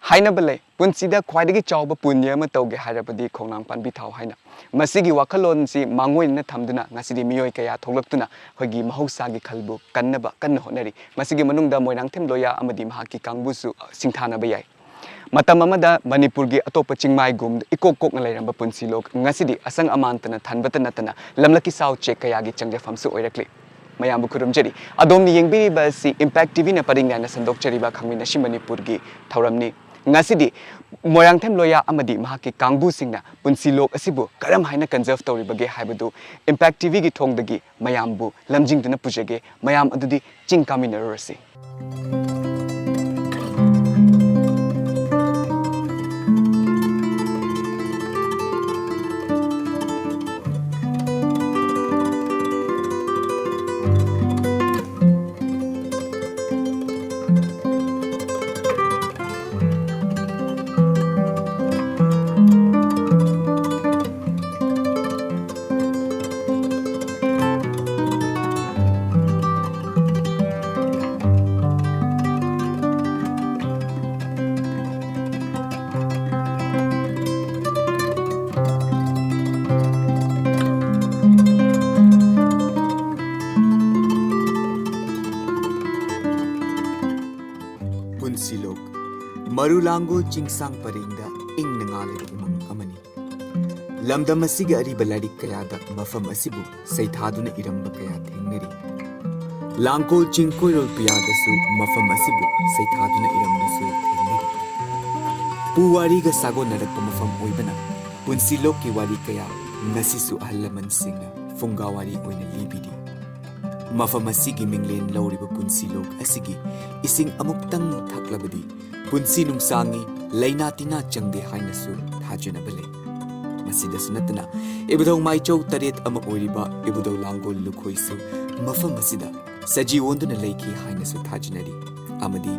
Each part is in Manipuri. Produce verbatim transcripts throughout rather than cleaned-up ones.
ꯍꯥꯏꯅꯕ ꯂꯩ, ꯄꯨꯟꯁꯤꯗ ꯈ꯭ꯋꯥꯏꯗꯒꯤ ꯆꯥꯎꯕ ꯄꯨꯟꯌ ꯑꯃ ꯇꯧꯒꯦ ꯍꯥꯏꯔꯕꯗꯤ ꯈꯣꯡꯅꯥꯡ ꯄꯥꯟꯕꯤ ꯊꯥꯎ ꯍꯥꯏꯅ꯫ ꯃꯁꯤꯒꯤ ꯋꯥꯈꯜꯂꯣꯟꯁꯤ ꯃꯥꯡꯑꯣꯏꯅꯅ ꯊꯝꯗꯨꯅ ꯉꯁꯤꯗꯤ ꯃꯤꯑꯣꯏ ꯀꯌꯥ ꯊꯣꯛꯂꯛꯇꯨꯅ ꯑꯩꯈꯣꯏꯒꯤ ꯃꯍꯧꯁꯥꯒꯤ ꯈꯜꯕꯨ ꯀꯟꯅꯕ ꯀꯟꯅ ꯍꯣꯠꯅꯔꯤ꯫ ꯃꯁꯤꯒꯤ ꯃꯅꯨꯡꯗ ꯃꯣꯏꯔꯥꯡꯊꯦꯝ ꯂꯣꯌꯥ ꯑꯃꯗꯤ ꯃꯍꯥꯛꯀꯤ ꯀꯥꯡꯕꯨꯁꯨ ꯁꯤꯡꯊꯥꯅꯕ ꯌꯥꯏ꯫ ꯃꯇꯝ ꯑꯃꯗ ꯃꯅꯤꯄꯨꯔꯒꯤ ꯑꯇꯣꯞꯄ ꯆꯤꯡꯃꯥꯏꯒꯨꯝ ꯏꯀꯣꯛ ꯀꯣꯛꯅ ꯂꯩꯔꯝꯕ ꯄꯨꯟꯁꯤꯂꯣꯛ ꯉꯁꯤꯗꯤ ꯑꯁꯪ ꯑꯃꯥꯟꯇꯅ ꯊꯟꯕꯇ ꯅꯠꯇꯅ ꯂꯝꯂꯛꯀꯤ ꯁꯥ ꯎꯆꯦꯛ ꯀꯌꯥꯒꯤ ꯆꯪꯖꯐꯝꯁꯨ ꯑꯣꯏꯔꯛꯂꯤ꯫ ꯃꯌꯥꯝꯕꯨ ꯈꯨꯔꯨꯝꯖꯔꯤ꯫ ꯑꯗꯣꯝꯅ ꯌꯦꯡꯕꯤꯔꯤꯕ ꯑꯁꯤ Impact ꯇꯤ ꯚꯤꯅ ꯄꯔꯤꯡ ꯅꯥꯏꯅ ꯁꯟꯗꯣꯛꯆꯔꯤꯕ ꯈꯪꯃꯤꯟꯅꯁꯤ ꯃꯅꯤꯄꯨꯔꯒꯤ ꯊꯧꯔꯝꯅꯤ꯫ ꯉꯁꯤꯗꯤ ꯃꯣꯏꯔꯥꯡꯊꯦꯝ ꯂꯣꯌꯥ ꯑꯃꯗꯤ ꯃꯍꯥꯛꯀꯤ ꯀꯥꯡꯕꯨꯁꯤꯡꯅ ꯄꯨꯟꯁꯤꯂꯣꯛ ꯑꯁꯤꯕꯨ ꯀꯔꯝ ꯍꯥꯏꯅ ꯀꯟꯖꯔꯚ ꯇꯧꯔꯤꯕꯒꯦ ꯍꯥꯏꯕꯗꯨ Impact ꯇꯤ ꯚꯤꯒꯤ ꯊꯣꯡꯗꯒꯤ ꯃꯌꯥꯝꯕꯨ ꯂꯝꯖꯤꯡꯗꯨꯅ ꯄꯨꯖꯒꯦ꯫ ꯃꯌꯥꯝ ꯑꯗꯨꯗꯤ ꯆꯤꯡ ꯀꯥꯃꯤꯟꯅꯔꯨꯔꯁꯤ꯫ ꯄꯨꯟꯁꯤꯂꯣꯛ, ꯃꯔꯨ ꯂꯥꯡꯒꯣꯜ ꯆꯤꯡꯁꯥꯡ ꯄꯔꯦꯡꯗ ꯏꯪꯅ ꯉꯥꯜꯂꯤꯕ ꯎꯃꯪ ꯑꯃꯅꯤ꯫ ꯂꯝꯗꯝ ꯑꯁꯤꯒꯤ ꯑꯔꯤꯕ ꯂꯥꯏꯔꯤꯛ ꯀꯌꯥꯗ ꯃꯐꯝ ꯑꯁꯤꯕꯨ ꯁꯩꯊꯥꯗꯨꯅ ꯏꯔꯝꯕ ꯀꯌꯥ ꯊꯦꯡꯅꯔꯤ꯫ ꯂꯥꯡꯒꯣꯜ ꯆꯤꯡ ꯀꯣꯏꯔꯣꯜ ꯄꯤꯌꯥꯗꯁꯨ ꯃꯐꯝ ꯑꯁꯤꯕꯨ ꯁꯩꯊꯥꯗꯨꯅ ꯏꯔꯝꯕꯁꯨ ꯊꯦꯡꯅꯔꯤ꯫ ꯄꯨꯋꯥꯔꯤꯒ ꯁꯥꯒꯣꯟꯅꯔꯛꯄ ꯃꯐꯝ ꯑꯣꯏꯕꯅ ꯄꯨꯟꯁꯤꯂꯣꯛꯀꯤ ꯋꯥꯔꯤ ꯀꯌꯥ ꯉꯁꯤꯁꯨ ꯑꯍꯜ ꯂꯃꯟꯁꯤꯡꯅ ꯐꯨꯡꯒꯥ ꯋꯥꯔꯤ ꯑꯣꯏꯅ ꯂꯤꯕꯤꯔꯤ꯫ ꯃꯐꯝ ꯑꯁꯤꯒꯤ ꯃꯤꯡꯂꯦꯟ ꯂꯧꯔꯤꯕ ꯄꯨꯟꯁꯤꯂꯣꯛ ꯑꯁꯤꯒꯤ ꯏꯁꯤꯡ ꯑꯃꯨꯛꯇꯪ ꯊꯛꯂꯕꯗꯤ ꯄꯨꯟꯁꯤ ꯅꯨꯡꯁꯥꯡꯉꯤ, ꯂꯥꯏꯅꯥ ꯇꯤꯟꯅꯥ ꯆꯪꯗꯦ ꯍꯥꯏꯅꯁꯨ ꯊꯥꯖꯅꯕ ꯂꯩ꯫ ꯃꯁꯤꯗꯁꯨ ꯅꯠꯇꯅ ꯏꯕꯨꯙꯧ ꯃꯥꯏꯆꯧ ꯇꯔꯦꯠ ꯑꯃ ꯑꯣꯏꯔꯤꯕ ꯏꯕꯨꯙꯧ ꯂꯥꯡꯒꯣꯜ ꯂꯨꯈꯣꯏꯁꯨ ꯃꯐꯝ ꯑꯁꯤꯗ ꯁꯖꯤ ꯑꯣꯟꯗꯨꯅ ꯂꯩꯈꯤ ꯍꯥꯏꯅꯁꯨ ꯊꯥꯖꯅꯔꯤ꯫ ꯑꯃꯗꯤ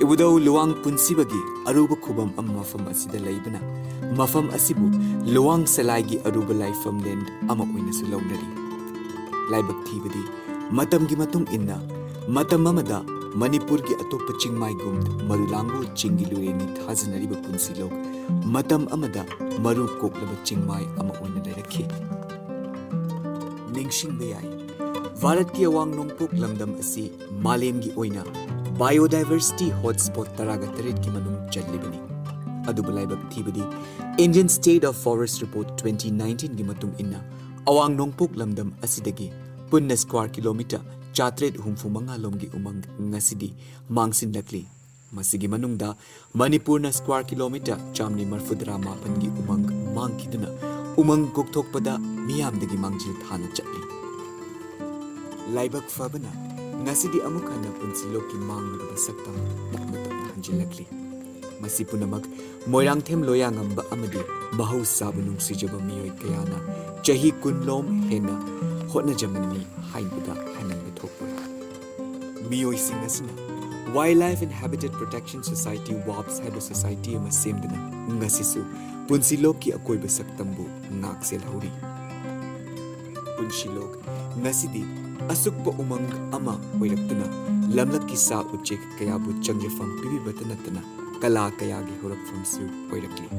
ꯏꯕꯨꯙꯧ ꯂꯨꯋꯥꯡ ꯄꯨꯟꯁꯤꯕꯒꯤ ꯑꯔꯨꯕ ꯈꯨꯕꯝ ꯑꯃ ꯃꯐꯝ ꯑꯁꯤꯗ ꯂꯩꯕꯅ ꯃꯐꯝ ꯑꯁꯤꯕꯨ ꯂꯨꯋꯥꯡ ꯁꯂꯥꯏꯒꯤ ꯑꯔꯨꯕ ꯂꯥꯏꯐꯝꯂꯦꯟ ꯑꯃ ꯑꯣꯏꯅꯁꯨ ꯂꯧꯅꯔꯤ꯫ ꯂꯥꯏꯕꯛ ꯊꯤꯕꯗꯤ ꯃꯇꯝꯒꯤ ꯃꯇꯨꯡ ꯏꯟꯅ ꯃꯇꯝ ꯑꯃꯗ ꯃꯅꯤꯄꯨꯔꯒꯤ ꯑꯇꯣꯞꯄ ꯆꯤꯡꯃꯥꯏꯒꯨꯝ ꯃꯔꯨ ꯂꯥꯡꯒꯣꯜ ꯆꯤꯡꯒꯤ ꯂꯣꯏꯔꯦꯟꯅꯤ ꯊꯥꯖꯅꯔꯤꯕ ꯄꯨꯟꯁꯤꯂꯣꯛ ꯃꯇꯝ ꯑꯃꯗ ꯃꯔꯨ ꯀꯣꯛꯂꯕ ꯆꯤꯡꯃꯥꯏ ꯑꯃ ꯑꯣꯏꯅ ꯂꯩꯔꯛꯈꯤ꯫ ꯅꯤꯡꯁꯤꯡꯕ ꯌꯥꯏ, ꯚꯥꯔꯠꯀꯤ ꯑꯋꯥꯡ ꯅꯣꯡꯄꯣꯛ ꯂꯝꯗꯝ ꯑꯁꯤ ꯃꯥꯂꯦꯝꯒꯤ ꯑꯣꯏꯅ biodiversity hotspot ꯇꯔꯥꯒ ꯇꯔꯦꯠꯀꯤ ꯃꯅꯨꯡ ꯆꯜꯂꯤꯕꯅꯤ꯫ ꯑꯗꯨꯕꯨ ꯂꯥꯏꯕꯛ ꯊꯤꯕꯗꯤ, Indian State of Forest Report twenty nineteenꯒꯤ ꯃꯇꯨꯡ ꯏꯟꯅ, ꯑꯋꯥꯡ ꯅꯣꯡꯄꯣꯛ ꯂꯝꯗꯝ ꯑꯁꯤꯗꯒꯤ ꯄꯨꯟꯅ square kilometre ꯆꯥꯇ꯭ꯔꯦꯠ ꯍꯨꯝꯐꯨ ꯃꯉꯥ ꯂꯣꯝꯒꯤ ꯎꯃꯪ ꯉꯁꯤꯗꯤ ꯃꯥꯡꯁꯤꯜꯂꯛꯂꯤ꯫ ꯃꯁꯤꯒꯤ ꯃꯅꯨꯡꯗ ꯃꯅꯤꯄꯨꯔꯅ square kilometre ꯆꯥꯝꯃꯔꯤ ꯃꯔꯤꯐꯨꯇꯔꯥ ꯃꯥꯄꯟꯒꯤ ꯎꯃꯪ ꯃꯥꯡꯈꯤꯗꯨꯅ ꯎꯃꯪ ꯀꯣꯛꯊꯣꯛꯄꯗ ꯃꯤꯌꯥꯝꯗꯒꯤ ꯃꯥꯡꯖꯤꯜ ꯊꯥꯅ ꯆꯠꯂꯤ꯫ ꯂꯥꯏꯕꯛ ꯐꯕꯅ, ꯉꯁꯤꯗꯤ ꯑꯃꯨꯛ ꯍꯟꯅ ꯄꯨꯟꯁꯤꯂꯣꯛꯀꯤ ꯃꯥꯡꯂꯨꯔꯕ ꯁꯛꯇꯝ ꯇꯞꯅ ꯇꯞꯅ ꯍꯟꯖꯤꯜꯂꯛꯂꯤ꯫ ꯃꯁꯤ ꯄꯨꯝꯅꯃꯛ ꯃꯣꯏꯔꯥꯡꯊꯦꯝ ꯂꯣꯌꯥꯉꯝꯕ ꯑꯃꯗꯤ ꯃꯍꯧꯁꯥꯕꯨ ꯅꯨꯡꯁꯤꯖꯕ ꯃꯤꯑꯣꯏ ꯀꯌꯥꯅ ꯆꯍꯤ ꯀꯨꯟꯂꯣꯝ ꯍꯦꯟꯅ ꯍꯣꯠꯅꯖꯃꯟꯅꯤ ꯍꯥꯏꯕꯗ ꯍꯥꯏꯃꯟꯕ ꯊꯣꯛꯂꯣꯏ꯫ ꯃꯤꯑꯣꯏꯁꯤꯡ ꯑꯁꯤꯅ Wildlife and Habitat Protection Society, WAHPS, ꯍꯥꯏꯕ society ꯑꯃ ꯁꯦꯝꯗꯨꯅ ꯉꯁꯤꯁꯨ ꯄꯨꯟꯁꯤꯂꯣꯛꯀꯤ ꯑꯀꯣꯏꯕ ꯁꯛꯇꯝꯕꯨ ꯉꯥꯛ ꯁꯦꯜꯍꯧꯔꯤ꯫ ꯄꯨꯟꯁꯤꯂꯣꯛ ꯉꯁꯤꯗꯤ ꯑꯁꯨꯛꯄ ꯎꯃꯪ ꯑꯃ ꯑꯣꯏꯔꯛꯇꯨꯅ ꯂꯝꯂꯛꯀꯤ ꯁꯥ ꯎꯆꯦꯛ ꯀꯌꯥꯕꯨ ꯆꯪꯖꯐꯝ ꯄꯤꯕꯤꯕꯇ ꯅꯠꯇꯅ ꯀꯂꯥ ꯀꯌꯥꯒꯤ ꯍꯧꯔꯛꯐꯝꯁꯨ ꯑꯣꯏꯔꯛꯂꯤ꯫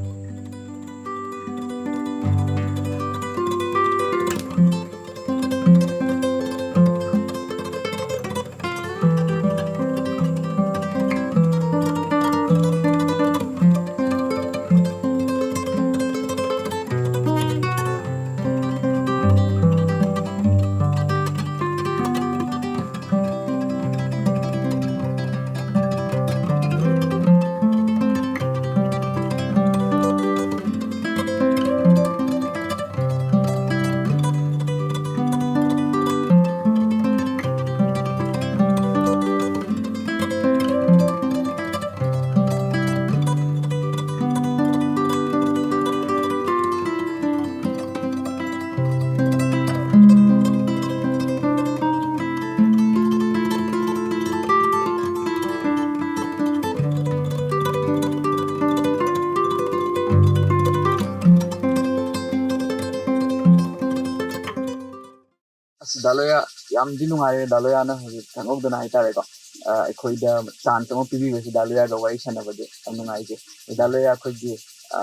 ꯑꯁ, ꯗꯥ ꯂꯣꯌꯥ, ꯌꯥꯝꯗꯤ ꯅꯨꯡꯉꯥꯏꯔꯦ, ꯗꯥ ꯂꯣꯌꯥꯅ ꯍꯧꯖꯤꯛ ꯈꯪꯍꯧꯗꯅ ꯍꯥꯏꯇꯥꯔꯦꯀꯣ꯫ ꯑ, ꯑꯩꯈꯣꯏꯗ ꯆꯥꯟꯁ ꯑꯃ ꯄꯤꯕꯤꯕꯁꯤꯗ ꯗꯥ ꯂꯣꯌꯥꯒ ꯋꯥꯔꯤ ꯁꯥꯟꯅꯕꯗꯤ ꯌꯥꯝ ꯅꯨꯡꯉꯥꯏꯖꯩ꯫ ꯗꯥ ꯂꯣꯌꯥ, ꯑꯩꯈꯣꯏꯒꯤ, ꯑ,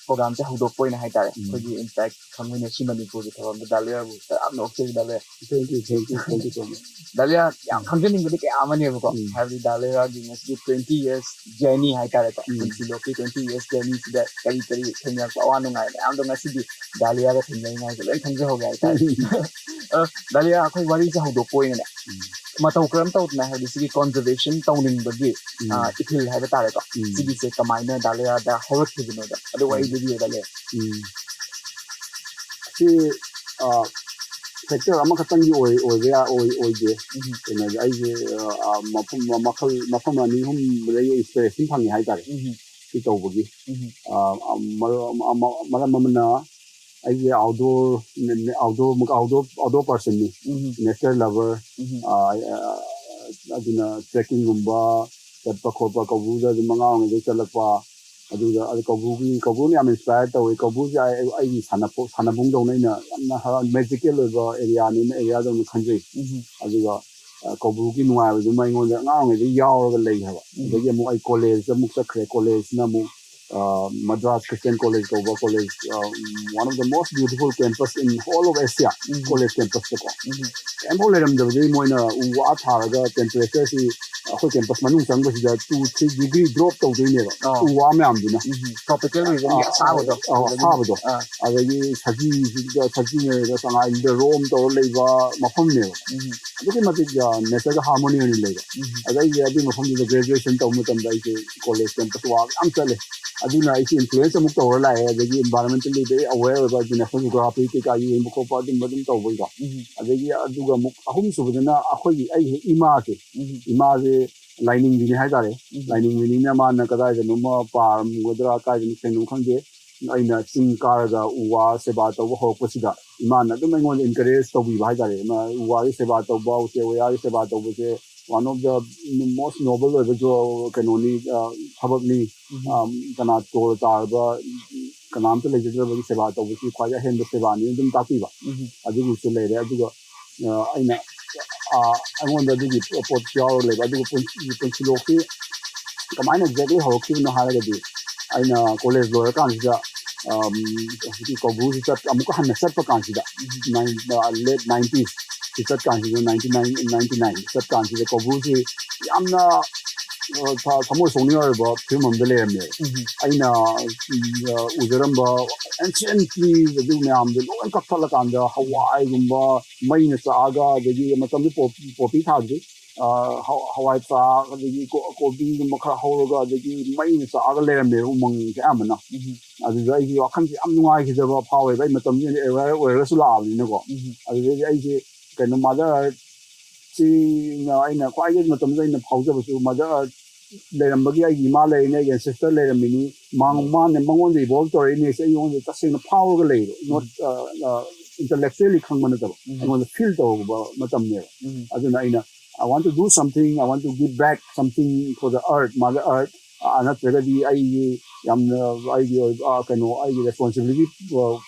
ꯄ꯭ꯔꯣꯒ꯭ꯔꯥꯝꯁꯦ ꯍꯧꯗꯣꯛꯄ ꯑꯣꯏꯅ ꯍꯥꯏꯇꯥꯔꯦ, ꯎꯝ꯫ ꯑꯩꯈꯣꯏꯒꯤ ꯏꯝꯄꯦꯛ ꯈꯪꯃꯤꯟꯅꯁꯤ ꯃꯅꯤꯄꯨꯔꯒꯤ ꯊꯧꯔꯝꯗ ꯗꯥ ꯂꯣꯌꯥꯕꯨ ꯌꯥꯝꯅ ꯑꯣꯛꯆꯔꯤ ꯗꯥ ꯂꯣꯌꯥ꯫ Thank you, thank you, thank you so much. ꯗꯥ ꯂꯣꯌꯥ, ꯌꯥꯝ ꯈꯪꯖꯅꯤꯡꯕꯗꯤ ꯀꯌꯥ ꯑꯃꯅꯦꯕꯀꯣ, ꯎꯝ꯫ ꯍꯥꯏꯕꯗꯤ ꯗꯥ ꯂꯣꯌꯥꯒꯤ ꯉꯁꯤꯒꯤ twenty years journey ꯍꯥꯏꯇꯥꯔꯦꯀꯣ, ꯎꯝ꯫ ꯄꯨꯟꯁꯤ ꯂꯣꯛꯀꯤ twenty years journey ꯁꯤꯗ ꯀꯔꯤ ꯀꯔꯤ ꯊꯦꯡꯅꯔꯛꯄ ꯑꯋꯥ ꯅꯨꯡꯉꯥꯏ ꯃꯌꯥꯝꯗꯣ ꯉꯁꯤꯗꯤ ꯗꯥ ꯂꯣꯌꯥꯒ ꯊꯦꯡꯅꯔꯤꯉꯩꯗ ꯂꯣꯏ ꯈꯪꯖꯍꯧꯒꯦ ꯍꯥꯏꯇꯥꯔꯦ꯫ ꯑ, ꯗꯥ ꯂꯣꯌꯥ, ꯑꯩꯈꯣꯏ ꯋꯥꯔꯤꯁꯦ ꯍꯧꯗꯣꯛꯄ ꯑꯣꯏꯅꯅꯦ, ꯎꯝ꯫ ꯃꯇꯧ ꯀꯔꯝ ꯇꯧꯗꯅ ꯍꯥꯏꯕꯗꯤ ꯁꯤꯒꯤ conservation ꯇꯧꯅꯤꯡꯕꯒꯤ, ꯎꯝ꯫ ꯑ, ꯏꯊꯤꯜ ꯍꯥꯏꯕ ꯇꯥꯔꯦꯀꯣ, ꯎꯝ꯫ ꯁꯤꯒꯤꯁꯦ ꯀꯃꯥꯏꯅ ꯗꯥ ꯂꯣꯌꯥꯗ ꯍꯧꯔꯛꯈꯤꯕꯅꯣꯗꯣ ꯑꯗꯨ ꯋꯥꯔꯤ ꯎꯝ꯫ ꯂꯤꯕꯤꯌꯨ ꯗꯥ ꯂꯣꯌꯥ꯫ ꯎꯝ꯫ ꯁꯤ, ꯑ, factor ꯑꯃꯈꯛꯇꯪꯒꯤ ꯑꯣꯏ-, ꯑꯣꯏꯕ ꯌꯥ-, ꯑꯣꯏ-, ꯑꯣꯏꯗꯦ꯫ ꯎꯝ꯫ ꯀꯩꯅꯣꯗꯤ ꯑꯩꯁꯦ, ꯑ, ꯑ, ꯃꯐꯝ, ꯃꯈꯜ, ꯃꯐꯝ ꯑꯅꯤ ꯑꯍꯨꯝꯗꯒꯤ inspiration ꯐꯪꯉꯦ ꯍꯥꯏꯇꯥꯔꯦ꯫ ꯎꯝ꯫ ꯁꯤ ꯇꯧꯕꯒꯤ꯫ ꯎꯝ꯫ ꯑ, ꯑ, ꯃꯔ-, ꯑꯃ-, ꯃꯔꯝ ꯑꯃꯅ ꯑꯩꯁꯦ outdoor, outdoor, outdoor, outdoor personꯅꯤ꯫ ꯎꯝ꯫ Nature lover꯫ ꯎꯝ꯫ ꯑ, ꯑ, ꯑꯗꯨꯅ trekkingꯒꯨꯝꯕ ꯆꯠꯄ ꯈꯣꯠꯄ ꯀꯧꯕ꯭ꯔꯨꯗ ꯑꯗꯨꯝ ꯑꯉꯥꯡ ꯑꯣꯏꯔꯤꯉꯩꯗꯒꯤ ꯆꯠꯂꯛꯄ꯫ ꯑꯗꯨꯗ ꯑꯗꯨ ꯀꯧꯕ꯭ꯔꯨꯒꯤ, ꯀꯧꯕ꯭ꯔꯨꯅ ꯌꯥꯝ inspire ꯇꯧꯋꯤ꯫ ꯀꯧꯕ꯭ꯔꯨꯁꯦ ꯑꯩ, ꯑꯩ, ꯑꯩꯒꯤ ꯁꯥꯟꯅꯄꯣ-, ꯁꯥꯟꯅꯕꯨꯡꯗꯧꯅ ꯑꯩꯅ ꯌꯥꯝꯅ ꯍꯔꯥꯎ-, magical ꯑꯣꯏꯕ areaꯅꯤꯅ areaꯗꯧꯅ ꯈꯟꯖꯩ꯫ ꯎꯝ꯫ ꯑꯗꯨꯒ, ꯑ, ꯀꯧꯕ꯭ꯔꯨꯒꯤ ꯅꯨꯡꯉꯥꯏꯕꯗꯨꯃ ꯑꯩꯉꯣꯟꯗ ꯑꯉꯥꯡ ꯑꯣꯏꯔꯤꯉꯩꯗꯒꯤ ꯌꯥꯎꯔꯒ ꯂꯩ ꯍꯥꯏꯕ꯫ ꯎꯝ꯫ ꯑꯗꯒꯤ ꯑꯃꯨꯛ ꯑꯩ collegeꯇ ꯑꯃꯨꯛ ꯆꯠꯈ꯭ꯔꯦ꯫ Collegeꯅ ꯑꯃꯨꯛ, ꯑ, Madras Christian College ꯀꯧꯕ college, ꯑ, one of the most beautiful campus in whole of Asia, um. college campusꯇꯀꯣ꯫ ꯎꯝ꯫ ꯀꯩꯝꯐꯥꯎ ꯂꯩꯔꯝꯗꯕꯗꯒꯤ ꯃꯣꯏꯅ ꯎ ꯋꯥ ꯊꯥꯔꯒ temperatureꯁꯤ ꯑꯩꯈꯣꯏ campus ꯃꯅꯨꯡ ꯆꯪꯕꯁꯤꯗ two, three degree drop ꯇꯧꯗꯣꯏꯅꯦꯕ, ꯑꯥ꯫ ꯎ ꯋꯥ ꯃꯌꯥꯝꯗꯨꯅ꯫ ꯎꯝ꯫ Tropicalꯒꯤ ꯑꯥ, ꯑꯁꯥꯕꯗꯣ꯫ ꯑꯥ, ꯑꯁꯥꯕꯗꯣ꯫ ꯑꯥ꯫ ꯑꯗꯒꯤ ꯁꯖꯤꯁꯤꯗ, ꯁꯖꯤꯅ ꯆꯉꯥꯏꯗ roam ꯇꯧꯔ ꯂꯩꯕ ꯃꯐꯝꯅꯦꯕ꯫ ꯎꯝ꯫ ꯑꯗꯨꯛꯀꯤ ꯃꯇꯤꯛ, ꯑ, natureꯒ harmony ꯑꯣꯏꯅ ꯂꯩꯕ꯫ ꯎꯝ꯫ ꯑꯗ ꯑꯩꯁꯦ ꯑꯗꯨꯒꯤ ꯃꯐꯝꯗꯨꯗ graduation ꯇꯧꯕ ꯃꯇꯝꯗ ꯑꯩꯁꯦ college campus walk ꯌꯥꯝ ꯆꯠꯂꯦ꯫ ꯑꯗꯨꯅ ꯑꯩꯁꯦ influence ꯑꯃꯨꯛ ꯇꯧꯔ ꯂꯥꯛꯑꯦ꯫ ꯑꯗꯒꯤ environmentally very aware ꯑꯣꯏꯕ, ꯑꯗꯨ National Geography ꯀꯩꯀꯥ ꯌꯦꯡꯕ ꯈꯣꯠꯄ ꯑꯗꯨꯝꯕ ꯑꯗꯨꯝ ꯇꯧꯕꯒꯤꯀꯣ꯫ ꯎꯝ꯫ ꯑꯗꯒꯤ ꯑꯗꯨꯒ ꯑꯃꯨꯛ ꯑꯍꯨꯝꯁꯨꯕꯗꯅ ꯑꯩꯈꯣꯏꯒꯤ, ꯑꯩꯒꯤ ꯏꯃꯥꯁꯦ, ꯎꯝ꯫ ꯏꯃꯥꯁꯦ ꯂꯥꯏꯅꯤꯡꯕꯤꯅꯤ ꯍꯥꯏꯇꯥꯔꯦ꯫ ꯎꯝ꯫ ꯂꯥꯏꯅꯤꯡꯕꯤꯅꯤꯅ ꯃꯥꯅ ꯀꯗꯥꯏꯗꯅꯣꯃ ꯄꯥꯔꯝꯒꯗ꯭ꯔꯥ, ꯀꯥꯏꯗꯅꯣ ꯀꯩꯅꯣ ꯈꯪꯗꯦ, ꯑꯩꯅ ꯆꯤꯡ ꯀꯥꯔꯒ ꯎ ꯋꯥ ꯁꯦꯕꯥ ꯇꯧꯕ ꯍꯧꯔꯛꯄꯁꯤꯗ ꯏꯃꯥꯅ ꯑꯗꯨꯝ ꯑꯩꯉꯣꯟꯗ encourage ꯇꯧꯕꯤꯕ ꯍꯥꯏꯇꯥꯔꯦ꯫ ꯏꯃꯥ, ꯎ ꯋꯥꯒꯤ ꯁꯦꯕꯥ ꯇꯧꯕ, ꯎꯆꯦꯛ ꯋꯥꯌꯥꯒꯤ ꯁꯦꯕꯥ ꯇꯧꯕꯁꯦ one of the most noble ꯑꯣꯏꯕ ꯖꯣ-, ꯀꯩꯅꯣꯅꯤ, ꯑ, ꯊꯕꯛꯅꯤ꯫ ꯎꯝ꯫ ꯑ, ꯀꯅꯥ ꯇꯣꯜ ꯇꯥꯔꯕ, ꯀꯅꯥꯝꯇ ꯂꯩꯖꯗ꯭ꯔꯕꯒꯤ ꯁꯦꯕꯥ ꯇꯧꯕꯁꯤ ꯈ꯭ꯋꯥꯏꯗꯒꯤ ꯑꯍꯦꯟꯕ ꯁꯦꯕꯥꯅꯤ ꯑꯗꯨꯝ ꯇꯥꯛꯄꯤꯕ꯫ ꯎꯝ꯫ ꯑꯗꯨꯒꯤꯁꯨ ꯂꯩꯔꯦ꯫ ꯑꯗꯨꯒ, ꯑ, ꯑꯩꯅ ꯑꯩꯉꯣꯟꯗ ꯑꯗꯨꯒꯤ ꯄꯣꯠ ꯌꯥꯎꯔ ꯂꯩꯕ꯫ ꯑꯗꯨꯒ ꯄꯨꯟꯁꯤ ꯄꯨꯟꯁꯤ ꯂꯣꯛꯁꯤ ꯀꯃꯥꯏꯅ exactly ꯍꯧꯔꯛꯈꯤꯕꯅꯣ ꯍꯥꯏꯔꯒꯗꯤ, ꯑꯩꯅ ꯀꯣꯂꯦꯖ ꯂꯣꯏꯔꯀꯥꯟꯁꯤꯗ, ꯑꯝ, ꯍꯧꯖꯤꯛꯀꯤ ꯀꯧꯕ꯭ꯔꯨꯁꯤ ꯆꯠ ꯑꯃꯨꯛꯀ ꯍꯟꯅ ꯆꯠꯄ ꯀꯥꯟꯁꯤꯗ, ꯅꯥꯏꯟ ꯂꯦꯠ ꯅꯥꯏꯟꯇꯤꯁ ꯁꯤ ꯆꯠꯀꯥꯟꯁꯤꯗ, ꯅꯥꯏꯟꯇꯤ ꯅꯥꯏꯟ ꯅꯥꯏꯟꯇꯤ ꯅꯥꯏꯟ ꯆꯠꯀꯥꯟꯁꯤꯗ ꯀꯧꯕ꯭ꯔꯨꯁꯤ ꯌꯥꯝꯅ, ꯑ, ꯊ- ꯊꯃꯣꯏ ꯁꯣꯛꯅꯤꯡꯉꯥꯏ ꯑꯣꯏꯕ ꯐꯤꯕꯝ ꯑꯃꯗ ꯂꯩꯔꯝꯃꯦꯕ꯫ ꯑꯩꯅ, ꯎꯝ, ꯑ, ꯎꯖꯔꯝꯕ ancient trees ꯑꯗꯨ ꯃꯌꯥꯝꯗꯣ ꯂꯣꯏ ꯀꯛꯊꯠꯂꯀꯥꯟꯗ, ꯍꯋꯥꯏꯒꯨꯝꯕ ꯃꯩꯅ ꯆꯥꯛꯑꯒ, ꯑꯗꯒꯤ ꯃꯇꯝꯗꯨ ꯄꯣ- ꯄꯣꯄꯤ ꯊꯥꯗ꯭ꯔꯤ, ꯑ, ꯍ- ꯍꯋꯥꯏ ꯆꯥꯛ, ꯑꯗꯒꯤ ꯀꯣ- ꯀꯣꯕꯤꯒꯨꯝꯕ ꯈꯔ ꯍꯧꯔꯒ, ꯑꯗꯒꯤ ꯃꯩꯅ ꯆꯥꯛꯑꯒ ꯂꯩꯔꯝꯃꯦꯕ ꯎꯃꯪꯁꯦ ꯑꯌꯥꯝꯕꯅ꯫ ꯑꯗꯨꯗ ꯑꯩꯒꯤ ꯋꯥꯈꯜꯁꯦ ꯌꯥꯝ ꯅꯨꯡꯉꯥꯏꯈꯤꯗꯕ ꯐꯥꯎꯋꯦꯕ꯫ ꯑꯩ ꯃꯇꯝꯗꯨꯗ aware ꯑꯣꯏꯔꯒꯁꯨ ꯂꯥꯛꯑꯕꯅꯤꯅꯀꯣ꯫ ꯑꯗꯨꯗꯒꯤ ꯑꯩꯁꯦ ꯀꯩꯅꯣ, Mother Earth ꯁꯤꯅ ꯑꯩꯅ ꯈ꯭ꯋꯥꯏꯗꯒꯤ ꯃꯇꯝꯗꯨꯗ ꯑꯩꯅ ꯐꯥꯎꯖꯕꯁꯨ, Mother Earth ꯂꯩꯔꯝꯕꯒꯤ ꯑꯩꯒꯤ ꯏꯃꯥ ꯂꯩꯔꯤꯅꯤ, ꯑꯩꯒꯤ ancestor ꯂꯩꯔꯝꯃꯤꯅꯤ, ꯃꯥ- ꯎꯝ꯫ ꯃꯥꯅ ꯃꯉꯣꯟꯗ evolve ꯇꯧꯔꯛꯏꯅꯦ꯫ ꯑꯩꯉꯣꯟꯗ ꯇꯁꯦꯡꯅ ꯐꯥꯎꯔꯒ ꯂꯩꯕ, not, ꯎꯝ꯫ ꯑ, ꯑ, intellectually ꯈꯪꯕ ꯅꯠꯇꯕ, ꯎꯝ꯫ ꯑꯩꯉꯣꯟꯗ feel ꯇꯧꯕ ꯃꯇꯝꯅꯦꯕ꯫ ꯎꯝ꯫ ꯑꯗꯨꯅ ꯑꯩꯅ, "I want to do something, I want to give back something for the earth, Mother Earth." ꯑ, ꯅꯠꯇ꯭ꯔꯒꯗꯤ ꯑꯩꯒꯤ ꯌꯥꯝꯅ ꯑꯩꯒꯤ ꯑꯣꯏꯕ, ꯑ, ꯀꯩꯅꯣ, ꯑꯩꯒꯤ responsibility, ꯑ,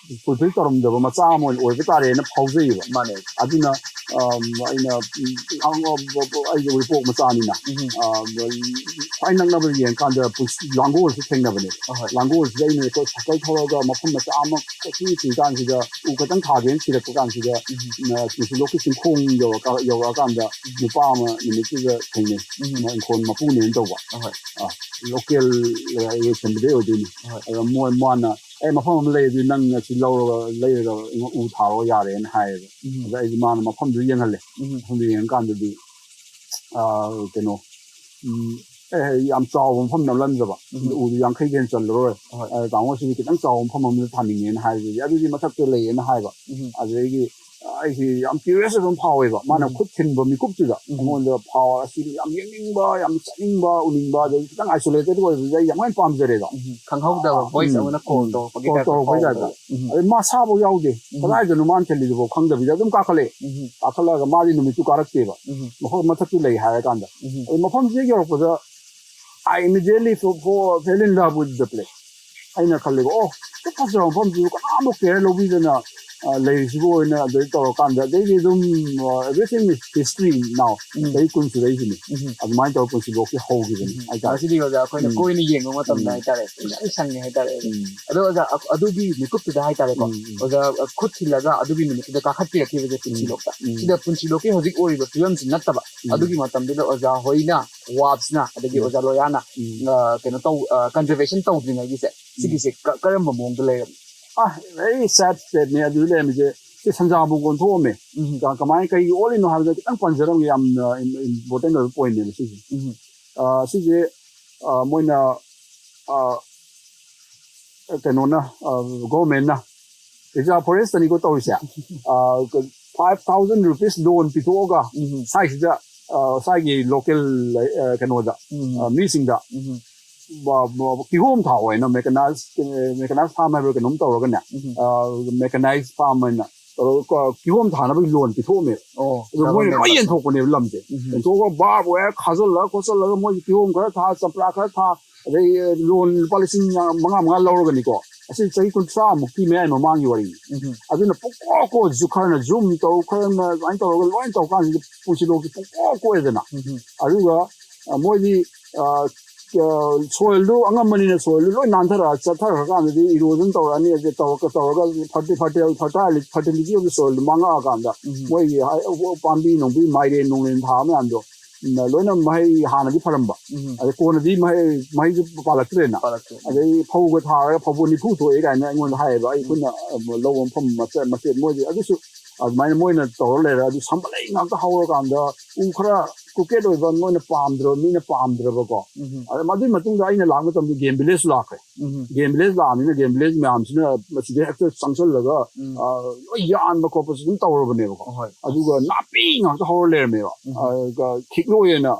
fulfill ꯇꯧꯔꯝꯗꯕ ꯃꯆꯥ ꯑꯃ ꯑꯣꯏꯅ ꯑꯣꯏꯕ ꯇꯥꯔꯦꯅ ꯐꯥꯎꯖꯩꯌꯦꯕ꯫ ꯃꯥꯅꯦ꯫ ꯑꯗꯨꯅ, ꯑꯝ, ꯑꯩꯅ, ꯎꯝ, ꯑꯩꯒꯤ ꯎꯔꯤꯄꯣꯛ ꯃꯆꯥꯅꯤꯅ, ꯎꯝ꯫ ꯑ, ꯈ꯭ꯋꯥꯏ ꯅꯛꯅꯕ ꯌꯦꯡꯀꯥꯟꯗ ꯄꯨꯟꯁꯤ ꯂꯥꯡꯒꯣꯜꯁꯦ ꯊꯦꯡꯅꯕꯅꯦꯕ꯫ ꯑꯍꯣꯏ꯫ ꯂꯥꯡꯒꯣꯜꯁꯤꯗ ꯑꯩꯅ ꯑꯩꯈꯣꯏ ꯁꯥꯏꯀꯜ ꯊꯧꯔꯒ ꯃꯐꯝ ꯃꯆꯥ ꯑꯃ ꯀꯣꯏꯊꯤ ꯊꯤ ꯀꯥꯟꯁꯤꯗ, ꯎ ꯈꯇꯪ ꯊꯥꯒꯦꯅ ꯊꯤꯔꯛꯄ ꯀꯥꯟꯁꯤꯗ, ꯎꯝ꯫ ꯑ, ꯁꯤꯂꯣꯛꯀꯤ ꯆꯤꯡꯈꯣꯡ ꯌꯧꯔꯀ-, ꯌꯧꯔꯛꯑꯀꯥꯟꯗ ꯎꯝ꯫ ꯅꯨꯄꯥ ꯑꯃ ꯅꯨꯃꯤꯠꯇꯨꯗ ꯊꯦꯡꯅꯩ꯫ ꯎꯝ꯫ ꯃꯣꯏ ꯏꯪꯈꯣꯜ ꯃꯄꯨꯅꯦꯅ ꯇꯧꯕ꯫ ꯑꯍꯣꯏ꯫ ꯑ, local ꯂꯣꯏꯁꯟꯕꯗꯩ ꯑꯣꯏꯗꯣꯏꯅꯤ꯫ ꯑꯍꯣꯏ꯫ ꯑꯗ ꯃꯣꯏ, ꯃꯥꯅ, "ꯑꯦ, ꯃꯐꯝ ꯑꯃ ꯂꯩ, ꯑꯗꯨ ꯅꯪ ꯑꯁꯤ ꯂꯧꯔꯒ, ꯂꯩꯔꯒ ꯎ ꯊꯥꯔꯣ ꯌꯥꯔꯦꯅ" ꯍꯥꯏꯌꯦꯕ꯫ ꯎꯝ꯫ ꯑꯗ ꯑꯩꯁꯦ, ꯃꯥꯅ ꯃꯐꯝꯗꯨ ꯌꯦꯡꯍꯜꯂꯦ꯫ ꯎꯝ꯫ ꯃꯐꯝꯗꯨ ꯌꯦꯡꯉꯀꯥꯟꯗꯗꯤ, ꯑ, ꯀꯩꯅꯣ, ꯎꯝ, ꯑꯦ, ꯌꯥꯝ ꯆꯥꯎꯕ ꯃꯐꯝ ꯅꯝꯂꯝꯗꯕ꯫ ꯎꯝ꯫ ꯑꯗꯨ ꯎꯗꯨ ꯌꯥꯡꯈꯩꯗꯤ ꯍꯦꯟꯅ ꯆꯜꯂꯔꯣꯏ꯫ ꯍꯣꯏ꯫ ꯑ, "ꯇꯥꯃꯣ, ꯁꯤꯗꯤ ꯈꯤꯇꯪ ꯆꯥꯎꯕ ꯃꯐꯝ ꯑꯃꯗ ꯊꯥꯅꯤꯡꯉꯦꯅ" ꯍꯥꯏꯕꯗꯒꯤ, "ꯑꯗꯨꯗꯤ ꯃꯊꯛꯇ ꯂꯩꯌꯦꯅ" ꯍꯥꯏꯕ꯫ ꯎꯝ꯫ ꯑꯗꯨꯗꯒꯤ ꯑꯩꯁꯤ ꯌꯥꯝ curious ꯑꯣꯏꯕ ꯑꯃ ꯐꯥꯎꯋꯦꯕ꯫ ꯃꯥꯅ ꯎꯝ꯫ ꯈꯨꯠ ꯊꯤꯟꯕ ꯃꯤꯀꯨꯞꯇꯨꯗ ꯎꯝ꯫ ꯑꯩꯉꯣꯟꯗ ꯐꯥꯎ-, ꯑꯁꯤ ꯌꯥꯝ ꯌꯦꯡꯅꯤꯡꯕ, ꯌꯥꯝ ꯆꯠꯅꯤꯡꯕ, ꯎꯅꯤꯡꯕ, ꯑꯗꯒꯤ ꯈꯤꯇꯪ isolated ꯑꯣꯏꯕꯗꯨꯗ ꯑꯩ ꯌꯥꯝ ꯍꯦꯟꯅ ꯄꯥꯝꯖꯔꯦꯗꯣ꯫ ꯎꯝ꯫ ꯈꯪꯍꯧꯗꯕ ꯑꯥ, voice ꯎꯝ, ꯑꯃꯅ call ꯎꯝ, ꯇꯧꯔꯛꯄꯒꯤ call type of ꯇꯧꯔꯛꯄꯒꯤ ꯐꯥꯎꯕꯗꯣ꯫ Type of꯫ ꯎꯝ꯫ ꯑꯗꯩ ꯃꯥ ꯁꯥꯐꯥꯎ ꯌꯥꯎꯗꯦ꯫ ꯎꯝ꯫ ꯀꯗꯥꯏꯗꯅꯣ ꯃꯥꯅ ꯊꯤꯜꯂꯤꯗꯨꯐꯥꯎ ꯈꯪꯗꯕꯤꯗ ꯑꯗꯨꯝ ꯀꯥꯈꯠꯂꯛꯑꯦ꯫ ꯎꯝ꯫ ꯀꯥꯈꯠꯂꯛꯑꯒ ꯃꯥꯗꯤ ꯅꯨꯃꯤꯠꯇꯨ ꯀꯥꯔꯛꯇꯦꯕ꯫ ꯎꯝ꯫ ꯃꯐꯝ ꯃꯊꯛꯇꯨ ꯂꯩ ꯍꯥꯏꯔꯀꯥꯟꯗ꯫ ꯎꯝ꯫ ꯑꯗꯩ ꯃꯐꯝꯁꯤꯗ ꯌꯧꯔꯛꯄꯗ I immediately fo-, fo-, fell in love with the place꯫ ꯑꯩꯅ ꯈꯜꯂꯦꯕ, "ꯑꯣ, ꯑꯁꯨꯛ ꯐꯖꯕ ꯃꯐꯝꯁꯤꯕꯨ ꯀꯅꯥꯝꯕꯨ care ꯂꯧꯕꯤꯗꯅ, ꯑ, ꯂꯩꯔꯤꯁꯤꯕꯨ ꯑꯣꯏꯅ ꯑꯗꯩ ꯇꯧꯔꯀꯥꯟꯗ ꯑꯗꯩꯗꯤ ꯑꯗꯨꯝ, ꯑ, everything is history now. ꯎꯝ. ꯆꯍꯤ ꯀꯨꯟ ꯁꯨꯔꯛꯏꯁꯤꯅꯤ꯫ ꯎꯝ. ꯑꯗꯨꯃꯥꯏꯅ ꯇꯧꯔ ꯄꯨꯟꯁꯤꯂꯣꯛꯁꯦ ꯍꯧꯈꯤꯕꯅꯤ ꯍꯥꯏꯇꯥꯔꯦ꯫ ꯉꯁꯤꯗꯤ ꯑꯣꯖꯥ ꯑꯩꯈꯣꯏꯅ ꯎꯝ. ꯀꯣꯏꯅ ꯌꯦꯡꯕ ꯃꯇꯝꯗ ꯎꯝ. ꯍꯥꯏꯇꯥꯔꯦ, ꯌꯥꯝ ꯁꯪꯉꯦ ꯍꯥꯏꯇꯥꯔꯦ꯫ ꯎꯝ. ꯑꯗꯣ ꯑꯣꯖꯥ, ꯑ-, ꯑꯗꯨꯒꯤ ꯃꯤꯀꯨꯞꯇꯨꯗ ꯍꯥꯏꯇꯥꯔꯦꯀꯣ, ꯎꯝ, ꯎꯝ. ꯑꯣꯖꯥ, ꯑ, ꯈꯨꯠ ꯊꯤꯜꯂꯒ ꯑꯗꯨꯒꯤ ꯅꯨꯃꯤꯠꯇꯨꯗ ꯀꯥꯈꯠꯄꯤꯔꯛꯈꯤꯕꯁꯦ ꯄꯨꯟꯁꯤꯂꯣꯛꯇ, ꯎꯝ. ꯁꯤꯗ ꯄꯨꯟꯁꯤꯂꯣꯛꯀꯤ ꯍꯧꯖꯤꯛ ꯑꯣꯏꯔꯤꯕ ꯐꯤꯕꯝꯁꯤ ꯅꯠꯇꯕ, ꯎꯝ. ꯑꯗꯨꯒꯤ ꯃꯇꯝꯗꯨꯗ ꯑꯣꯖꯥ ꯍꯣꯏꯅ, ꯋꯥꯞꯁꯅ, ꯑꯗꯒꯤ ꯎꯝ. ꯑꯣꯖꯥ ꯂꯣꯌꯥꯅ, ꯎꯝ. ꯑ, ꯀꯩꯅꯣ ꯇꯧ, ꯑ, conservation ꯇꯧꯗ꯭ꯔꯤꯉꯩꯒꯤꯁꯦ, ꯁꯤꯒꯤꯁꯦ ꯀ-, ꯀꯔꯝꯕ ꯃꯑꯣꯡꯗ ꯂꯩꯔꯝꯃꯤ? ꯑ, very sad stateꯅꯦ ꯑꯗꯨꯗ ꯂꯩꯔꯝꯃꯤꯁꯦ꯫ ꯁꯤ ꯁꯟꯖꯥꯕꯨ ꯑꯣꯟꯊꯣꯛꯑꯝꯃꯦ꯫ ꯎꯝ. ꯀ-, ꯀꯃꯥꯏꯅ, ꯀꯩꯒꯤ ꯑꯣꯜꯂꯤꯅꯣ ꯍꯥꯏꯕꯗ ꯈꯤꯇꯪ ꯄꯟꯖꯔꯝꯒꯦ, ꯌꯥꯝꯅ important ꯑꯣꯏꯕ pointꯅꯦꯕ ꯁꯤꯁꯦ꯫ ꯎꯝ. ꯑ, ꯁꯤꯁꯦ, ꯑ, ꯃꯣꯏꯅ, ꯑ, ꯀꯩꯅꯣꯅ, ꯑ, governmentꯅ reserve forestꯇꯅꯤꯀꯣ ꯇꯧꯔꯤꯁꯦ꯫ ꯑ, five thousand rupees loan ꯄꯤꯊꯣꯛꯑꯒ ꯎꯝ. ꯁ꯭ꯋꯥꯏꯁꯤꯗ, ꯑ, ꯁ꯭ꯋꯥꯏꯒꯤ local, ꯑ, ꯀꯩꯅꯣꯗ, ꯎꯝ. ꯑ, ꯃꯤꯁꯤꯡꯗ ꯎꯝ. ꯕ-, ꯕ-, ꯀꯤꯍꯣꯝ ꯊꯥꯎ ꯍꯥꯏꯅ mechanized, mechanized farm ꯍꯥꯏꯕ꯭ꯔꯥ ꯀꯩꯅꯣꯝ ꯇꯧꯔꯒꯅꯦ, ꯎꯝ. ꯑ, mechanized farm ꯍꯥꯏꯅ ꯇꯧꯔꯒ ꯀ-, ꯀꯤꯍꯣꯝ ꯊꯥꯅꯕꯒꯤ loan ꯄꯤꯊꯣꯛꯑꯝꯃꯦ꯫ ꯑꯣ, ꯑꯗꯨ ꯃꯣꯏꯅ ꯂꯣꯏ government. ꯌꯦꯟꯊꯣꯛꯄꯅꯦꯕ ꯂꯝꯁꯦ꯫ ꯎꯝ. ꯌꯦꯟꯊꯣꯛꯑꯒ ꯕꯥꯔꯕꯨ ꯍꯦꯛ ꯈꯥꯖꯤꯜꯂꯒ ꯈꯣꯠꯆꯜꯂꯒ ꯃꯣꯏ ꯀꯤꯍꯣꯝ ꯈꯔ ꯊꯥ, ꯆꯝꯄ꯭ꯔꯥ ꯈꯔ ꯊꯥ, ꯑꯗꯩ loan ꯂꯨꯄꯥ ꯂꯤꯁꯤꯡ ꯃꯉꯥ ꯃꯉꯥ ꯂꯧꯔꯒꯅꯤꯀꯣ꯫ ꯑꯁꯤ ꯆꯍꯤ ꯀꯨꯟꯊ꯭ꯔꯥ ꯃꯨꯛꯀꯤ ꯃꯌꯥꯏ ꯃꯃꯥꯡꯒꯤ ꯋꯥꯔꯤꯅꯤ꯫ ꯎꯝ. ꯑꯗꯨꯅ ꯄꯨꯡꯀꯣꯛ ꯀꯣꯛ ꯈꯔꯅ zoom ꯇꯧ, ꯈꯔꯅ ꯑꯗꯨꯃꯥꯏꯅ ꯇꯧꯔꯒ ꯂꯣꯏꯅ ꯇꯧ ꯀꯥꯟꯁꯤꯗ ꯄꯨꯟꯁꯤꯂꯣꯛꯁꯦ ꯄꯨꯡꯀꯣꯛ ꯀꯣꯛꯑꯦꯗꯅ꯫ ꯎꯝ. ꯑꯗꯨꯒ, ꯑ, ꯃꯣꯏꯗꯤ, ꯑ, ꯑ, soilꯗꯨ ꯑꯉꯝꯕꯅꯤꯅ soilꯗꯨ ꯂꯣꯏ ꯅꯥꯟꯊꯔꯛꯑ ꯆꯠꯊꯈ꯭ꯔꯀꯥꯟꯗꯗꯤ erosion ꯇꯧꯔꯛꯑꯅꯤ꯫ ꯑꯗꯩ ꯇꯧꯔꯒ, ꯇꯧꯔꯒ ferti-, fertile, fertile, fertility of the soilꯗꯨ ꯃꯥꯡꯉꯛꯑꯀꯥꯟꯗ ꯎꯝ. ꯃꯣꯏꯒꯤ ꯍꯥꯏ-, ꯄꯥꯝꯕꯤ ꯅꯨꯡꯕꯤ ꯃꯥꯏꯔꯦꯟ ꯅꯨꯡꯂꯦꯟ ꯊꯥꯕ ꯃꯌꯥꯝꯗꯣ, ꯎꯝ, ꯂꯣꯏꯅ ꯃꯍꯩ ꯍꯥꯟꯅꯗꯤ ꯐꯔꯝꯕ꯫ ꯎꯝ. ꯑꯗꯩ ꯀꯣꯟꯅꯗꯤ ꯃꯍꯩ, ꯃꯍꯩꯁꯨ ꯄꯥꯜꯂꯛꯇ꯭ꯔꯦꯅ꯫ ꯄꯥꯜꯂꯛꯇ꯭ꯔꯦ. ꯑꯗꯩ ꯐꯧꯒ ꯊꯥꯔꯒ ꯐꯧꯕꯣꯠ ꯅꯤꯐꯨ ꯊꯣꯛꯑꯦ ꯀꯥꯏꯅ ꯑꯩꯉꯣꯟꯗ ꯍꯥꯏꯌꯦꯕ꯫ ꯑꯩ ꯑꯩꯈꯣꯏꯅ, ꯑ, ꯂꯧ ꯃꯐꯝ ꯃꯆꯦꯠ ꯃꯆꯦꯠ ꯃꯣꯏꯗꯤ ꯑꯗꯨꯁꯨ ꯑꯗꯨꯃꯥꯏꯅ ꯃꯣꯏꯅ ꯇꯧꯔ ꯂꯩꯔꯦ꯫ ꯑꯗꯨ ꯁꯝꯕꯂꯩ ꯉꯥꯛꯇ ꯍꯧꯔꯀꯥꯟꯗ ꯎ ꯈꯔ crooked ꯑꯣꯏꯕ ꯃꯣꯏꯅ ꯄꯥꯝꯗ꯭ꯔꯕ, ꯃꯤꯅ ꯄꯥꯝꯗ꯭ꯔꯕꯀꯣ꯫ ꯎꯝ. ꯑꯗ ꯃꯗꯨꯒꯤ ꯃꯇꯨꯡꯗ ꯑꯩꯅ ꯂꯥꯛꯄ ꯃꯇꯝꯗ game village ꯂꯥꯛꯈ꯭ꯔꯦ꯫ ꯎꯝ. Game village ꯂꯥꯛꯑꯕꯅꯤꯅ game village ꯃꯌꯥꯝꯁꯤꯅ ꯃꯁꯤꯗ ꯍꯦꯛꯇ ꯆꯪꯁꯜꯂꯒ, ꯎꯝ. ꯑ, ꯂꯣꯏ ꯌꯥꯟꯕ ꯈꯣꯠꯄꯁꯨ ꯑꯗꯨꯝ ꯇꯧꯔꯕꯅꯦꯕꯀꯣ꯫ ꯍꯣꯏ. ꯑꯗꯨꯒ ꯅꯥꯄꯤ ꯉꯥꯛꯇ ꯍꯧꯔ ꯂꯩꯔꯝꯃꯦꯕ꯫ ꯎꯝ. ꯑꯗꯨꯒ ꯈꯤꯛꯂꯣꯏ ꯑꯅ ꯌꯥꯝ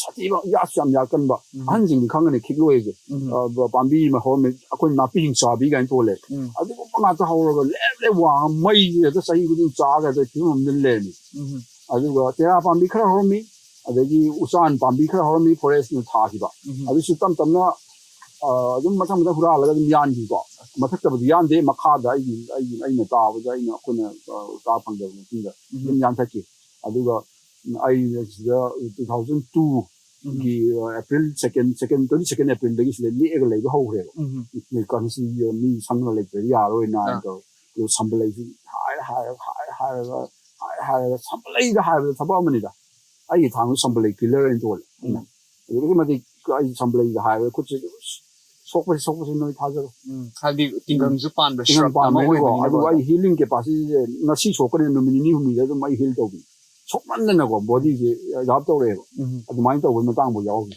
ꯁꯥꯊꯤꯕ, ꯌꯥꯠꯁꯨ ꯌꯥꯝ ꯌꯥꯠꯀꯟꯕ꯫ ꯎꯝ. ꯑꯍꯟꯁꯤꯡꯗꯤ ꯈꯪꯒꯅꯤ ꯈꯤꯛꯂꯣꯏꯁꯦ꯫ ꯎꯝ. ꯑ, ꯕ-, ꯄꯥꯝꯕꯤ ꯑꯃ ꯍꯧꯔꯝꯃꯤ, ꯑꯩꯈꯣꯏ ꯅꯥꯄꯤ ꯍꯤꯡꯆꯥꯕꯤ ꯀꯥꯏꯅ ꯊꯣꯜꯂꯦ꯫ ꯎꯝ. ꯑꯗꯨꯒꯨꯝꯕ ꯉꯥꯛꯇ ꯍꯧꯔꯒ ꯂꯦꯞ ꯂꯦꯞ ꯋꯥꯡꯉ ꯃꯩꯁꯦ ꯍꯦꯛꯇ ꯆꯍꯤ ꯈꯨꯗꯤꯡ ꯆꯥꯒ ꯍꯦꯛꯇ ꯐꯤꯕꯝ ꯑꯃꯗ ꯂꯩꯔꯝꯃꯤ꯫ ꯎꯝ. ꯑꯗꯨꯒ ꯇꯦꯔꯥ ꯄꯥꯝꯕꯤ ꯈꯔ ꯍꯧꯔꯝꯃꯤ, ꯑꯗꯒꯤ ꯎꯆꯥꯟ ꯄꯥꯝꯕꯤ ꯈꯔ ꯍꯧꯔꯝꯃꯤ, forestꯅ ꯊꯥꯈꯤꯕ꯫ ꯎꯝ. ꯑꯗꯨꯁꯨ ꯇꯞ ꯇꯞꯅ, ꯑ, ꯑꯗꯨꯝ ꯃꯊꯪ ꯃꯊꯪ ꯍꯨꯔꯥꯜꯂꯒ ꯑꯗꯨꯝ ꯌꯥꯟꯈꯤꯀꯣ꯫ ꯃꯊꯛꯇꯕꯨꯗꯤ ꯌꯥꯟꯗꯦ, ꯃꯈꯥꯗ ꯑꯩꯒꯤ ꯑꯩꯒꯤ ꯑꯩꯅ ꯇꯥꯕꯗ, ꯑꯩꯅ ꯑꯩꯈꯣꯏꯅ ꯇꯥ ꯐꯪꯗꯕ ꯃꯇꯨꯡꯗ ꯑꯗꯨꯝ ꯌꯥꯟꯊꯠꯈꯤ꯫ ꯑꯗꯨꯒ ꯑꯩ ꯁꯤꯗ two thousand two ꯒꯤ April second second twenty second ꯑꯦꯄ꯭ꯔꯤꯜꯗꯒꯤ ꯁꯤꯗ ꯂꯦꯛꯑꯒ ꯂꯩꯕ ꯍꯧꯈ꯭ꯔꯦꯕ꯫ ꯀꯟꯁꯤ ꯃꯤ ꯁꯪꯅ ꯂꯩꯇ꯭ꯔꯗꯤ ꯌꯥꯔꯣꯏꯅ ꯍꯥꯏꯅ ꯇꯧꯔ, ꯑꯗꯨ ꯁꯝꯕꯂꯩꯁꯤ ꯍꯥꯏꯔ ꯍꯥꯏꯔ ꯍꯥꯏꯔ ꯍꯥꯏꯔꯒ ꯍꯥꯏꯔ ꯍꯥꯏꯔꯒ ꯁꯝꯕꯂꯩꯗ ꯍꯥꯏꯕꯗ ꯊꯕꯛ ꯑꯃꯅꯤꯗ꯫ ꯑꯩꯒꯤ ꯊꯥꯡꯗꯨ ꯁꯝꯕꯂꯩ ꯀꯤꯂꯔ ꯑꯣꯏꯅ ꯊꯣꯛꯍꯜꯂꯦ꯫ ꯑꯗꯨꯛꯀꯤ ꯃꯇꯤꯛ ꯑꯩ ꯁꯝꯕꯂꯩꯗ ꯍꯥꯏꯕꯗ ꯈꯨꯠꯁꯦ ꯁꯣꯛꯄꯁꯤ ꯁꯣꯛꯄꯁꯤ ꯅꯣꯏ ꯊꯥꯖꯔꯣꯏ꯫ ꯍꯥꯏꯗꯤ ꯇꯤꯡꯈꯪꯁꯨ ꯄꯥꯟꯕ ꯇꯤꯡꯈꯪ ꯁ꯭ꯔꯕ ꯑꯃ ꯄꯥꯟꯕꯅꯤꯅꯀꯣ, ꯑꯣꯏꯕꯅꯤꯅꯀꯣ꯫ ꯑꯗꯨꯒ ꯑꯩ ꯍꯤꯂꯤꯡ ꯀꯦꯄꯥꯁꯤꯇꯤꯁꯦ ꯉꯁꯤ ꯁꯣꯛꯀꯅꯤ, ꯅꯨꯃꯤꯠ ꯅꯤꯅꯤ ꯍꯨꯝꯅꯤꯗ ꯑꯗꯨꯝ ꯑꯩ ꯍꯤꯜ ꯇꯧꯕꯤ꯫ ꯁꯣꯛꯃꯟꯗꯅꯀꯣ ꯕꯣꯗꯤꯁꯦ ꯑꯦꯗꯥꯞ ꯇꯧꯔꯛꯑꯦꯕ꯫ ꯑꯗꯨꯃꯥꯏꯅ ꯇꯧꯕꯒꯤ ꯃꯇꯥꯡꯐꯥꯎ ꯌꯥꯎꯈꯤ꯫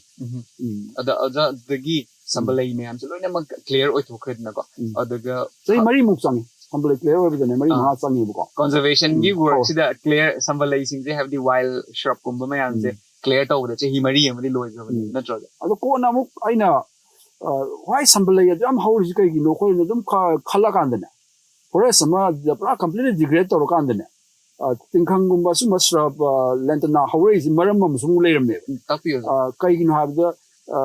ꯎꯝ꯫ ꯑꯗ ꯑꯗ ꯑꯗꯨꯗꯒꯤ ꯁꯝꯕꯂꯩ ꯃꯌꯥꯝꯁꯦ ꯂꯣꯏꯅꯃꯛ ꯀ꯭ꯂꯤꯌꯔ ꯑꯣꯏꯊꯣꯛꯈ꯭ꯔꯦꯗꯅꯀꯣ꯫ ꯎꯝ꯫ ꯑꯗꯨꯒ ꯆꯍꯤ ꯃꯔꯤꯃꯨꯛ ꯆꯪꯉꯤ ꯁꯝꯕꯂꯩ ꯀ꯭ꯂꯤꯌꯔ ꯑꯣꯏꯕꯗꯅꯦ, ꯃꯔꯤ ꯑꯥ꯫ ꯃꯉꯥ ꯆꯪꯉꯦꯕꯀꯣ꯫ ꯀꯟꯖꯔꯕꯦꯁꯟꯒꯤ ꯎꯝ, ꯋꯥꯔꯛꯁꯤꯗ ꯀ꯭ꯂꯤꯌꯔ ꯁꯝꯕꯂꯩꯁꯤꯡꯁꯦ, ꯍꯥꯏꯕꯗꯤ ꯋꯥꯏꯜ ꯁ꯭ꯔꯕꯀꯨꯝꯕ ꯃꯌꯥꯝꯁꯦ ꯎꯝ꯫ ꯀ꯭ꯂꯤꯌꯥꯔ ꯇꯧꯕꯗ ꯆꯍꯤ ꯃꯔꯤ ꯑꯃꯗꯤ ꯂꯣꯏꯈ꯭ꯔꯕꯅꯦꯕ, ꯎꯝ꯫ ꯅꯠꯇ꯭ꯔꯣ? ꯑꯗꯣ ꯀꯣꯟꯅ ꯑꯃꯨꯛ ꯑꯩꯅ ꯍ꯭ꯋꯥꯏ ꯁꯝꯕꯂꯩ ꯑꯗꯨ ꯌꯥꯝ ꯍꯧꯔꯤꯁꯤ ꯀꯩꯒꯤꯅꯣ ꯑꯩꯈꯣꯏꯅ ꯑꯗꯨꯝ ꯈ- ꯈꯜꯂꯀꯥꯟꯗꯅꯦ, ꯐꯣꯔꯦꯁ ꯑꯃꯗ ꯄꯨꯔꯥ ꯀꯝꯄ꯭ꯂꯤꯠꯂꯤ ꯗꯤꯒ꯭ꯔꯦꯗ ꯇꯧꯔꯀꯥꯟꯗꯅꯦ, ꯑ, ꯇꯤꯡꯈꯪꯒꯨꯝꯕ ꯁꯨꯝꯕ ꯁ꯭ꯔꯕ ꯂꯦꯟꯇꯅꯥ ꯍꯧꯔꯛꯏꯁꯤ ꯃꯔꯝ ꯑꯃꯁꯨ ꯑꯃꯨꯛ ꯂꯩꯔꯝꯃꯦꯕ꯫ ꯎꯝ, ꯇꯥꯛꯄꯤꯌꯨ, ꯑꯣꯖꯥ꯫ ꯑ, ꯀꯩꯒꯤꯅꯣ ꯍꯥꯏꯕꯗ, ꯑ,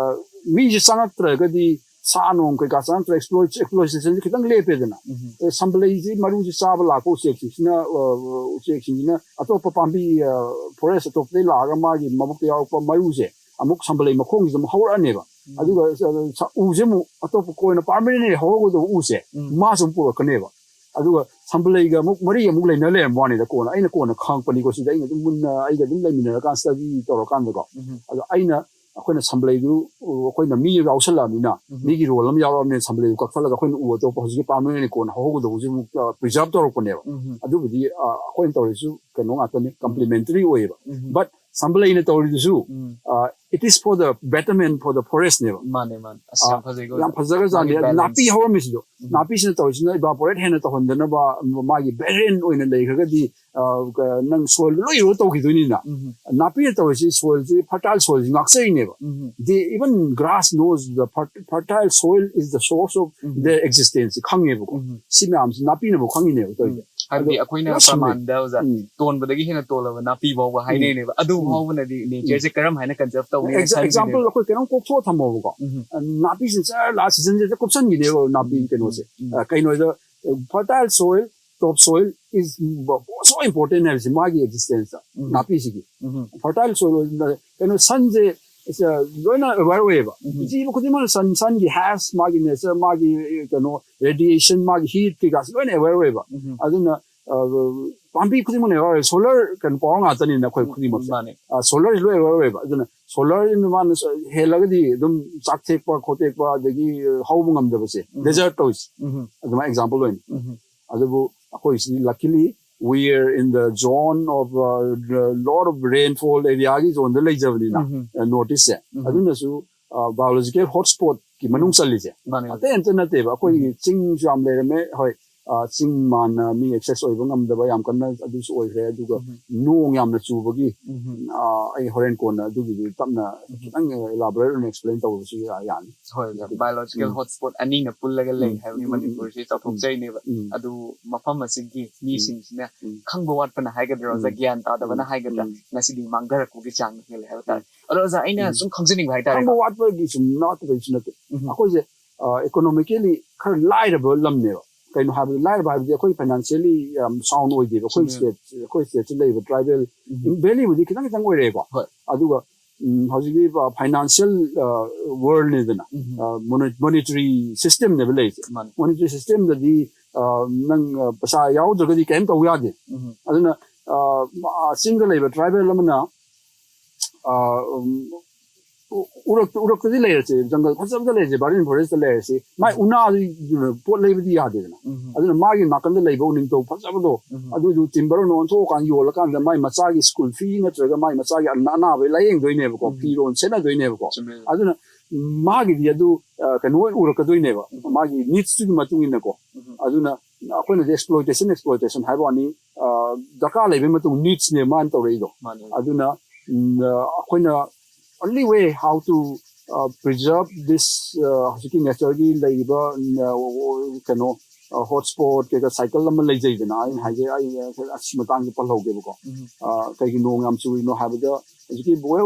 ꯃꯤꯁꯦ ꯆꯪꯉꯛꯇ꯭ꯔꯒꯗꯤ ꯁꯥ ꯅꯣꯡ ꯀꯩꯀꯥ ꯆꯪꯉꯛꯇ꯭ꯔ ꯑꯦꯛꯁꯄ꯭ꯂꯣꯏꯇꯦꯁꯟꯁꯦ ꯈꯤꯇꯪ ꯂꯦꯞꯄꯦꯗꯅ꯫ ꯎꯝ꯫ ꯑ, ꯁꯝꯕꯂꯩꯁꯤ ꯃꯔꯨꯁꯤ ꯆꯥꯕ ꯂꯥꯛꯄ ꯎꯆꯦꯛꯁꯤꯡꯁꯤꯅ, ꯑ, ꯎꯆꯦꯛꯁꯤꯡꯁꯤꯅ ꯑꯇꯣꯞꯄ ꯄꯥꯝꯕꯤ, ꯑ, ꯐꯣꯔꯦꯁ ꯑꯇꯣꯞꯄꯗꯒꯤ ꯂꯥꯛꯑꯒ ꯃꯥꯒꯤ ꯃꯕꯨꯛꯇ ꯌꯥꯎꯔꯛꯄ ꯃꯔꯨꯁꯦ ꯑꯃꯨꯛ ꯁꯝꯕꯂꯩ ꯃꯈꯣꯡꯁꯤꯗ ꯑꯃꯨꯛ ꯍꯧꯔꯛꯑꯅꯦꯕ꯫ ꯑꯗꯨꯒ, ꯑ, ꯁ- ꯎꯁꯦ ꯑꯃꯨꯛ ꯑꯇꯣꯞꯄ ꯀꯣꯏꯅ ꯄꯥꯔꯃꯅꯦꯟꯂꯤ ꯍꯧꯔꯒꯗꯧꯕ ꯎꯁꯦ ꯎꯝ꯫ ꯃꯥꯁꯨ ꯑꯃꯨꯛ ꯄꯨꯔꯛꯀꯅꯦꯕ꯫ ꯑꯗꯨꯒ ꯁꯝꯕꯂꯩꯒ ꯑꯃꯨꯛ ꯃꯔꯤ ꯑꯃꯨꯛ ꯂꯩꯅ ꯂꯩꯔꯝꯕ ꯋꯥꯅꯤꯗ꯫ ꯀꯣꯟꯅ ꯑꯩꯅ ꯀꯣꯟꯅ ꯈꯪꯉꯛꯄꯅꯤꯀꯣ, ꯁꯤꯗ ꯑꯩꯅ ꯑꯗꯨꯝ ꯃꯨꯟꯅ ꯑꯩꯒ ꯑꯗꯨꯝ ꯂꯩꯃꯤꯟꯅꯔꯀꯥꯟ ꯁ꯭ꯇꯗꯤ ꯇꯧꯔꯀꯥꯟꯗꯀꯣ꯫ ꯎꯝ꯫ ꯑꯗꯣ ꯑꯩꯅ ꯑꯩꯈꯣꯏꯅ ꯁꯝꯕꯂꯩꯗꯨ, ꯑ, ꯑꯩꯈꯣꯏꯅ ꯃꯤ ꯌꯥꯎꯁꯜꯂꯛꯑꯕꯅꯤꯅ, ꯎꯝ꯫ ꯃꯤꯒꯤ ꯔꯣꯜ ꯑꯃ ꯌꯥꯎꯔꯛꯑꯕꯅꯤꯅ ꯁꯝꯕꯂꯩꯗꯨ ꯀꯛꯊꯠꯂꯒ ꯑꯩꯈꯣꯏꯅ ꯎ ꯑꯇꯣꯞꯄ ꯍꯧꯖꯤꯛꯀꯤ ꯄꯥꯝꯃꯦꯟ ꯀꯣꯟꯅ ꯍꯧꯍꯧꯒꯗꯧꯕꯁꯤ ꯑꯃꯨꯛ, ꯑ, ꯄ꯭ꯔꯤꯖꯥꯔꯕ ꯇꯧꯔꯛꯄꯅꯦꯕ꯫ ꯎꯝ꯫ ꯑꯗꯨꯕꯨꯗꯤ, ꯑ, ꯑꯩꯈꯣꯏꯅ ꯇꯧꯔꯤꯁꯨ ꯀꯩꯅꯣ ꯉꯥꯛꯇꯅꯤ, ꯀꯝꯄ꯭ꯂꯤꯃꯦꯟꯇꯔꯤ ꯑꯣꯏꯌꯦꯕ꯫ ꯎꯝ꯫ But ꯁꯝꯕꯂꯩꯅ ꯇꯧꯔꯤꯗꯨꯁꯨ, ꯎꯝ꯫ ꯑ, it is for the betterment for the forest ꯅꯦꯕ꯫ ꯃꯥꯅꯦ, ꯃꯥꯅꯦ꯫ ꯑꯁ, ꯑ, ꯌꯥꯝ ꯐꯖꯩꯀꯣ, ꯌꯥꯝ ꯑꯣꯖꯥ꯫ ꯐꯖꯈ꯭ꯔꯖꯥꯠꯅꯤ꯫ ꯃꯥꯒꯤ ꯑꯗꯨ balance꯫ ꯅꯥꯄꯤ ꯍꯧꯔꯝꯃꯤꯁꯤꯗꯣ, ꯎꯝ꯫ ꯅꯥꯄꯤꯁꯤꯅ ꯇꯧꯔꯤꯁꯤꯅ ꯏꯚꯥꯄꯣꯔꯦꯠ ꯍꯦꯟꯅ ꯇꯧꯍꯟꯗꯅꯕ, ꯃꯥꯒꯤ ꯕꯦꯔꯤꯌꯟ ꯑꯣꯏꯅ ꯂꯩꯈ꯭ꯔꯒꯗꯤ, ꯑ, ꯀ-, ꯅꯪ ꯁꯣꯏꯜꯗ ꯂꯣꯏ ꯏꯔꯣ ꯇꯧꯈꯤꯗꯣꯏꯅꯤꯅ꯫ ꯎꯝ꯫ ꯅꯥꯄꯤꯅ ꯇꯧꯔꯤꯁꯤ ꯁꯣꯏꯜꯁꯤ, ꯐꯔꯇꯥꯏꯜ ꯁꯣꯏꯜꯁꯤ ꯉꯥꯛꯆꯔꯤꯅꯦꯕ꯫ Um. They, even grass knows the fer-, fertile soil is the source of um. Their existence ꯈꯪꯉꯦꯕꯀꯣ꯫ ꯎꯝ꯫ ꯁꯤ ꯃꯌꯥꯝꯁꯤ ꯅꯥꯄꯤꯅꯕꯨ ꯈꯪꯉꯤꯅꯦꯕ ꯇꯧꯔꯤꯁꯦ꯫ ꯎꯝ꯫ ꯍꯥꯏꯕꯗꯤ ꯑꯗꯣ ꯑꯩꯈꯣꯏꯅ ꯄꯨꯔꯥ ꯁꯝꯅꯩ꯫ ꯄ꯭ꯔꯃꯥꯟꯗ, ꯑꯣꯖꯥ, ꯎꯝ꯫ ꯇꯣꯟꯕꯗꯒꯤ ꯍꯦꯟꯅ ꯇꯣꯜꯂꯕ ꯅꯥꯄꯤ ꯐꯥꯎꯕ ꯍꯥꯏꯅꯩꯅꯦꯕ꯫ ꯑꯗꯨ ꯎꯝ꯫ ꯐꯥꯎꯕꯅꯗꯤ ꯅꯦꯆꯔꯁꯦ ꯀꯔꯝ ꯍꯥꯏꯅ ꯀꯟꯖꯔꯕ Example, ꯑꯩꯈꯣꯏ ꯀꯩꯅꯣꯝ ꯀꯣꯛꯊꯣꯛꯑ ꯊꯝꯃꯣꯕꯀꯣ꯫ ꯎꯝ. ꯅꯥꯄꯤꯁꯤꯡ ꯆꯔ ꯂꯥꯛꯑ season ꯁꯤꯗ ꯀꯨꯞꯁꯟꯈꯤꯅꯦꯕ ꯅꯥꯄꯤ ꯎꯝ, ꯀꯩꯅꯣꯁꯦ꯫ ꯎꯝ, ꯎꯝ. ꯑ, ꯀꯩꯅꯣꯗ, fertile soil, top soil is so important ꯍꯥꯏꯕꯁꯤ ꯃꯥꯒꯤ existence ꯇ, ꯎꯝ. ꯅꯥꯄꯤꯁꯤꯒꯤ꯫ ꯎꯝ. Fertile soil ꯑꯣꯏꯅ ꯀꯩꯅꯣ, sun ꯁꯦ, ꯑ, ꯂꯣꯏꯅ aware ꯑꯣꯏꯌꯦꯕ꯫ ꯎꯝ. ꯖꯤꯕ ꯈꯨꯗꯤꯡꯃꯛꯅ sun, sun ꯒꯤ heat, ꯃꯥꯒꯤ nature, ꯃꯥꯒꯤ, ꯑ, ꯀꯩꯅꯣ, radiation, ꯃꯥꯒꯤ heat ꯀꯩꯀꯥꯁꯦ ꯂꯣꯏꯅ aware ꯑꯣꯏꯌꯦꯕ꯫ ꯎꯝ. ꯑꯗꯨꯅ, ꯑ, ꯄꯥꯝꯕꯤ ꯈꯨꯗꯤꯡꯃꯛꯅ aware ꯑꯣꯏꯌꯦ꯫ Solar ꯀꯩꯅꯣ power ꯉꯥꯛꯇꯅꯤꯅ ꯑꯩꯈꯣꯏ ꯎꯝ, ꯈꯨꯗꯤꯡꯃꯛꯁꯦ꯫ ꯃꯥꯅꯦ. ꯑ, solar ꯁꯤ ꯂꯣꯏ aware ꯑꯣꯏꯌꯦꯕ꯫ ꯑꯗꯨꯅ solar ꯁꯤꯅ ꯃꯥꯅ ꯁ-, ꯍꯦꯜꯂꯒꯗꯤ ꯑꯗꯨꯝ ꯆꯥꯛ ꯊꯦꯛꯄ, ꯈꯣꯠꯇꯦꯛꯄ, ꯑꯗꯒꯤ, ꯑ, ꯍꯧꯕ ꯉꯝꯗꯕꯁꯦ, ꯎꯝ. Desert ꯇꯧꯔꯤꯁꯦ꯫ ꯎꯝ. ꯑꯗꯨꯃꯥꯏꯅ example ꯑꯣꯏꯅ꯫ ꯎꯝ. ꯑꯗꯨꯕꯨ ꯑꯩꯈꯣꯏꯁꯤꯗꯤ luckily we are in the zone of, uh, the lot of rainfall area ꯒꯤ zone ꯗ ꯂꯩꯖꯕꯅꯤꯅ, ꯎꯝ. ꯑ, North East ꯁꯦ꯫ ꯎꯝ. ꯑꯗꯨꯅꯁꯨ, ꯑ, biological hotspot ꯀꯤ ꯃꯅꯨꯡ ꯎꯝ. ꯆꯜꯂꯤꯁꯦ꯫ ꯃꯥꯅꯦ. ꯑꯇꯩ ꯑꯝꯇ ꯅꯠꯇꯦꯕ꯫ ꯑꯩꯈꯣꯏꯒꯤ ꯎꯝ. ꯆꯤꯡꯁꯨ ꯌꯥꯝ ꯂꯩꯔꯝꯃꯦ꯫ ꯍꯣꯏ, ꯑ, ꯆꯤꯡ ꯃꯥꯟꯅ ꯃꯤ access ꯑꯣꯏꯕ ꯉꯝꯗꯕ ꯌꯥꯝ ꯀꯟꯅ ꯑꯗꯨꯁꯨ ꯑꯣꯏꯈ꯭ꯔꯦ꯫ ꯑꯗꯨꯒ ꯎꯝ. ꯅꯣꯡ ꯌꯥꯝꯅ ꯆꯨꯕꯒꯤ, ꯎꯝ. ꯑ, ꯑꯩ ꯍꯣꯔꯦꯟ ꯀꯣꯟꯅ ꯑꯗꯨꯒꯤꯗꯨ ꯇꯞꯅ ꯎꯝ. ꯈꯤꯇꯪ elaborate ꯑꯣꯏꯅ explain ꯇꯧꯕꯁꯨ ꯌꯥ-, ꯌꯥꯅꯤ꯫ ꯍꯣꯏ, ꯑꯣꯖꯥ꯫ ꯎꯝ. Biological hotspot ꯑꯅꯤꯅ ꯄꯨꯜꯂꯒ ꯂꯩ ꯎꯝ. ꯍꯥꯏꯕꯅꯤ ꯎꯝ. ꯎꯝ. ꯃꯅꯤꯄꯨꯔꯁꯤ ꯆꯥꯎꯊꯣꯛꯆꯔꯤꯅꯦꯕ꯫ ꯎꯝ. ꯑꯗꯨ ꯃꯐꯝ ꯑꯁꯤꯒꯤ ꯎꯝ. ꯃꯤꯁꯤꯡꯁꯤꯅ ꯎꯝ. ꯈꯪꯕ ꯋꯥꯠꯄꯅ ꯍꯥꯏꯒꯗ꯭ꯔꯥ, ꯑꯣꯖꯥ, ꯎꯝ. ꯒ꯭ꯌꯥꯟ ꯇꯥꯗꯕꯅ ꯎꯝ. ꯍꯥꯏꯒꯗ꯭ꯔꯥ, ꯎꯝ. ꯉꯁꯤꯗꯤ ꯃꯥꯡꯊꯔꯛꯄꯒꯤ ꯆꯥꯡ ꯍꯦꯜꯂꯦ ꯍꯥꯏꯕ ꯇꯥꯔꯦ꯫ ꯎꯝ. ꯑꯗꯣ ꯑꯣꯖꯥ, ꯑꯩꯅ ꯎꯝ. ꯁꯨꯝ ꯈꯪꯖꯅꯤꯡꯕ ꯍꯥꯏꯇꯥꯔꯦꯀꯣ꯫ ꯈꯪꯕ ꯋꯥꯠꯄꯒꯤ ꯁꯨꯝ ꯅꯠꯇꯕꯁꯨ ꯅꯠꯇꯦ꯫ ꯎꯝ. ꯑꯩꯈꯣꯏꯁꯦ, ꯑ, economically ꯈꯔ ꯂꯥꯏꯔꯕ ꯂꯝꯅꯦꯕ꯫ ꯀꯩꯅꯣ ꯍꯥꯏꯕꯗ, ꯂꯥꯏꯔꯕ ꯍꯥꯏꯕꯗꯤ ꯑꯩꯈꯣꯏ financially ꯌꯥꯝ sound ꯑꯣꯏꯗꯦꯕ꯫ ꯑꯩꯈꯣꯏ ꯆꯨꯝꯃꯦ. State, ꯑꯩꯈꯣꯏ state ꯁꯤ ꯂꯩꯕ tribal ꯎꯝ. valley ꯕꯨꯗꯤ ꯈꯤꯇꯪ ꯈꯤꯇꯪ ꯑꯣꯏꯔꯦꯀꯣ꯫ ꯍꯣꯏ. ꯑꯗꯨꯒ, ꯎꯝ, ꯍꯧꯖꯤꯛꯀꯤ, ꯑ, financial, ꯑ, world ꯅꯤꯗꯅ, ꯎꯝ. ꯑ, moni-, monetary system ꯅꯦꯕ ꯂꯩꯔꯤꯁꯦ꯫ ꯃꯥꯅꯦ. Monetary system ꯗꯗꯤ, ꯑ, ꯅꯪ, ꯑ, ꯄꯩꯁꯥ ꯌꯥꯎꯗ꯭ꯔꯒꯗꯤ ꯀꯩꯝ ꯇꯧ ꯌꯥꯗꯦ꯫ ꯎꯝ. ꯑꯗꯨꯅ, ꯑ, ꯆꯤꯡꯗ ꯂꯩꯕ tribal ꯑꯃꯅ, ꯑ, ꯎꯝ, ꯎ-, ꯎꯔꯛ-, ꯎꯔꯛꯇꯗꯤ ꯂꯩꯔꯁꯤ, jungle ꯐꯖꯕꯗ ꯂꯩꯔꯁꯤ, verdant forest ꯇ ꯂꯩꯔꯁꯤ, ꯃꯥꯏ ꯎꯅꯥꯗꯨ ꯄꯣꯠ ꯂꯩꯕꯗꯤ ꯌꯥꯗꯦꯗꯅ꯫ ꯎꯝ. ꯑꯗꯨꯅ ꯃꯥꯒꯤ ꯅꯥꯀꯟꯗ ꯂꯩꯕ ꯎꯅꯤꯡꯊꯧ ꯐꯖꯕꯗꯣ, ꯎꯝ. ꯑꯗꯨꯗꯨ timber ꯑꯣꯏꯅ ꯑꯣꯟꯊꯣꯛꯑꯀꯥꯟꯗ ꯌꯣꯜꯂꯀꯥꯟꯗ ꯃꯥꯏ ꯃꯆꯥꯒꯤ school fee ꯅꯠꯇ꯭ꯔꯒ ꯃꯥꯏ ꯃꯆꯥꯒꯤ ꯑꯅꯥ-, ꯑꯅꯥꯕ ꯂꯥꯌꯦꯡꯗꯣꯏꯅꯦꯕꯀꯣ, ꯎꯝ. ꯐꯤꯔꯣꯜ ꯁꯦꯠꯅꯗꯣꯏꯅꯦꯕꯀꯣ꯫ ꯆꯨꯝꯃꯦ. ꯑꯗꯨꯅ ꯃꯥꯒꯤꯗꯤ ꯑꯗꯨ, ꯑ, ꯀꯩꯅꯣ ꯑꯣꯏꯅ ꯎꯔꯛꯀꯗꯣꯏꯅꯦꯕ, ꯎꯝ. ꯃꯥꯒꯤ needs ꯇꯨꯒꯤ ꯃꯇꯨꯡ ꯏꯟꯅꯀꯣ꯫ ꯎꯝ. ꯑꯗꯨꯅ ꯑꯩꯈꯣꯏꯅꯗꯤ exploitation, exploitation ꯍꯥꯏꯕ ꯋꯥꯅꯤ, ꯑ, ꯗꯔꯀꯥꯔ ꯂꯩꯕꯒꯤ ꯃꯇꯨꯡ needs ꯅꯦ ꯃꯥꯅ ꯇꯧꯔꯛꯏꯗꯣ꯫ ꯃꯥꯅꯦ. ꯑꯗꯨꯅ, ꯎꯝ, ꯑ, ꯑꯩꯈꯣꯏꯅ only way how to, ꯑ, preserve this, ꯑ, ꯍꯧꯖꯤꯛꯀꯤ nature ꯒꯤ ꯂꯩꯔꯤꯕ, ꯎꯝ, ꯑ, ꯀꯩꯅꯣ, ꯑ, hotspot ꯀꯩꯀꯥ cycle ꯑꯃ ꯂꯩꯖꯩꯗꯅ, ꯑꯩꯅ ꯎꯝ. ꯍꯥꯏꯖꯩ, ꯑꯩ, ꯑ, ꯑꯁꯤ ꯃꯇꯥꯡꯗ ꯄꯜꯍꯧꯒꯦꯕꯀꯣ꯫ ꯎꯝ. ꯑ, ꯀꯩꯒꯤ ꯅꯣꯡ ꯌꯥꯝ ꯆꯨꯔꯤꯅꯣ ꯍꯥꯏꯕꯗ, ꯍꯧꯖꯤꯛꯀꯤ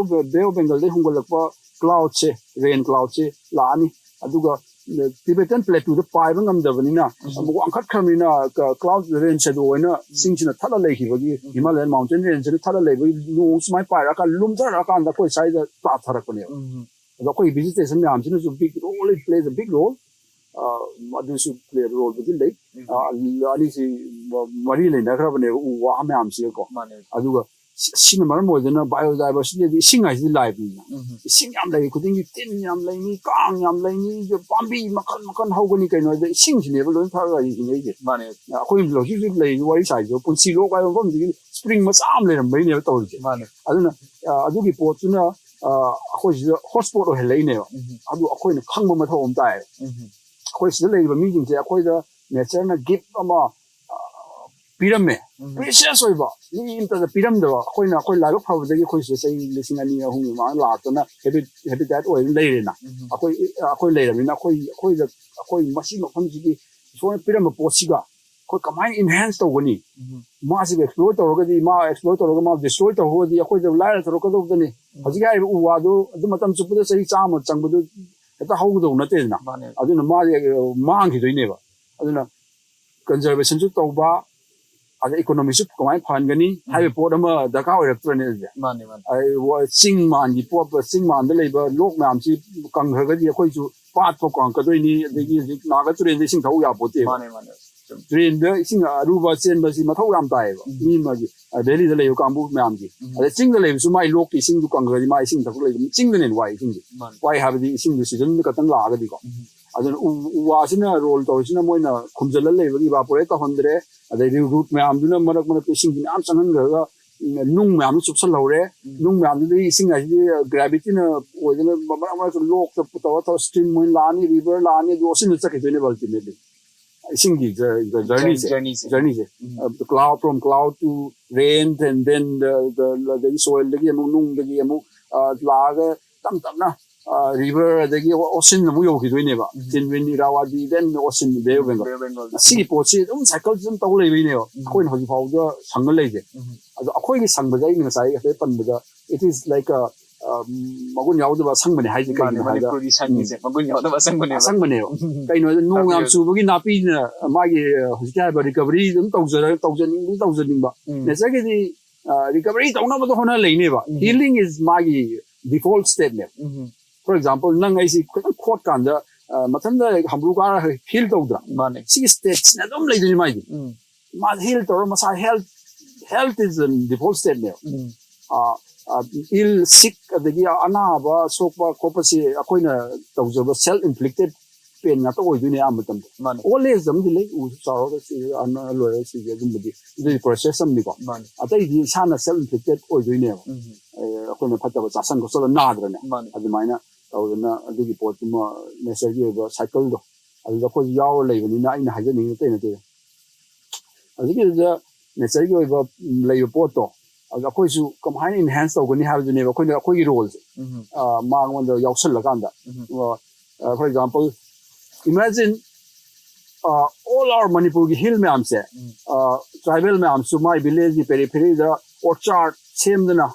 Bay of Bengalꯗꯒꯤ ꯍꯨꯝꯒꯠꯂꯛꯄ cloudꯁꯦ, rain cloudꯁꯦ ꯂꯥꯛꯑꯅꯤ꯫ ꯑꯗꯨꯒ Tibetan Plateauꯗ ꯄꯥꯏꯕ ꯉꯝꯗꯕꯅꯤꯅ, ꯑꯃꯨꯛ ꯋꯥꯡꯈꯠꯈ꯭ꯔꯕꯅꯤꯅ, cloud rain shadow ꯑꯣꯏꯅ ꯆꯤꯡꯁꯤꯅ ꯊꯠꯂ ꯂꯩꯈꯤꯕꯒꯤ, Himalayan mountain rangeꯁꯤꯅ ꯊꯠꯂ ꯂꯩꯕꯒꯤ, ꯅꯣꯡ ꯁꯨꯃꯥꯏꯅ ꯄꯥꯏꯔꯛꯑꯀꯥꯟꯗ ꯂꯨꯝꯊꯔꯛꯑꯀꯥꯟꯗ ꯑꯩꯈꯣꯏ ꯁ꯭ꯋꯥꯏꯗ ꯇꯥꯊꯔꯛꯄꯅꯦꯕ꯫ ꯑꯗꯣ ꯑꯩꯈꯣꯏ vegetation ꯃꯌꯥꯝꯁꯤꯅꯁꯨ big role, it plays a big role. ꯑꯗꯨꯁꯨ play roleꯕꯨꯗꯤ ꯂꯩ꯫ ꯑꯅꯤꯁꯤ ꯃꯔꯤ ꯂꯩꯅꯈ꯭ꯔꯕꯅꯦꯕ, ꯎ ꯋꯥ ꯃꯌꯥꯝꯁꯤꯒꯀꯣ꯫ ꯑꯗꯨꯒ ꯁꯤꯅ ꯃꯔꯝ ꯑꯣꯏꯗꯅ biodiversityꯗꯤ, ꯏꯁꯤꯡ ꯍꯥꯏꯁꯤꯗꯤ ꯂꯥꯏꯐꯅꯤꯅ, ꯏꯁꯤꯡ ꯌꯥꯝ ꯂꯩ ꯈꯨꯗꯤꯡꯒꯤ ꯇꯤꯟ ꯌꯥꯝ ꯂꯩꯅꯤ, ꯀꯥꯡ ꯌꯥꯝ ꯂꯩꯅꯤ, ꯄꯥꯝꯕꯤ ꯃꯈꯜ ꯃꯈꯜ ꯍꯧꯒꯅꯤ꯫ ꯀꯩꯅꯣ ꯍꯥꯏꯗ ꯏꯁꯤꯡꯁꯤꯅꯦꯕ ꯂꯣꯏ ꯊꯛꯑꯒ ꯍꯤꯡꯉꯩꯁꯦ꯫ ꯑꯩꯈꯣꯏ ꯍꯧꯖꯤꯛ ꯍꯧꯖꯤꯛ ꯂꯩꯔꯤꯕ ꯋꯥꯔꯤ ꯁꯥꯏꯁꯤꯗ ꯄꯨꯟꯁꯤ ꯂꯣꯛ ꯍꯥꯏꯕ ꯃꯐꯝꯁꯤꯒꯤ spring ꯃꯆꯥ ꯑꯃ ꯂꯩꯔꯝꯕꯩꯅꯦꯕ ꯇꯧꯔꯤꯁꯦ꯫ ꯑꯗꯨꯅ ꯑꯗꯨꯒꯤ ꯄꯣꯠꯇꯨꯅ ꯑꯩꯈꯣꯏꯁꯤꯗ hotspot ꯑꯣꯏꯍꯜꯂꯛꯏꯅꯦꯕ꯫ ꯑꯗꯨ ꯑꯩꯈꯣꯏꯅ ꯈꯪꯕ ꯃꯊꯧ ꯑꯃ ꯇꯥꯏꯌꯦꯕ꯫ ꯑꯩꯈꯣꯏ ꯁꯤꯗ ꯂꯩꯔꯤꯕ ꯃꯤꯁꯤꯡꯁꯦ ꯑꯩꯈꯣꯏꯗ natureꯅ gift ꯑꯃ ꯄꯤꯔꯝꯃꯦ꯫ Precious ꯑꯣꯏꯕ, ꯃꯤ ꯑꯃꯇꯗ ꯄꯤꯔꯝꯗꯕ꯫ ꯑꯩꯈꯣꯏꯅ, ꯑꯩꯈꯣꯏ ꯂꯥꯏꯕꯛ ꯐꯕꯗꯒꯤ ꯑꯩꯈꯣꯏ ꯁꯤꯗ ꯆꯍꯤ ꯂꯤꯁꯤꯡ ꯑꯅꯤ ꯑꯍꯨꯝꯒꯤ ꯃꯃꯥꯡꯗ ꯂꯥꯛꯇꯅ habitat ꯑꯣꯏꯅ ꯂꯩꯔꯦꯅ꯫ ꯑꯩꯈꯣꯏ, ꯑꯩꯈꯣꯏ ꯂꯩꯔꯕꯅꯤꯅ ꯑꯩꯈꯣꯏ, ꯑꯩꯈꯣꯏꯗ, ꯑꯩꯈꯣꯏ ꯃꯁꯤ ꯃꯐꯝꯁꯤꯒꯤ ꯏꯁꯣꯔꯅ ꯄꯤꯔꯝꯕ ꯄꯣꯠꯁꯤꯒ ꯑꯩꯈꯣꯏ ꯀꯃꯥꯏꯅ enhance ꯇꯧꯒꯅꯤ? ꯃꯥꯁꯤꯒ explore ꯇꯧꯔꯒꯗꯤ, ꯃꯥ explore ꯇꯧꯔꯒ ꯃꯥ destroy ꯇꯧꯔꯒꯗꯤ ꯑꯩꯈꯣꯏꯗ ꯂꯥꯏꯔ ꯊꯣꯔꯛꯀꯗꯧꯕꯅꯤ꯫ ꯍꯧꯖꯤꯛ ꯍꯥꯏꯔꯤꯕ ꯎ ꯋꯥꯗꯨ ꯑꯗꯨ ꯃꯇꯝ ꯆꯨꯞꯄꯗ ꯆꯍꯤ ꯆꯥꯝꯃ ꯆꯪꯕꯗꯨ ꯍꯦꯛꯇ ꯍꯧꯒꯗꯧꯕ ꯅꯠꯇꯦꯗꯅ꯫ ꯑꯗꯨꯅ ꯃꯥꯁꯦ ꯃꯥꯡꯈꯤꯗꯣꯏꯅꯦꯕ꯫ ꯑꯗꯨꯅ conservationꯁꯨ ꯇꯧꯕ, ꯑꯗ economyꯁꯨ ꯀꯃꯥꯏꯅ ꯐꯍꯟꯒꯅꯤ ꯍꯥꯏꯕ ꯄꯣꯠ ꯑꯃ ꯗꯔꯀꯥꯔ ꯑꯣꯏꯔꯛꯇ꯭ꯔꯅꯦ ꯑꯗꯨꯗꯤ? ꯆꯤꯡ ꯃꯥꯟꯒꯤ ꯄꯣꯠ, ꯆꯤꯡ ꯃꯥꯟꯗ ꯂꯩꯕ ꯂꯣꯛ ꯃꯌꯥꯝꯁꯤ ꯀꯪꯈ꯭ꯔꯒꯗꯤ ꯑꯩꯈꯣꯏꯁꯨ ꯄꯥꯠ ꯐꯥꯎ ꯀꯪꯉꯛꯀꯗꯣꯏꯅꯤ, ꯑꯗꯒꯤ ꯍꯧꯖꯤꯛ ꯅꯥꯒ ꯇꯨꯔꯦꯟꯗ ꯏꯁꯤꯡ ꯊꯛꯎ ꯌꯥꯄꯣꯠꯇꯦꯕ꯫ ꯇꯨꯔꯦꯟꯗ ꯏꯁꯤꯡ ꯑꯔꯨꯕ ꯆꯦꯟꯕꯁꯤ ꯃꯊꯧ ꯌꯥꯝ ꯇꯥꯏꯌꯦꯕ ꯃꯤ ꯑꯃꯒꯤ, valleyꯗ ꯂꯩꯕ ꯀꯥꯡꯕꯨ ꯃꯌꯥꯝꯒꯤ꯫ ꯑꯗ ꯆꯤꯡꯗ ꯂꯩꯕꯁꯨ ꯃꯥꯏ ꯂꯣꯛꯀꯤ ꯏꯁꯤꯡꯗꯨ ꯀꯪꯈ꯭ꯔꯗꯤ ꯃꯥ ꯏꯁꯤꯡ ꯊꯛꯄ ꯂꯩꯕ, ꯆꯤꯡꯗꯅ ꯍꯦꯟꯅ ꯋꯥꯏ ꯏꯁꯤꯡꯗꯤ꯫ ꯋꯥꯏ ꯍꯥꯏꯕꯗꯤ ꯏꯁꯤꯡꯗꯨ seasonꯗ ꯈꯛꯇꯪ ꯂꯥꯛꯑꯒꯗꯤꯀꯣ꯫ ꯑꯗꯨꯅ ꯎ, ꯎ ꯋꯥꯁꯤꯅ role ꯇꯧꯔꯤꯁꯤꯅ ꯃꯣꯏꯅ ꯈꯨꯝꯖꯤꯜꯂ ꯂꯩꯕꯒꯤ evaporate ꯇꯧꯍꯟꯗ꯭ꯔꯦ, ꯑꯗꯩꯗꯤ root ꯃꯌꯥꯝꯗꯨꯅ ꯃꯔꯛ ꯃꯔꯛꯇ ꯏꯁꯤꯡꯁꯤ ꯃꯌꯥꯝ ꯆꯪꯍꯟꯈ꯭ꯔꯒ ꯅꯨꯡ ꯃꯌꯥꯝꯗꯨ ꯆꯨꯞꯁꯜꯍꯧꯔꯦ꯫ ꯅꯨꯡ ꯃꯌꯥꯝꯗꯨꯗꯒꯤ ꯏꯁꯤꯡ ꯍꯥꯏꯁꯤꯗꯤ gravityꯅ ꯑꯣꯏꯗꯅ ꯃꯔꯛ ꯃꯔꯛꯇ ꯂꯣꯛꯇ ꯇꯧꯔ ꯇꯧꯔ stream ꯑꯣꯏꯅ ꯂꯥꯛꯑꯅꯤ, river ꯂꯥꯛꯑꯅꯤ, ꯑꯗꯨ oceanꯗ ꯆꯠꯈꯤꯗꯣꯏꯅꯦꯕ ultimately꯫ ꯏꯁꯤꯡꯒꯤ journeyꯁꯦ, journeyꯁꯦ꯫ Cloud, from cloud to rain, and then the, the, ꯑꯗꯒꯤ soilꯗꯒꯤ ꯑꯃꯨꯛ, ꯅꯨꯡꯗꯒꯤ ꯑꯃꯨꯛ ꯂꯥꯛꯑꯒ ꯇꯞ ꯇꯞꯅ river ꯑꯗꯒꯤ ocean ꯑꯃꯨꯛ ꯌꯧꯈꯤꯗꯣꯏꯅꯦꯕ꯫ Chinwin, Irrawaddy, then ocean, Bay of Bengal꯫ ꯁꯤꯒꯤ ꯄꯣꯠꯁꯤ ꯑꯗꯨꯝ cycleꯁꯤ ꯑꯗꯨꯝ ꯇꯧ ꯂꯩꯕꯩꯅꯦꯕ ꯑꯩꯈꯣꯏꯅ ꯍꯧꯖꯤꯛ ꯐꯥꯎꯕꯗ ꯁꯪꯉ ꯂꯩꯁꯦ꯫ ꯑꯗꯣ ꯑꯩꯈꯣꯏꯒꯤ ꯁꯪꯕꯁꯦ ꯑꯩꯅ ꯉꯁꯥꯏ ꯍꯥꯏꯐꯦꯠ ꯄꯟꯕꯗ It is like a, uh, ꯃꯒꯨꯟ ꯌꯥꯎꯗꯕ ꯑꯁꯪꯕꯅꯦ ꯍꯥꯏꯁꯦ꯫ ꯀꯩꯒꯤꯅꯣ ꯍꯥꯏꯗ ꯃꯅꯤꯄꯨꯔꯒꯤ ꯁꯟꯒꯤꯁꯦ ꯃꯒꯨꯟ ꯌꯥꯎꯗꯕ ꯑꯁꯪꯕꯅꯦꯕ꯫ ꯑꯁꯪꯕꯅꯦꯕ꯫ ꯀꯩꯅꯣ ꯍꯥꯏꯗ ꯅꯣꯡ ꯌꯥꯝ ꯆꯨꯕꯒꯤ ꯅꯥꯄꯤꯅ ꯃꯥꯒꯤ ꯍꯧꯖꯤꯛꯀꯤ ꯍꯥꯏꯕ recovery ꯑꯗꯨꯝ ꯇꯧꯖꯔ ꯇꯧꯖꯅꯤꯡ ꯇꯧꯖꯅꯤꯡꯕ꯫ Natureꯒꯤꯗꯤ recovery ꯇꯧꯅꯕꯗ ꯍꯣꯠꯅ ꯂꯩꯅꯦꯕ꯫ Healing is ꯃꯥꯒꯤ default stateꯅꯦꯕ꯫ For example, ꯅꯪ ꯑꯩꯁꯤ ꯈꯤꯇꯪ ꯈꯣꯠꯀꯥꯟꯗ ꯃꯊꯟꯇ ꯍꯝꯕ꯭ꯔꯨ ꯀꯥꯔ heal ꯇꯧꯗ꯭ꯔꯥ? ꯃꯥꯅꯦ꯫ ꯁꯤꯒꯤ stateꯁꯤꯅ ꯑꯗꯨꯝ ꯂꯩꯗꯣꯏꯅꯤ ꯃꯥꯒꯤ꯫ ꯃꯥ heal ꯇꯧꯔ ꯃꯁꯥ health, health is the default stateꯅꯦꯕ꯫ Ill sick ꯑꯗꯒꯤ ꯑꯅꯥꯕ ꯁꯣꯛꯄ ꯈꯣꯠꯄꯁꯤ ꯑꯩꯈꯣꯏꯅ ꯇꯧꯖꯕ self inflicted pain ꯉꯥꯛꯇ ꯑꯣꯏꯗꯣꯏꯅꯦ ꯑꯌꯥꯝꯕ ꯃꯇꯝꯗ꯫ ꯃꯥꯅꯦ꯫ Old age ꯑꯃꯗꯤ ꯂꯩ, ꯎ ꯆꯥꯎꯔꯒ ꯁꯤ ꯑꯅ ꯂꯣꯏꯔꯒ ꯁꯤꯒꯤ ꯑꯗꯨꯝꯕꯗꯤ ꯑꯗꯨꯒꯤ process ꯑꯃꯅꯤꯀꯣ꯫ ꯃꯥꯅꯦ꯫ ꯑꯇꯩꯗꯤ ꯏꯁꯥꯅ self inflicted ꯑꯣꯏꯗꯣꯏꯅꯦꯕ꯫ ꯎꯝ꯫ ꯑꯦ, ꯑꯩꯈꯣꯏꯅ ꯐꯠꯇꯕ ꯆꯥꯁꯟ ꯈꯣꯠꯆꯜꯂ ꯅꯥꯗ꯭ꯔꯅꯦ꯫ ꯃꯥꯅꯦ꯫ ꯑꯗꯨꯃꯥꯏꯅ ꯇꯧꯗꯅ ꯑꯗꯨꯒꯤ ꯄꯣꯠꯇꯨꯃ natureꯒꯤ ꯑꯣꯏꯕ cycleꯗꯣ ꯑꯗꯨꯗ ꯑꯩꯈꯣꯏꯁꯨ ꯌꯥꯎꯔ ꯂꯩꯕꯅꯤꯅ ꯑꯩꯅ ꯍꯥꯏꯖꯅꯤꯡꯉꯤ ꯑꯇꯩ ꯅꯠꯇꯦ꯫ ꯍꯧꯖꯤꯛꯀꯤꯗꯨꯗ natureꯒꯤ ꯑꯣꯏꯕ ꯎꯝ, ꯂꯩꯕ ꯄꯣꯠꯇꯣ ꯑꯗꯨ ꯑꯩꯈꯣꯏꯁꯨ ꯀꯃꯥꯏꯅ enhance ꯇꯧꯒꯅꯤ ꯍꯥꯏꯕꯗꯨꯅꯦꯕ ꯑꯩꯈꯣꯏꯅ ꯑꯩꯈꯣꯏꯒꯤ roleꯁꯦ꯫ ꯎꯝ꯫ ꯑ, ꯃꯉꯣꯟꯗ ꯌꯥꯎꯁꯜꯂꯀꯥꯟꯗ꯫ ꯎꯝ꯫ ꯑ, for example, imagine, uh, all our ꯃꯅꯤꯄꯨꯔꯒꯤ hill ꯃꯌꯥꯝꯁꯦ, ꯎꯝ꯫ ꯑ, tribal ꯃꯌꯥꯝꯁꯨ ꯃꯥꯏ villageꯀꯤ peripheryꯗ orchard ꯁꯦꯝꯗꯅ,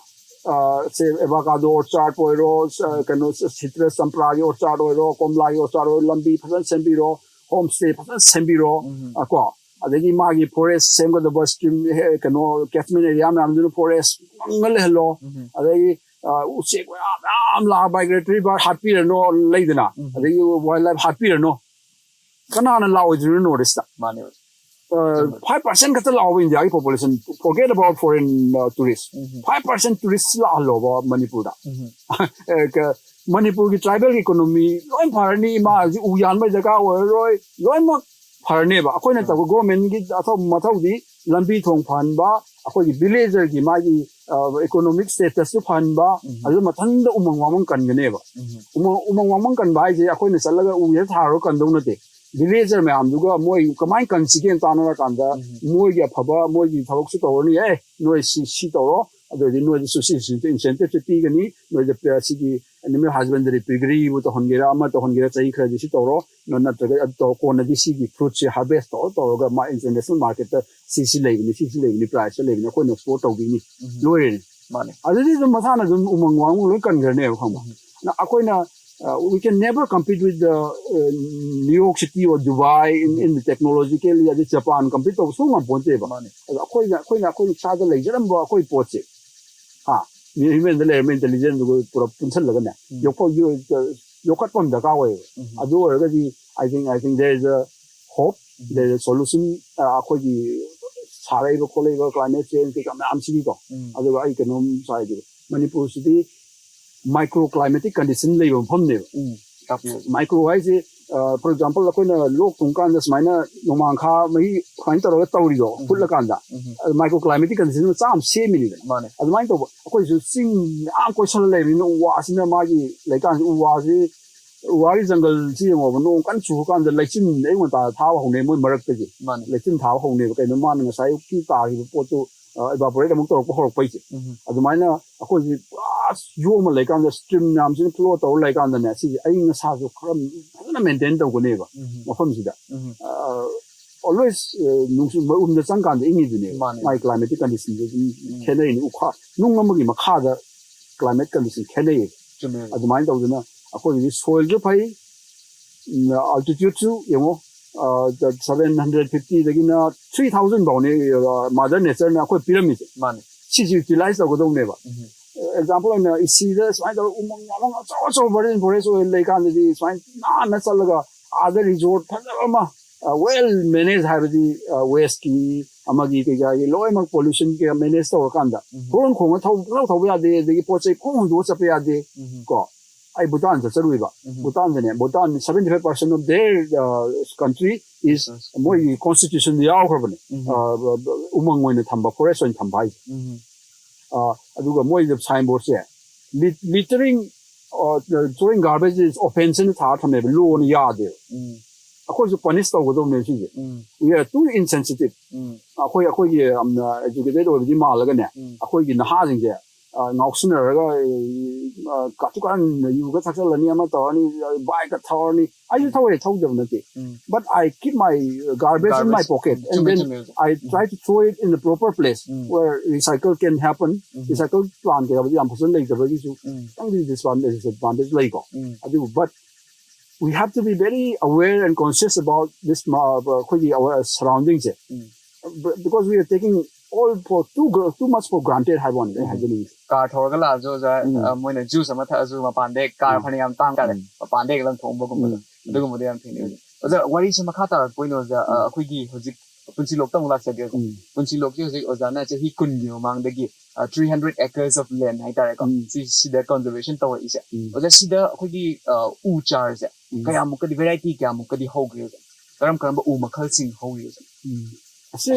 ꯑ, ꯁꯦ avocado orchard ꯑꯣꯏꯔꯣ, ꯑ, ꯀꯩꯅꯣ citrus ꯆꯝꯄ꯭ꯔꯥꯒꯤ orchard ꯑꯣꯏꯔꯣ, ꯀꯣꯝꯂꯥꯒꯤ orchard ꯑꯣꯏꯔꯣ, ꯂꯝꯕꯤ ꯐꯖꯅ ꯁꯦꯝꯕꯤꯔꯣ, home stay ꯐꯖꯅ ꯁꯦꯝꯕꯤꯔꯣ, ꯎꯝ꯫ ꯑ, ꯀꯣ ꯑꯗꯒꯤ ꯃꯥꯒꯤ forest ꯁꯦꯝꯒꯗꯕ stream ꯍꯦ-, ꯀꯩꯅꯣ catchment area ꯃꯌꯥꯝꯗꯨꯅ forest ꯉꯪꯉ ꯂꯩꯍꯜꯂꯣ꯫ ꯎꯝ꯫ ꯑꯗꯒꯤ ꯑ, ꯎꯆꯦꯛ ꯃꯌꯥꯝ ꯃꯌꯥꯝ ꯂꯥꯛꯑ migratory bird ꯍꯥꯠꯄꯤꯔꯅꯣ ꯂꯩꯗꯅ, ꯎꯝ꯫ ꯑꯗꯒꯤ wild life ꯍꯥꯠꯄꯤꯔꯅꯣ꯫ ꯀꯅꯥꯅ ꯂꯥꯛꯑꯣꯏꯗꯣꯏꯅꯣ North Eastꯇ? ꯃꯥꯅꯦ꯫ Five percent ꯈꯛꯇ ꯂꯥꯛꯑꯣꯕ Indiaꯒꯤ population, forget about foreign tourist. Um. Five percent tourist ꯂꯥꯛꯍꯜꯂꯣꯕ ꯃꯅꯤꯄꯨꯔꯗ꯫ ꯎꯝ꯫ ꯑꯦ, ꯀ-, ꯃꯅꯤꯄꯨꯔꯒꯤ tribalꯒꯤ economy ꯂꯣꯏ ꯐꯔꯅꯤ꯫ ꯃꯥ ꯍꯧꯖꯤꯛ ꯎ ꯌꯥꯟꯕꯒꯤ ꯗꯔꯀꯥꯔ ꯑꯣꯏꯔꯔꯣꯏ꯫ ꯂꯣꯏꯅꯃꯛ ꯐꯔꯅꯦꯕ꯫ ꯑꯩꯈꯣꯏꯅ ꯎꯝ꯫ ꯇꯧꯕ governmentꯀꯤ ꯑꯊꯧꯕ ꯃꯊꯧꯗꯤ ꯂꯝꯕꯤ ꯊꯣꯡ ꯐꯍꯟꯕ, ꯑꯩꯈꯣꯏꯒꯤ villagerꯒꯤ ꯃꯥꯒꯤ, ꯑ, economic statusꯇꯨ ꯐꯍꯟꯕ, ꯎꯝ꯫ ꯑꯗꯨ ꯃꯊꯟꯇ ꯎꯃꯪ ꯋꯥꯃꯪ ꯀꯟꯒꯅꯦꯕ꯫ ꯎꯝ꯫ ꯎꯃꯪ, ꯎꯃꯪ ꯋꯥꯃꯪ ꯀꯟꯕ ꯍꯥꯏꯁꯦ ꯑꯩꯈꯣꯏꯅ ꯆꯠꯂꯒ ꯎ ꯍꯦꯛ ꯊꯥꯔꯨꯔ ꯀꯟꯗꯧ ꯅꯠꯇꯦ꯫ Villager ꯃꯌꯥꯝꯗꯨꯒ ꯃꯣꯏ ꯀꯃꯥꯏꯅ ꯀꯟꯁꯤꯒꯦꯅ ꯇꯥꯟꯅꯔꯀꯥꯟꯗ ꯎꯝ꯫ ꯃꯣꯏꯒꯤ ꯑꯐꯕ ꯃꯣꯏꯒꯤ ꯊꯕꯛꯁꯨ ꯇꯧꯔꯅꯤ꯫ "ꯑꯦ, ꯅꯣꯏ ꯁꯤ, ꯁꯤ ꯇꯧꯔꯣ, ꯑꯗꯨ ꯑꯣꯏꯔꯗꯤ ꯅꯣꯏꯗ ꯁꯨ-, ꯁꯤ, ꯁꯤ incentiveꯁꯦ ꯄꯤꯒꯅꯤ, ꯅꯣꯏꯗ ꯄ-, ꯁꯤꯒꯤ animal husbandry piggeryꯕꯨ ꯇꯧꯍꯟꯒꯦꯔꯥ, ꯑꯃ ꯇꯧꯍꯟꯒꯦꯔꯥ, ꯆꯍꯤ ꯈꯔꯗꯤ ꯁꯤ ꯇꯧꯔꯣ, ꯅ-, ꯅꯠꯇ꯭ꯔꯒ ꯑꯗꯨ ꯇꯧꯔ ꯀꯣꯟꯅꯗꯤ ꯁꯤꯒꯤ fruitꯁꯦ harvest ꯇꯧꯔ ꯇꯧꯔꯒ ꯃꯥ international marketꯇ ꯁꯤ, ꯁꯤ ꯂꯩꯕꯅꯤ, ꯁꯤ, ꯁꯤ ꯂꯩꯕꯅꯤ, priceꯇ ꯂꯩꯕꯅꯤ, ꯑꯩꯈꯣꯏꯅ export ꯇꯧꯕꯤꯅꯤ"꯫ ꯎꯝ꯫ ꯂꯣꯏꯔꯦꯅꯦ꯫ ꯃꯥꯅꯦ꯫ ꯑꯗꯨꯗꯤ ꯑꯗꯨꯝ ꯃꯁꯥꯅ ꯑꯗꯨꯝ ꯎꯃꯪ ꯋꯥꯃꯪ ꯂꯣꯏ ꯀꯟꯈ꯭ꯔꯅꯦꯕ, ꯈꯪꯕ? ꯎꯝ꯫ ꯑꯗꯨꯅ ꯑꯩꯈꯣꯏꯅ, uh, we can never compete with the, uh, New York City or Dubai in, in the technologically, ꯑꯗꯩ ꯖꯄꯥꯟ compete ꯇꯧꯕ ꯁꯨꯡ ꯉꯝꯄꯣꯟꯇꯦꯕ꯫ ꯃꯥꯅꯦ꯫ ꯑꯗꯣ ꯑꯩꯈꯣꯏꯅ ꯑꯩꯈꯣꯏꯅ ꯑꯩꯈꯣꯏꯅ ꯏꯁꯥꯗ ꯂꯩꯖꯔꯝꯕ ꯑꯩꯈꯣꯏ ꯄꯣꯠꯁꯦ, ꯍꯥ, human ꯗ ꯂꯩꯔꯝꯕ intelligence ꯗꯨꯒ ꯄꯨꯂꯞ ꯄꯨꯟꯁꯜꯂꯒꯅꯦ, ꯎꯝ꯫ ꯌꯣꯛꯐ-, ꯌꯣ-, ꯌꯣꯛꯈꯠꯄ ꯑꯃ ꯗꯔꯀꯥꯔ ꯑꯣꯏꯌꯦꯕ꯫ ꯎꯝ꯫ ꯑꯗꯨ ꯑꯣꯏꯔꯒꯗꯤ I think, I think there is a hope, um. there is a solution, ꯑ, ꯑꯩꯈꯣꯏꯒꯤ ꯁꯥꯔꯛꯏꯕ ꯈꯣꯠꯂꯛꯏꯕ climate change ꯀꯩꯀꯥ ꯃꯌꯥꯝꯁꯤꯒꯤꯀꯣ꯫ ꯎꯝ꯫ ꯑꯗꯨꯒ ꯑꯩ ꯀꯩꯅꯣꯝ ꯍꯥꯏꯒꯦ, ꯃꯅꯤꯄꯨꯔꯁꯤꯗꯤ micro climatic condition ꯂꯩꯕ ꯃꯐꯝꯅꯦꯕ꯫ ꯎꯝ꯫ ꯇꯥꯛꯄꯤꯌꯨ꯫ Micro ꯍꯥꯏꯁꯦ, ꯑ, for example, ꯑꯩꯈꯣꯏꯅ ꯂꯣꯛ ꯊꯨꯡ ꯀꯥꯟꯗ ꯁꯨꯃꯥꯏꯅ ꯅꯣꯡꯃꯥꯡꯈꯥ ꯃꯍꯤ ꯁꯨꯃꯥꯏꯅ ꯇꯧꯔꯒ ꯇꯧꯔꯤꯗꯣ, ꯎꯝ꯫ ꯍꯨꯠꯂꯀꯥꯟꯗ, ꯎꯝ꯫ ꯑꯗꯨ micro climatic condition ꯃꯆꯥ ꯑꯃ ꯁꯦꯝꯃꯤꯅꯤꯗꯅ꯫ ꯃꯥꯅꯦ꯫ ꯑꯗꯨꯃꯥꯏꯅ ꯇꯧꯕ, ꯑꯩꯈꯣꯏꯁꯨ ꯆꯤꯡ ꯃꯌꯥꯝ ꯀꯣꯏꯁꯜꯂ ꯂꯩꯕꯅꯤꯅ, ꯎ ꯋꯥꯁꯤꯅ ꯃꯥꯒꯤ ꯂꯩꯀꯥꯟꯁꯤ, ꯎ ꯋꯥꯁꯤ, ꯎ ꯋꯥꯒꯤ ꯖꯪꯒꯜꯁꯤ ꯌꯦꯡꯉꯣꯕ, ꯅꯣꯡ ꯀꯟꯅ ꯆꯨꯔꯀꯥꯟꯗ ꯂꯩꯆꯤꯟ ꯑꯌꯨꯛ ꯉꯟꯇꯥꯗ ꯊꯥꯕ ꯍꯧꯅꯩ, ꯃꯣꯏ ꯃꯔꯛꯇꯒꯤ ꯃꯥꯅꯦ꯫ ꯂꯩꯆꯤꯟ ꯊꯥꯕ ꯍꯧꯅꯩꯕ꯫ ꯀꯩꯅꯣ, ꯃꯥꯅ ꯉꯁꯥꯏ ꯑꯌꯨꯛꯀꯤ ꯇꯥꯈꯤꯕ ꯄꯣꯠꯇꯨ, ꯑ, evaporate ꯑꯃꯨꯛ ꯇꯧꯔꯛꯄ ꯍꯧꯔꯛꯄꯩꯁꯦ꯫ ꯎꯝ꯫ ꯑꯗꯨꯃꯥꯏꯅ ꯑꯩꯈꯣꯏꯁꯤ ꯄꯨꯔꯥ ꯌꯣꯝꯃ ꯂꯩꯀꯥꯟꯗ, stream ꯃꯌꯥꯝꯁꯤꯅ flow ꯇꯧꯔ ꯂꯩꯀꯥꯟꯗꯅꯦ, ꯁꯤꯁꯦ ꯑꯏꯪ ꯑꯁꯥꯁꯨ ꯈꯔ ꯐꯖꯅ maintain ꯇꯧꯒꯅꯦꯕ ꯎꯝ꯫ ꯃꯐꯝꯁꯤꯗ꯫ ꯎꯝ꯫ ꯑ, always, ꯑ, ꯅꯨꯡꯁꯤꯠ ꯃꯔꯨꯝꯗ ꯆꯪꯀꯥꯟꯗ ꯏꯪꯉꯤꯗꯨꯅꯦꯕ꯫ ꯃꯥꯅꯦ꯫ ꯃꯥꯒꯤ climatic condition ꯁꯦ ꯑꯗꯨꯝ ꯎꯝ꯫ ꯈꯦꯠꯅꯩꯅꯦ꯫ ꯎꯈꯥ, ꯅꯨꯡ ꯑꯃꯒꯤ ꯃꯈꯥꯗ climate condition ꯈꯦꯠꯅꯩꯌꯦꯕ꯫ ꯆꯨꯝꯃꯦ꯫ ꯑꯗꯨꯃꯥꯏꯅ ꯇꯧꯗꯅ ꯑꯩꯈꯣꯏꯒꯤꯗꯤ soil ꯁꯨ ꯐꯩ, altitude ꯁꯨ ꯌꯦꯡꯉꯣ, seven hundred fifty ꯗꯒꯤꯅ three thousand ꯐꯥꯎꯅꯤ, ꯑ, mother nature ꯅ ꯑꯩꯈꯣꯏ ꯄꯤꯔꯝꯃꯤꯁꯦ꯫ ꯃꯥꯅꯦ꯫ ꯁꯤꯁꯦ utilize ꯇꯧꯒꯗꯧꯅꯦꯕ꯫ ꯎꯝ꯫ Example ꯑꯣꯏꯅ, ꯏꯁꯤꯗ ꯁꯨꯃꯥꯏꯅ ꯇꯧꯔꯒ ꯎꯃꯪ ꯋꯥꯃꯪ ꯑꯆꯧ ꯑꯆꯧꯕ virgin forest ꯑꯣꯏ ꯂꯩꯀꯥꯟꯗꯗꯤ, ꯁꯨꯃꯥꯏꯅ ꯅꯥꯟꯅ ꯆꯠꯂꯒ ꯑꯥꯗ resort ꯐꯖꯕ ꯑꯃ, ꯑ, well manage ꯍꯥꯏꯕꯗꯤ, ꯑ, waste ꯀꯤ ꯑꯃꯒꯤ ꯀꯩꯀꯥꯒꯤ ꯂꯣꯏꯅꯃꯛ pollution ꯀꯩꯀꯥ manage ꯇꯧꯔꯀꯥꯟꯗ, ꯎꯝ꯫ ꯍꯨꯔꯣꯟ ꯈꯣꯡꯅ ꯊꯧ-, ꯄꯪꯊꯧ ꯊꯧꯕ ꯌꯥꯗꯦ, ꯑꯗꯒꯤ ꯄꯣꯠ ꯆꯩ ꯄꯪꯍꯨꯟ ꯍꯨꯟꯗꯣꯛꯑ ꯆꯠꯄ ꯌꯥꯗꯦ꯫ ꯎꯝ꯫ ꯀꯣ, ꯑꯩ ꯚꯨꯇꯥꯟ ꯆꯠꯆꯔꯨꯏꯕ꯫ ꯎꯝ꯫ ꯚꯨꯇꯥꯟꯗꯅꯦ, Bhutan seventy five percent of their, uh, country is, Yes. ꯃꯣꯏꯒꯤ constitution ꯗ ꯌꯥꯎꯈ꯭ꯔꯕꯅꯦ꯫ ꯎꯝ꯫ ꯑ, ꯎꯃꯪ ꯑꯣꯏꯅ ꯊꯝꯕ, forest ꯑꯣꯏꯅ ꯊꯝꯕ ꯍꯥꯏꯁꯦ꯫ ꯎꯝ꯫ ꯑ, ꯑꯗꯨꯒ ꯃꯣꯏꯗ signboard say, "Lit-, littering, uh, throwing garbage is offense" ꯅ ꯊꯥꯔ ꯊꯝꯃꯦꯕ, law ꯅ ꯌꯥꯗꯦꯕ꯫ ꯎꯝ꯫ ꯑꯩꯈꯣꯏꯁꯨ punish ꯇꯧꯒꯗꯧꯕꯅꯦ ꯁꯤꯁꯦ꯫ ꯎꯝ꯫ We are too insensitive. ꯎꯝ꯫ ꯑꯩꯈꯣꯏ, ꯑꯩꯈꯣꯏꯒꯤ ꯌꯥꯝꯅ educated ꯑꯣꯏꯕꯗꯤ ꯃꯥꯜꯂꯒꯅꯦ, ꯎꯝ꯫ ꯑꯩꯈꯣꯏꯒꯤ ꯅꯍꯥꯁꯤꯡꯁꯦ ꯉꯥꯎꯁꯤꯟꯅꯔꯒ ꯀꯥꯇꯨ ꯀꯥꯔꯟ ꯌꯨꯒ ꯊꯛꯆꯜꯂꯅꯤ, ꯑꯃ ꯇꯧꯔꯅꯤ, ꯕꯥꯏꯛꯀ ꯊꯧꯔꯅꯤ꯫ ꯑꯩꯁꯨ ꯊꯧꯋꯦ, ꯊꯧꯗꯕ ꯅꯠꯇꯦ, but I keep my garbage in my pocket and then I try to throw it in the proper place where recycle can happen. Recycle plant ꯀꯩꯀꯥꯕꯨꯗꯤ ꯌꯥꯝ ꯐꯖꯅ ꯂꯩꯇꯕꯒꯤꯁꯨ ꯈꯤꯇꯪꯗꯤ disadvantage ꯂꯩꯀꯣ꯫ ꯑꯗꯨꯕꯨ but we have to be very aware and conscious about this ꯑꯩꯈꯣꯏꯒꯤ surrounding say, because we are taking all for too too much for granted ꯍꯥꯏꯕ ꯋꯥꯅꯤꯗ ꯑꯩ ꯍꯥꯏꯖꯅꯤꯡꯉꯤꯁꯦ꯫ ꯀꯥꯔ ꯊꯧꯔꯒ ꯂꯥꯛꯑꯁꯨ ꯑꯣꯖꯥ, ꯃꯣꯏꯅ juice ꯑꯃ ꯊꯛꯑꯁꯨ ꯃꯄꯥꯟꯗꯩ, ꯀꯥꯔ ꯐꯅ ꯌꯥꯝ ꯇꯥꯡ ꯇꯥꯔꯦ, ꯃꯄꯥꯟꯗꯩ ꯍꯦꯛ ꯂꯪꯊꯣꯛꯑꯝꯕꯒꯨꯝꯕꯗꯣ, ꯑꯗꯨꯒꯨꯝꯕꯗꯣ ꯌꯥꯝ ꯊꯦꯡꯅꯩ ꯍꯧꯖꯤꯛ꯫ ꯑꯣꯖꯥ, ꯋꯥꯔꯤꯁꯦ ꯃꯈꯥ ꯇꯥꯔꯛꯄ ꯑꯣꯏꯅ ꯑꯣꯖꯥ, ꯑꯩꯈꯣꯏꯒꯤ ꯍꯧꯖꯤꯛ ꯄꯨꯟꯁꯤꯂꯣꯛꯇ ꯑꯃꯨꯛ ꯂꯥꯛꯆꯒꯦꯀꯣ꯫ ꯄꯨꯟꯁꯤꯂꯣꯛꯁꯦ ꯍꯧꯖꯤꯛ ꯑꯣꯖꯥꯅ ꯆꯍꯤ ꯀꯨꯟꯒꯤ ꯃꯃꯥꯡꯗꯒꯤ three hundred acres of land ꯍꯥꯏꯇꯥꯔꯦꯀꯣ, ꯁꯤ ꯁꯤꯗ conservation ꯇꯧꯔꯛꯏꯁꯦ꯫ ꯑꯣꯖꯥ, ꯁꯤꯗ ꯑꯩꯈꯣꯏꯒꯤ ꯎ ꯆꯥꯔꯁꯦ ꯀꯌꯥꯃꯨꯛꯀꯗꯤ, variety ꯀꯌꯥꯃꯨꯛꯀꯗꯤ ꯍꯧꯒꯦ ꯑꯣꯖꯥ? ꯀꯔꯝ ꯀꯔꯝꯕ ꯎ ꯃꯈꯜꯁꯤꯡ ꯍꯧꯔꯤ ꯑꯣꯖꯥ? ꯑꯁꯤ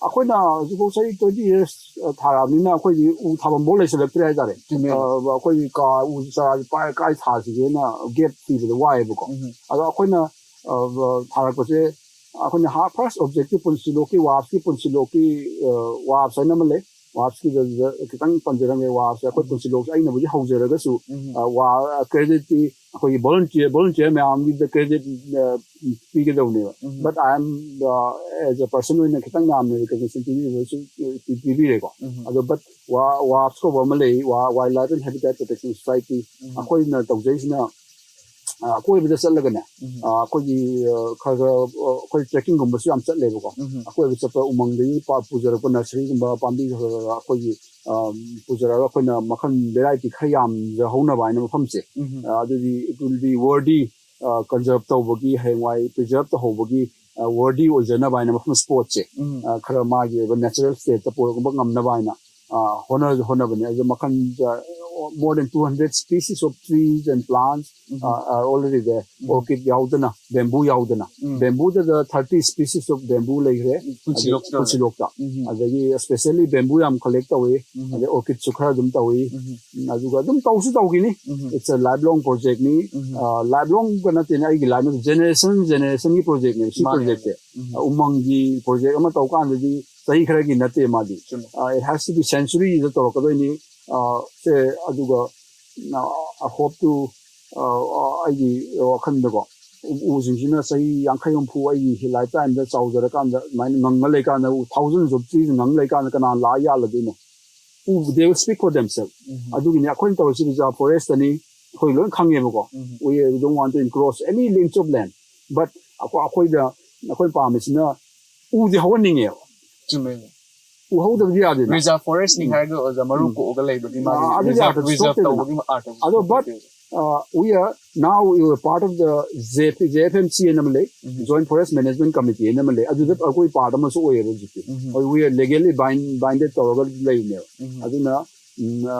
ꯑꯩꯈꯣꯏꯅ ꯍꯧꯖꯤꯛꯐꯥꯎ ꯆꯍꯤ twenty years ꯊꯥꯔꯛꯑꯕꯅꯤꯅ ꯑꯩꯈꯣꯏꯗꯤ ꯎ ꯊꯥꯐꯝꯐꯥꯎ ꯂꯩꯁꯤꯜꯂꯛꯇ꯭ꯔꯦ ꯍꯥꯏꯇꯥꯔꯦ꯫ ꯑꯩꯈꯣꯏꯒꯤ ꯀꯥ ꯎ ꯆꯥꯔꯁꯦ ꯄꯥꯏ ꯀꯥꯏ ꯊꯥꯁꯤꯒꯦꯅ gap ꯊꯤꯕꯗ ꯋꯥꯏꯑꯦꯕꯀꯣ꯫ ꯑꯗꯣ ꯑꯩꯈꯣꯏꯅ ꯊꯥꯔꯛꯄꯁꯦ ꯑꯩꯈꯣꯏꯅ first objective ꯄꯨꯟꯁꯤꯂꯣꯛꯀꯤ, ꯋꯥꯞꯁꯀꯤ ꯄꯨꯟꯁꯤꯂꯣꯛꯀꯤ ꯋꯥꯞꯁ ꯍꯥꯏꯅ ꯑꯃ ꯂꯩ꯫ ꯋꯥꯞꯁꯀꯤꯗ ꯈꯤꯇꯪ ꯄꯟꯖꯔꯝꯒꯦ꯫ ꯋꯥꯞꯁꯦ ꯑꯩꯈꯣꯏ ꯄꯨꯟꯁꯤꯂꯣꯛꯁꯦ ꯑꯩꯅꯕꯨꯗꯤ ꯍꯧꯖꯔꯒꯁꯨ ꯋꯥ creditꯇꯤ ꯑꯩꯈꯣꯏꯒꯤ volunteer volunteer ꯃꯌꯥꯝꯒꯤꯗ credit ꯄꯤꯒꯗꯧꯅꯦꯕ꯫ But I am as a person ꯑꯣꯏꯅ ꯈꯤꯇꯪ ꯃꯌꯥꯝꯅ recognition ꯄꯤꯕꯤꯔꯒꯁꯨ ꯄꯤꯕꯤꯔꯦꯀꯣ꯫ ꯑꯗꯣ but ꯋꯥꯞꯁ ꯀꯧꯕ ꯑꯃ ꯂꯩ, Wildlife and Habitat Protection Society꯫ ꯑꯩꯈꯣꯏꯅ ꯇꯧꯖꯩꯁꯤꯅ ꯑꯀꯣꯏꯕꯗ ꯆꯠꯂꯒꯅꯦ, ꯑꯩꯈꯣꯏꯒꯤ ꯈꯔ ꯈꯔ ꯑꯩꯈꯣꯏ trekkingꯒꯨꯝꯕꯁꯨ ꯌꯥꯝ ꯆꯠꯂꯦꯕꯀꯣ꯫ ꯑꯀꯣꯏꯕ ꯆꯠꯄ ꯎꯃꯪꯗꯒꯤ ꯄꯨꯖꯔꯛꯄ nurseryꯒꯨꯝꯕ ꯄꯥꯝꯕꯤ ꯈꯔ ꯈꯔ ꯑꯩꯈꯣꯏꯒꯤ ꯄꯨꯖꯔꯛꯑꯒ ꯑꯩꯈꯣꯏꯅ ꯃꯈꯜ variety ꯈꯔ ꯌꯥꯝꯖꯍꯧꯅꯕ ꯍꯥꯏꯅ ꯃꯐꯝꯁꯦ, ꯑꯗꯨꯗꯤ it will be worthy conserve ꯇꯧꯕꯒꯤ, ꯍꯌꯦꯡꯋꯥꯏ preserve ꯇꯧꯍꯧꯕꯒꯤ worthy ꯑꯣꯏꯖꯅꯕ ꯍꯥꯏꯅ ꯃꯐꯝ spotꯁꯦ ꯈꯔ ꯃꯥꯒꯤ ꯑꯣꯏꯕ natural stateꯇ ꯄꯨꯔꯛꯄ ꯉꯝꯅꯕ ꯍꯥꯏꯅ ꯍꯣꯠꯅ ꯍꯣꯠꯅꯕꯅꯦ꯫ ꯑꯗꯨ ꯃꯈꯜ more than two hundred species of trees and plants are already there. Orchid ꯌꯥꯎꯗꯅ, bamboo ꯌꯥꯎꯗꯅ, bambooꯗꯗ thirty species of bamboo ꯂꯩꯈ꯭ꯔꯦ꯫ ꯄꯨꯟꯁꯤꯂꯣꯛꯇ꯫ ꯑꯗꯒꯤ specially bamboo ꯌꯥꯝ collect ꯇꯧꯏ꯫ ꯑꯗꯩ orchidꯁꯨ ꯈꯔ ꯑꯗꯨꯝ ꯇꯧꯏ꯫ ꯑꯗꯨꯒ ꯑꯗꯨꯝ ꯇꯧꯁꯨ ꯇꯧꯈꯤꯅꯤ꯫ It's a lifelong projectꯅꯤ꯫ Lifelongꯒ ꯅꯠꯇꯦꯅꯦ, ꯑꯩꯒꯤ life generation generationꯒꯤ projectꯅꯦꯕ ꯁꯤ projectꯁꯦ꯫ ꯎꯃꯪꯒꯤ project ꯑꯃ ꯇꯧ ꯀꯥꯟꯗꯗꯤ ꯆꯍꯤ ꯈꯔꯒꯤ ꯅꯠꯇꯦ ꯃꯥꯗꯤ꯫ It has to be centuryꯗ ꯇꯧꯔꯛꯀꯗꯣꯏꯅꯤ꯫ ꯁꯦ꯫ ꯑꯗꯨꯒ ꯑ, I hope to, ꯑ, ꯑ, ꯑꯩꯒꯤ ꯋꯥꯈꯜꯗꯀꯣ, ꯎ- ꯎꯁꯤꯡꯁꯤꯅ ꯆꯍꯤ ꯌꯥꯡꯈꯩ ꯍꯨꯝꯐꯨ ꯑꯩꯒꯤ ꯂꯥꯏꯐ ꯇꯥꯏꯝꯗ ꯆꯥꯎꯖꯔꯀꯥꯟꯗ, ꯑꯗꯨꯃꯥꯏꯅ ꯉꯪꯉ ꯂꯩꯀꯥꯟꯗ, ꯎ ꯊꯥꯎꯖꯟ ꯑꯣꯐ ꯇ꯭ꯔꯤꯁ ꯉꯪ ꯂꯩꯀꯥꯟꯗ ꯀꯅꯥ ꯂꯥꯛꯑ ꯌꯥꯜꯂꯗꯣꯏꯅꯣ? ꯎ, they will speak for themselves. ꯑꯗꯨꯒꯤꯅꯤ ꯑꯩꯈꯣꯏꯅ ꯇꯧꯔꯤꯁꯤ ꯔꯤꯖꯥꯔꯚ ꯐꯣꯔꯦꯁꯇꯅꯤ꯫ ꯑꯩꯈꯣꯏ ꯂꯣꯏ ꯈꯪꯉꯦꯕꯀꯣ. We don't want to encroach any inch of land. But ꯑꯩꯈꯣꯏ- ꯑꯩꯈꯣꯏꯗ ꯑꯩꯈꯣꯏ ꯄꯥꯝꯃꯤꯁꯤꯅ ꯎꯗꯤ ꯍꯧꯍꯟꯅꯤꯡꯉꯦꯕ. ꯎ ꯍꯧꯗꯕꯗꯤ ꯌꯥꯗꯦꯅ. ꯔꯤꯖꯥꯔꯚ ꯐꯣꯔꯦꯁꯅꯤ ꯍꯥꯏꯔꯒ ꯑꯣꯖꯥ ꯃꯔꯨ ꯀꯣꯛꯑꯒ ꯂꯩꯕꯗꯤ ꯃꯥꯒꯤ ꯑꯥ, ꯑꯗꯨꯗꯤ ꯔꯤꯖꯥꯔꯚ ꯑꯥꯔꯊ ꯔꯤꯖꯥꯔꯚ ꯁꯣꯛꯇꯦꯗꯅ. ꯇꯧꯕꯒꯤ ꯑꯥꯔꯊ ꯑꯗꯣ, but, ꯁꯣꯛꯇꯦ. Uh, we are now, uh, part of the J F F M C ꯍꯥꯏꯅ ꯑꯃ ꯂꯩ, Joint Forest Management Committee ꯍꯥꯏꯅ ꯑꯃ ꯂꯩ. ꯑꯗꯨꯗ ꯑꯩꯈꯣꯏ ꯄꯥꯔꯠ ꯑꯃꯁꯨ ꯑꯣꯏꯌꯦꯕ ꯍꯧꯖꯤꯛꯇꯤ. We are legally bind- binded ꯇꯧꯔꯒ ꯂꯩꯕꯅꯦꯕ. ꯑꯗꯨꯅ, ꯎꯝ, ꯑ,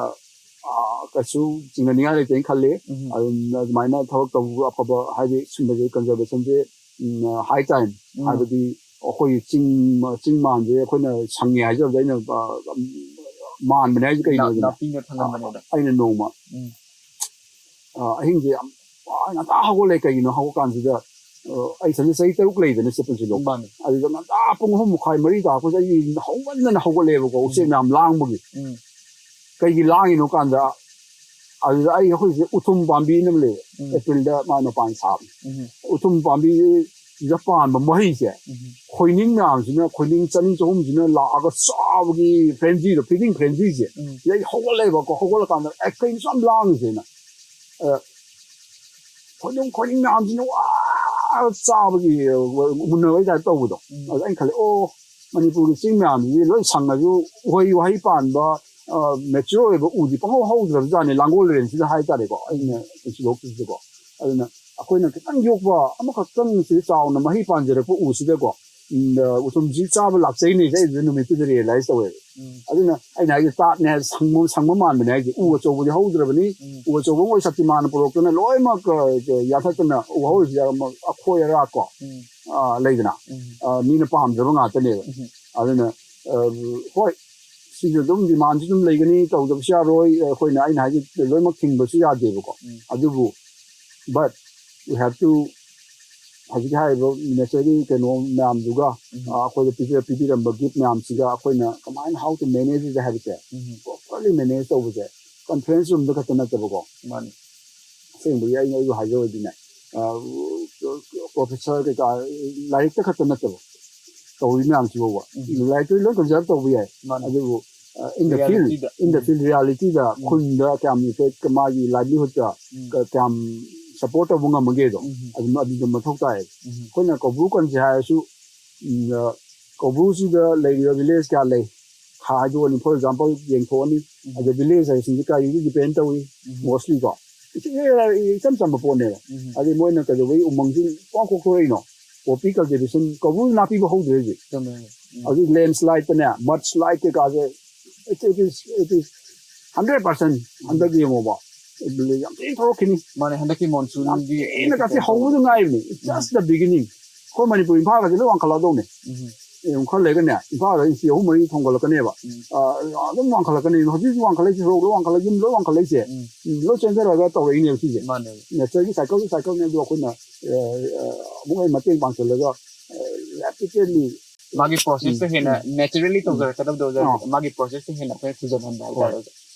ꯑ, ꯀꯩꯁꯨ ꯆꯤꯡꯅꯅꯤꯡꯉꯥꯏ ꯂꯩꯇꯦꯅ ꯈꯜꯂꯤ. ꯑꯗꯨꯝ ꯑꯗꯨꯃꯥꯏꯅ ꯊꯕꯛ ꯇꯧꯕ ꯑꯐꯕ, ꯍꯥꯏꯗꯤ ꯁꯨꯝꯕꯁꯦ, ꯀꯟꯖꯔꯕꯦꯁꯟꯁꯦ, ꯎꯝ, ꯍꯥꯏ ꯇꯥꯏꯝ, ꯍꯥꯏꯕꯗꯤ ꯑꯩꯈꯣꯏ ꯆꯤꯡ ꯆꯤꯡ ꯃꯥꯟꯁꯦ ꯑꯩꯈꯣꯏꯅ ꯁꯪꯉꯦ ꯍꯥꯏꯖꯕꯗ ꯑꯩꯅ, ꯑ, ꯃꯥꯟꯕꯅꯦ ꯍꯥꯏꯁꯦ ꯀꯩꯅꯣ ꯍꯥꯏꯗꯅ, ꯅꯥꯄꯤꯅ ꯊꯜꯂꯝꯕꯅꯦꯕ. ꯑꯩꯅ ꯅꯣꯡꯃ, ꯎꯝ, ꯑ, ꯑꯍꯤꯡꯁꯦ ꯌꯥꯝ ꯉꯟꯇꯥ ꯍꯧꯒꯠꯂꯦ. ꯀꯩꯒꯤꯅꯣ ꯍꯥꯏꯕ ꯀꯥꯟꯁꯤꯗ, ꯑ, ꯑꯩ ꯏꯊꯟꯗ ꯆꯍꯤ ꯇꯔꯨꯛ ꯂꯩꯗꯅ ꯆꯠꯄꯁꯤꯗꯣ. ꯃꯥꯅꯦ. ꯑꯗꯨꯗ ꯉꯟꯇꯥ ꯄꯨꯡ ꯑꯍꯨꯝ ꯃꯈꯥꯏ, ꯃꯔꯤ ꯇꯥꯔꯛꯄꯁꯦ ꯑꯩ ꯍꯧꯃꯟꯗꯅ ꯍꯧꯒꯠꯂꯦꯕꯀꯣ, ꯎꯆꯦꯛ ꯃꯌꯥꯝ ꯂꯥꯡꯕꯒꯤ. ꯎꯝ. ꯀꯩꯒꯤ ꯂꯥꯡꯉꯤꯅꯣ ꯀꯥꯟꯗ, ꯑꯗꯨꯗ ꯑꯩ, ꯑꯩꯈꯣꯏꯁꯦ ꯎꯊꯨꯝ ꯄꯥꯝꯕꯤ ꯑꯃ ꯂꯩꯌꯦ, ꯎꯝ, ꯑꯦꯄ꯭ꯔꯤꯜꯗ ꯃꯥ ꯃꯄꯥꯟ ꯁꯥꯕꯅꯦ. ꯎꯝ. ꯎꯊꯨꯝ ꯄꯥꯝꯕꯤꯁꯤꯗ ꯄꯥꯟꯕ ꯃꯍꯩꯁꯦ, ꯎꯝ, ꯈꯣꯏꯅꯤꯡ ꯃꯌꯥꯝꯁꯤꯅ, ꯈꯣꯏꯅꯤꯡ ꯆꯅꯤ ꯆꯍꯨꯝꯁꯤꯅ ꯂꯥꯛꯑꯒ ꯆꯥꯕꯒꯤ ꯐ꯭ꯔꯦꯟꯖꯤꯗꯣ, ꯐꯤꯗꯤꯡ ꯐ꯭ꯔꯦꯟꯖꯤꯁꯦ, ꯎꯝ, ꯁꯤꯗꯩ ꯍꯧꯒꯠꯂꯦꯕꯀꯣ. ꯍꯧꯒꯠꯂꯀꯥꯟꯗ, "ꯑꯦ, ꯀꯩꯅꯣ ꯌꯥꯝ ꯂꯥꯡꯉꯤꯁꯦꯅ?" ꯑ, ꯈꯣꯏꯅꯨꯡ ꯈꯣꯏꯅꯤꯡ ꯃꯌꯥꯝꯁꯤꯅ ꯋꯥ ꯆꯥꯕꯒꯤ ꯃꯨꯟꯅꯕꯒꯤ ꯇꯥꯏꯞ ꯇꯧꯕꯗꯣ. ꯎꯝ. ꯑꯗ ꯑꯩꯅ ꯈꯜꯂꯦ, "ꯑꯣ, ꯃꯅꯤꯄꯨꯔꯒꯤ ꯆꯤꯡ ꯃꯌꯥꯝꯁꯤꯗꯤ ꯂꯣꯏ ꯁꯪꯉꯁꯨ ꯎꯍꯩ ꯋꯥꯍꯩ ꯄꯥꯟꯕ, ꯑ, ꯃꯦꯆꯤꯌꯣꯔ ꯑꯣꯏꯕ ꯎꯗꯤ ꯄꯪꯍꯧ ꯍꯧꯗ꯭ꯔꯕꯖꯥꯠꯅꯤ ꯂꯥꯡꯒꯣꯜ ꯔꯦꯟꯖꯁꯤꯗ" ꯍꯥꯏꯇꯥꯔꯦꯀꯣ, ꯑꯩꯅ ꯄꯨꯟꯁꯤꯂꯣꯛꯁꯤꯗꯀꯣ. ꯑꯗꯨꯅ ꯑꯩꯈꯣꯏꯅ ꯈꯤꯇꯪ ꯌꯣꯛꯄ ꯑꯃꯈꯛꯇꯪ ꯁꯤ ꯆꯥꯎꯅ ꯃꯍꯩ ꯄꯥꯟꯖꯔꯛꯄ ꯎꯁꯤꯗꯀꯣ, ꯎꯝ, ꯑ, ꯎꯊꯨꯝꯁꯤ ꯆꯥꯕ ꯂꯥꯛꯆꯩꯅꯦꯁꯦ ꯑꯩ ꯑꯗꯨꯗ ꯅꯨꯃꯤꯠꯇꯨꯗ ꯔꯤꯌꯦꯂꯥꯏꯁ ꯇꯧꯋꯦꯕ. ꯎꯝ. ꯑꯗꯨꯅ ꯑꯩꯅ ꯍꯥꯏꯁꯦ ꯇꯥꯠꯅꯦ ꯍꯥꯏ, ꯁꯪꯕ, ꯁꯪꯕ ꯃꯥꯟꯕꯅꯦ ꯍꯥꯏꯁꯦ. ꯎ ꯑꯆꯧꯕꯗꯤ ꯍꯧꯗ꯭ꯔꯕꯅꯤ. ꯎꯝ. ꯎ ꯑꯆꯧꯕ ꯃꯣꯏ ꯁꯛꯇꯤꯃꯥꯟꯅ ꯄꯨꯔꯛꯇꯅ ꯂꯣꯏꯅꯃꯛ, ꯑ, ꯌꯥꯟꯊꯠꯇꯅ ꯎ ꯍꯧꯔꯤꯁꯦ ꯑꯃ ꯑꯈꯣꯏ ꯑꯔꯥꯛ ꯀꯣ, ꯎꯝ, ꯑ, ꯂꯩꯗꯅ, ꯎꯝ, ꯑ, ꯃꯤꯅ ꯄꯥꯝꯗ꯭ꯔꯕ ꯉꯥꯛꯇꯅꯦꯕ. ꯎꯝ. ꯑꯗꯨꯅ, ꯑ, ꯍꯣꯏ, ꯁꯤꯁꯨ ꯑꯗꯨꯝ ꯗꯤꯃꯥꯟꯁꯨ ꯑꯗꯨꯝ ꯂꯩꯒꯅꯤ, ꯇꯧꯗꯕꯁꯨ ꯌꯥꯔꯣꯏ, ꯑꯩꯈꯣꯏꯅ, ꯑꯩꯅ ꯍꯥꯏꯁꯦ ꯂꯣꯏꯅꯃꯛ ꯊꯤꯡꯕꯁꯨ ꯌꯥꯗꯦꯕꯀꯣ. ꯎꯝ. ꯑꯗꯨꯕꯨ, but we have to, ꯍꯧꯖꯤꯛ ꯍꯥꯏꯔꯤꯕ ꯅꯦꯆꯔꯒꯤ ꯀꯩꯅꯣ ꯃꯌꯥꯝꯗꯨꯒ, ꯎꯝ, ꯑ, ꯑꯩꯈꯣꯏꯗ ꯄꯤꯕꯤꯔ-, ꯄꯤꯕꯤꯔꯝꯕ ꯒꯤꯐ ꯃꯌꯥꯝꯁꯤꯒ ꯑꯩꯈꯣꯏꯅ ꯀꯃꯥꯏꯅ, how to manage it ꯍꯥꯏꯕꯁꯦ, ꯎꯝ, ꯃꯦꯅꯦꯖ ꯇꯧꯕꯁꯦ ꯀꯟꯐ꯭ꯔꯦꯟꯁ ꯔꯨꯝꯗ ꯈꯛꯇ ꯅꯠꯇꯕꯀꯣ꯫ ꯃꯥꯅꯤ ꯑꯁꯦꯡꯕꯒꯤ ꯑꯩꯅ ꯑꯩꯕꯨ ꯍꯥꯏꯖꯧ ꯍꯥꯏꯗꯤꯅꯦ, ꯄ꯭ꯔꯣꯐꯦꯁꯔ ꯀꯩꯀꯥ, ꯂꯥꯏꯔꯤꯛꯇ ꯈꯛꯇ ꯅꯠꯇꯕ, ꯇꯧꯔꯤ ꯃꯌꯥꯝꯁꯤ ꯐꯥꯎꯕ ꯎꯝ. ꯂꯥꯏꯔꯤꯛꯇ ꯂꯣꯏ ꯀꯟꯁꯤꯗꯔꯞ ꯇꯧꯕ ꯌꯥꯏ, ꯃꯥꯅꯤ ꯑꯗꯨꯕꯨ ꯏꯟ ꯗ ꯐꯤꯜ Reality ꯗ. ꯏꯟ ꯗ ꯎꯝ. ꯐꯤꯜ ꯔꯤꯌꯥꯂꯤꯇꯤꯗ ꯎꯝ. ꯈꯨꯟꯗ ꯀꯌꯥꯝ ꯏꯐꯦꯛ, ꯃꯥꯒꯤ ꯂꯥꯏꯚꯂꯤꯍꯨꯗꯇ ꯎꯝ. ꯀꯌꯥꯝ ꯁꯞꯄꯣꯔꯠ ꯇꯧꯕ ꯉꯝꯃꯒꯦꯗꯣ, ꯎꯝ. ꯑꯗꯨꯝ ꯑꯗꯨꯗ ꯃꯊꯧ ꯇꯥꯏꯌꯦꯕ꯫ ꯎꯝ. ꯑꯩꯈꯣꯏꯅ ꯀꯧꯕ꯭ꯔꯨ ꯀꯟꯁꯦ ꯍꯥꯏꯔꯁꯨ, ꯎꯝ, ꯑ, ꯀꯧꯕ꯭ꯔꯨꯁꯤꯗ ꯂꯩꯔꯤꯕ ꯚꯤꯂꯦꯖ ꯀꯌꯥ ꯂꯩ ꯍꯥꯏꯗꯣꯛꯑꯅꯤ꯫ Four example, ꯌꯦꯡꯊꯣꯛꯑꯅꯤ꯫ ꯎꯝ. ꯑꯗ ꯚꯤꯂꯦꯖ ꯍꯥꯏꯁꯤꯡꯁꯦ ꯀꯔꯤꯗ ꯗꯤꯄꯦꯟ ꯇꯧꯏ? ꯎꯝ. ꯃꯣꯁꯂꯤ ꯀꯣ, ꯏꯆꯝ ꯏꯆꯝ ꯆꯝꯕ ꯄꯣꯠꯅꯦꯕ꯫ ꯎꯝ. ꯑꯗꯩ ꯃꯣꯏꯅ ꯀꯩꯗꯧꯕꯩ ꯎꯃꯪꯁꯤꯡ ꯄꯥꯡ ꯀꯣꯛꯊꯣꯔꯛꯏꯅꯣ? ꯄꯣꯄꯤ ꯀꯜꯇꯤꯚꯦꯁꯟ, ꯀꯧꯕ꯭ꯔꯨ ꯅꯥꯄꯤꯕꯨ ꯍꯧꯗ꯭ꯔꯦ ꯍꯧꯖꯤꯛ꯫ ꯆꯨꯝꯃꯦ. ꯎꯝ. ꯍꯧꯖꯤꯛ ꯂꯦꯟꯁ꯭ꯂꯥꯏꯠꯇꯅꯦ, ꯃꯗ ꯁ꯭ꯂꯥꯏꯠ ꯀꯩꯀꯥꯁꯦ, it is, it is hundred percent ꯍꯟꯗꯛ ꯌꯦꯡꯉꯣꯕ, ꯌꯥꯝ ꯊꯤꯅ ꯊꯣꯛꯂꯛꯈꯤꯅꯤ꯫ ꯃꯥꯅꯦ, ꯍꯟꯗꯛꯀꯤ ꯃꯣꯟꯁꯨꯟꯒꯤ ꯑꯩꯅ ꯀꯥꯁꯤ ꯍꯧꯕꯗ ꯉꯥꯏꯔꯤꯕꯅꯤ, it's just the beginning꯫ ꯑꯩꯈꯣꯏ ꯃꯅꯤꯄꯨꯔ ꯏꯝꯐꯥꯜꯒꯁꯦ ꯂꯣꯏ ꯋꯥꯡꯈꯠꯂꯛꯑꯗꯧꯅꯦ꯫ ꯎꯝ. ꯌꯦꯡꯉꯨ, ꯈꯔ ꯂꯩꯔꯒꯅꯦ ꯏꯝꯐꯥꯜꯗ ꯏꯟꯆꯤ ꯑꯍꯨꯝ ꯃꯔꯤ ꯊꯣꯡꯒꯠꯂꯛꯀꯅꯦꯕ꯫ ꯎꯝ. ꯑ, ꯑꯗꯨꯝ ꯋꯥꯡꯈꯠꯂꯛꯀꯅꯤ꯫ ꯍꯧꯖꯤꯛ ꯍꯧꯖꯤꯛ ꯋꯥꯡꯈꯠꯂꯛꯏꯁꯦ, ꯁꯣꯔꯣꯛ ꯂꯣꯏ ꯋꯥꯡꯈꯠꯂꯛꯏ, ꯌꯨꯝ ꯂꯣꯏ ꯋꯥꯡꯈꯠꯂꯛꯏꯁꯦ, ꯎꯝ. ꯎꯝ, ꯂꯣꯏ ꯆꯦꯟꯊꯔꯛꯑꯒ ꯇꯧꯔꯛꯏꯅꯦꯕ ꯁꯤꯁꯦ꯫ ꯃꯥꯅꯦ. ꯅꯦꯆꯔꯒꯤ ꯁꯥꯏꯀꯜꯒꯤ ꯁꯥꯏꯀꯜꯅꯦ, ꯑꯗꯨ ꯑꯩꯈꯣꯏꯅ, ꯑ, ꯑ, ꯑꯃꯨꯛ ꯍꯦꯟꯅ ꯃꯇꯦꯡ ꯄꯥꯡꯁꯤꯜꯂꯒ, ꯑ, rapidly ꯃꯥꯒꯤ ꯄ꯭ꯔꯣꯁꯦꯁꯇ ꯎꯝ, ꯍꯦꯟꯅ ꯎꯝ. ꯅꯦꯆꯔꯦꯂꯤ ꯑꯥ. ꯇꯧꯖꯔꯛꯀꯗꯕꯗꯣ, ꯃꯥꯒꯤ ꯄ꯭ꯔꯣꯁꯦꯁꯇ ꯍꯦꯟꯅ ꯑꯩꯈꯣꯏꯅ ꯊꯨꯖꯟꯍꯟꯕ ꯍꯥꯏꯇꯥꯔꯦ ꯍꯣꯏ. ꯑꯣꯖꯥ꯫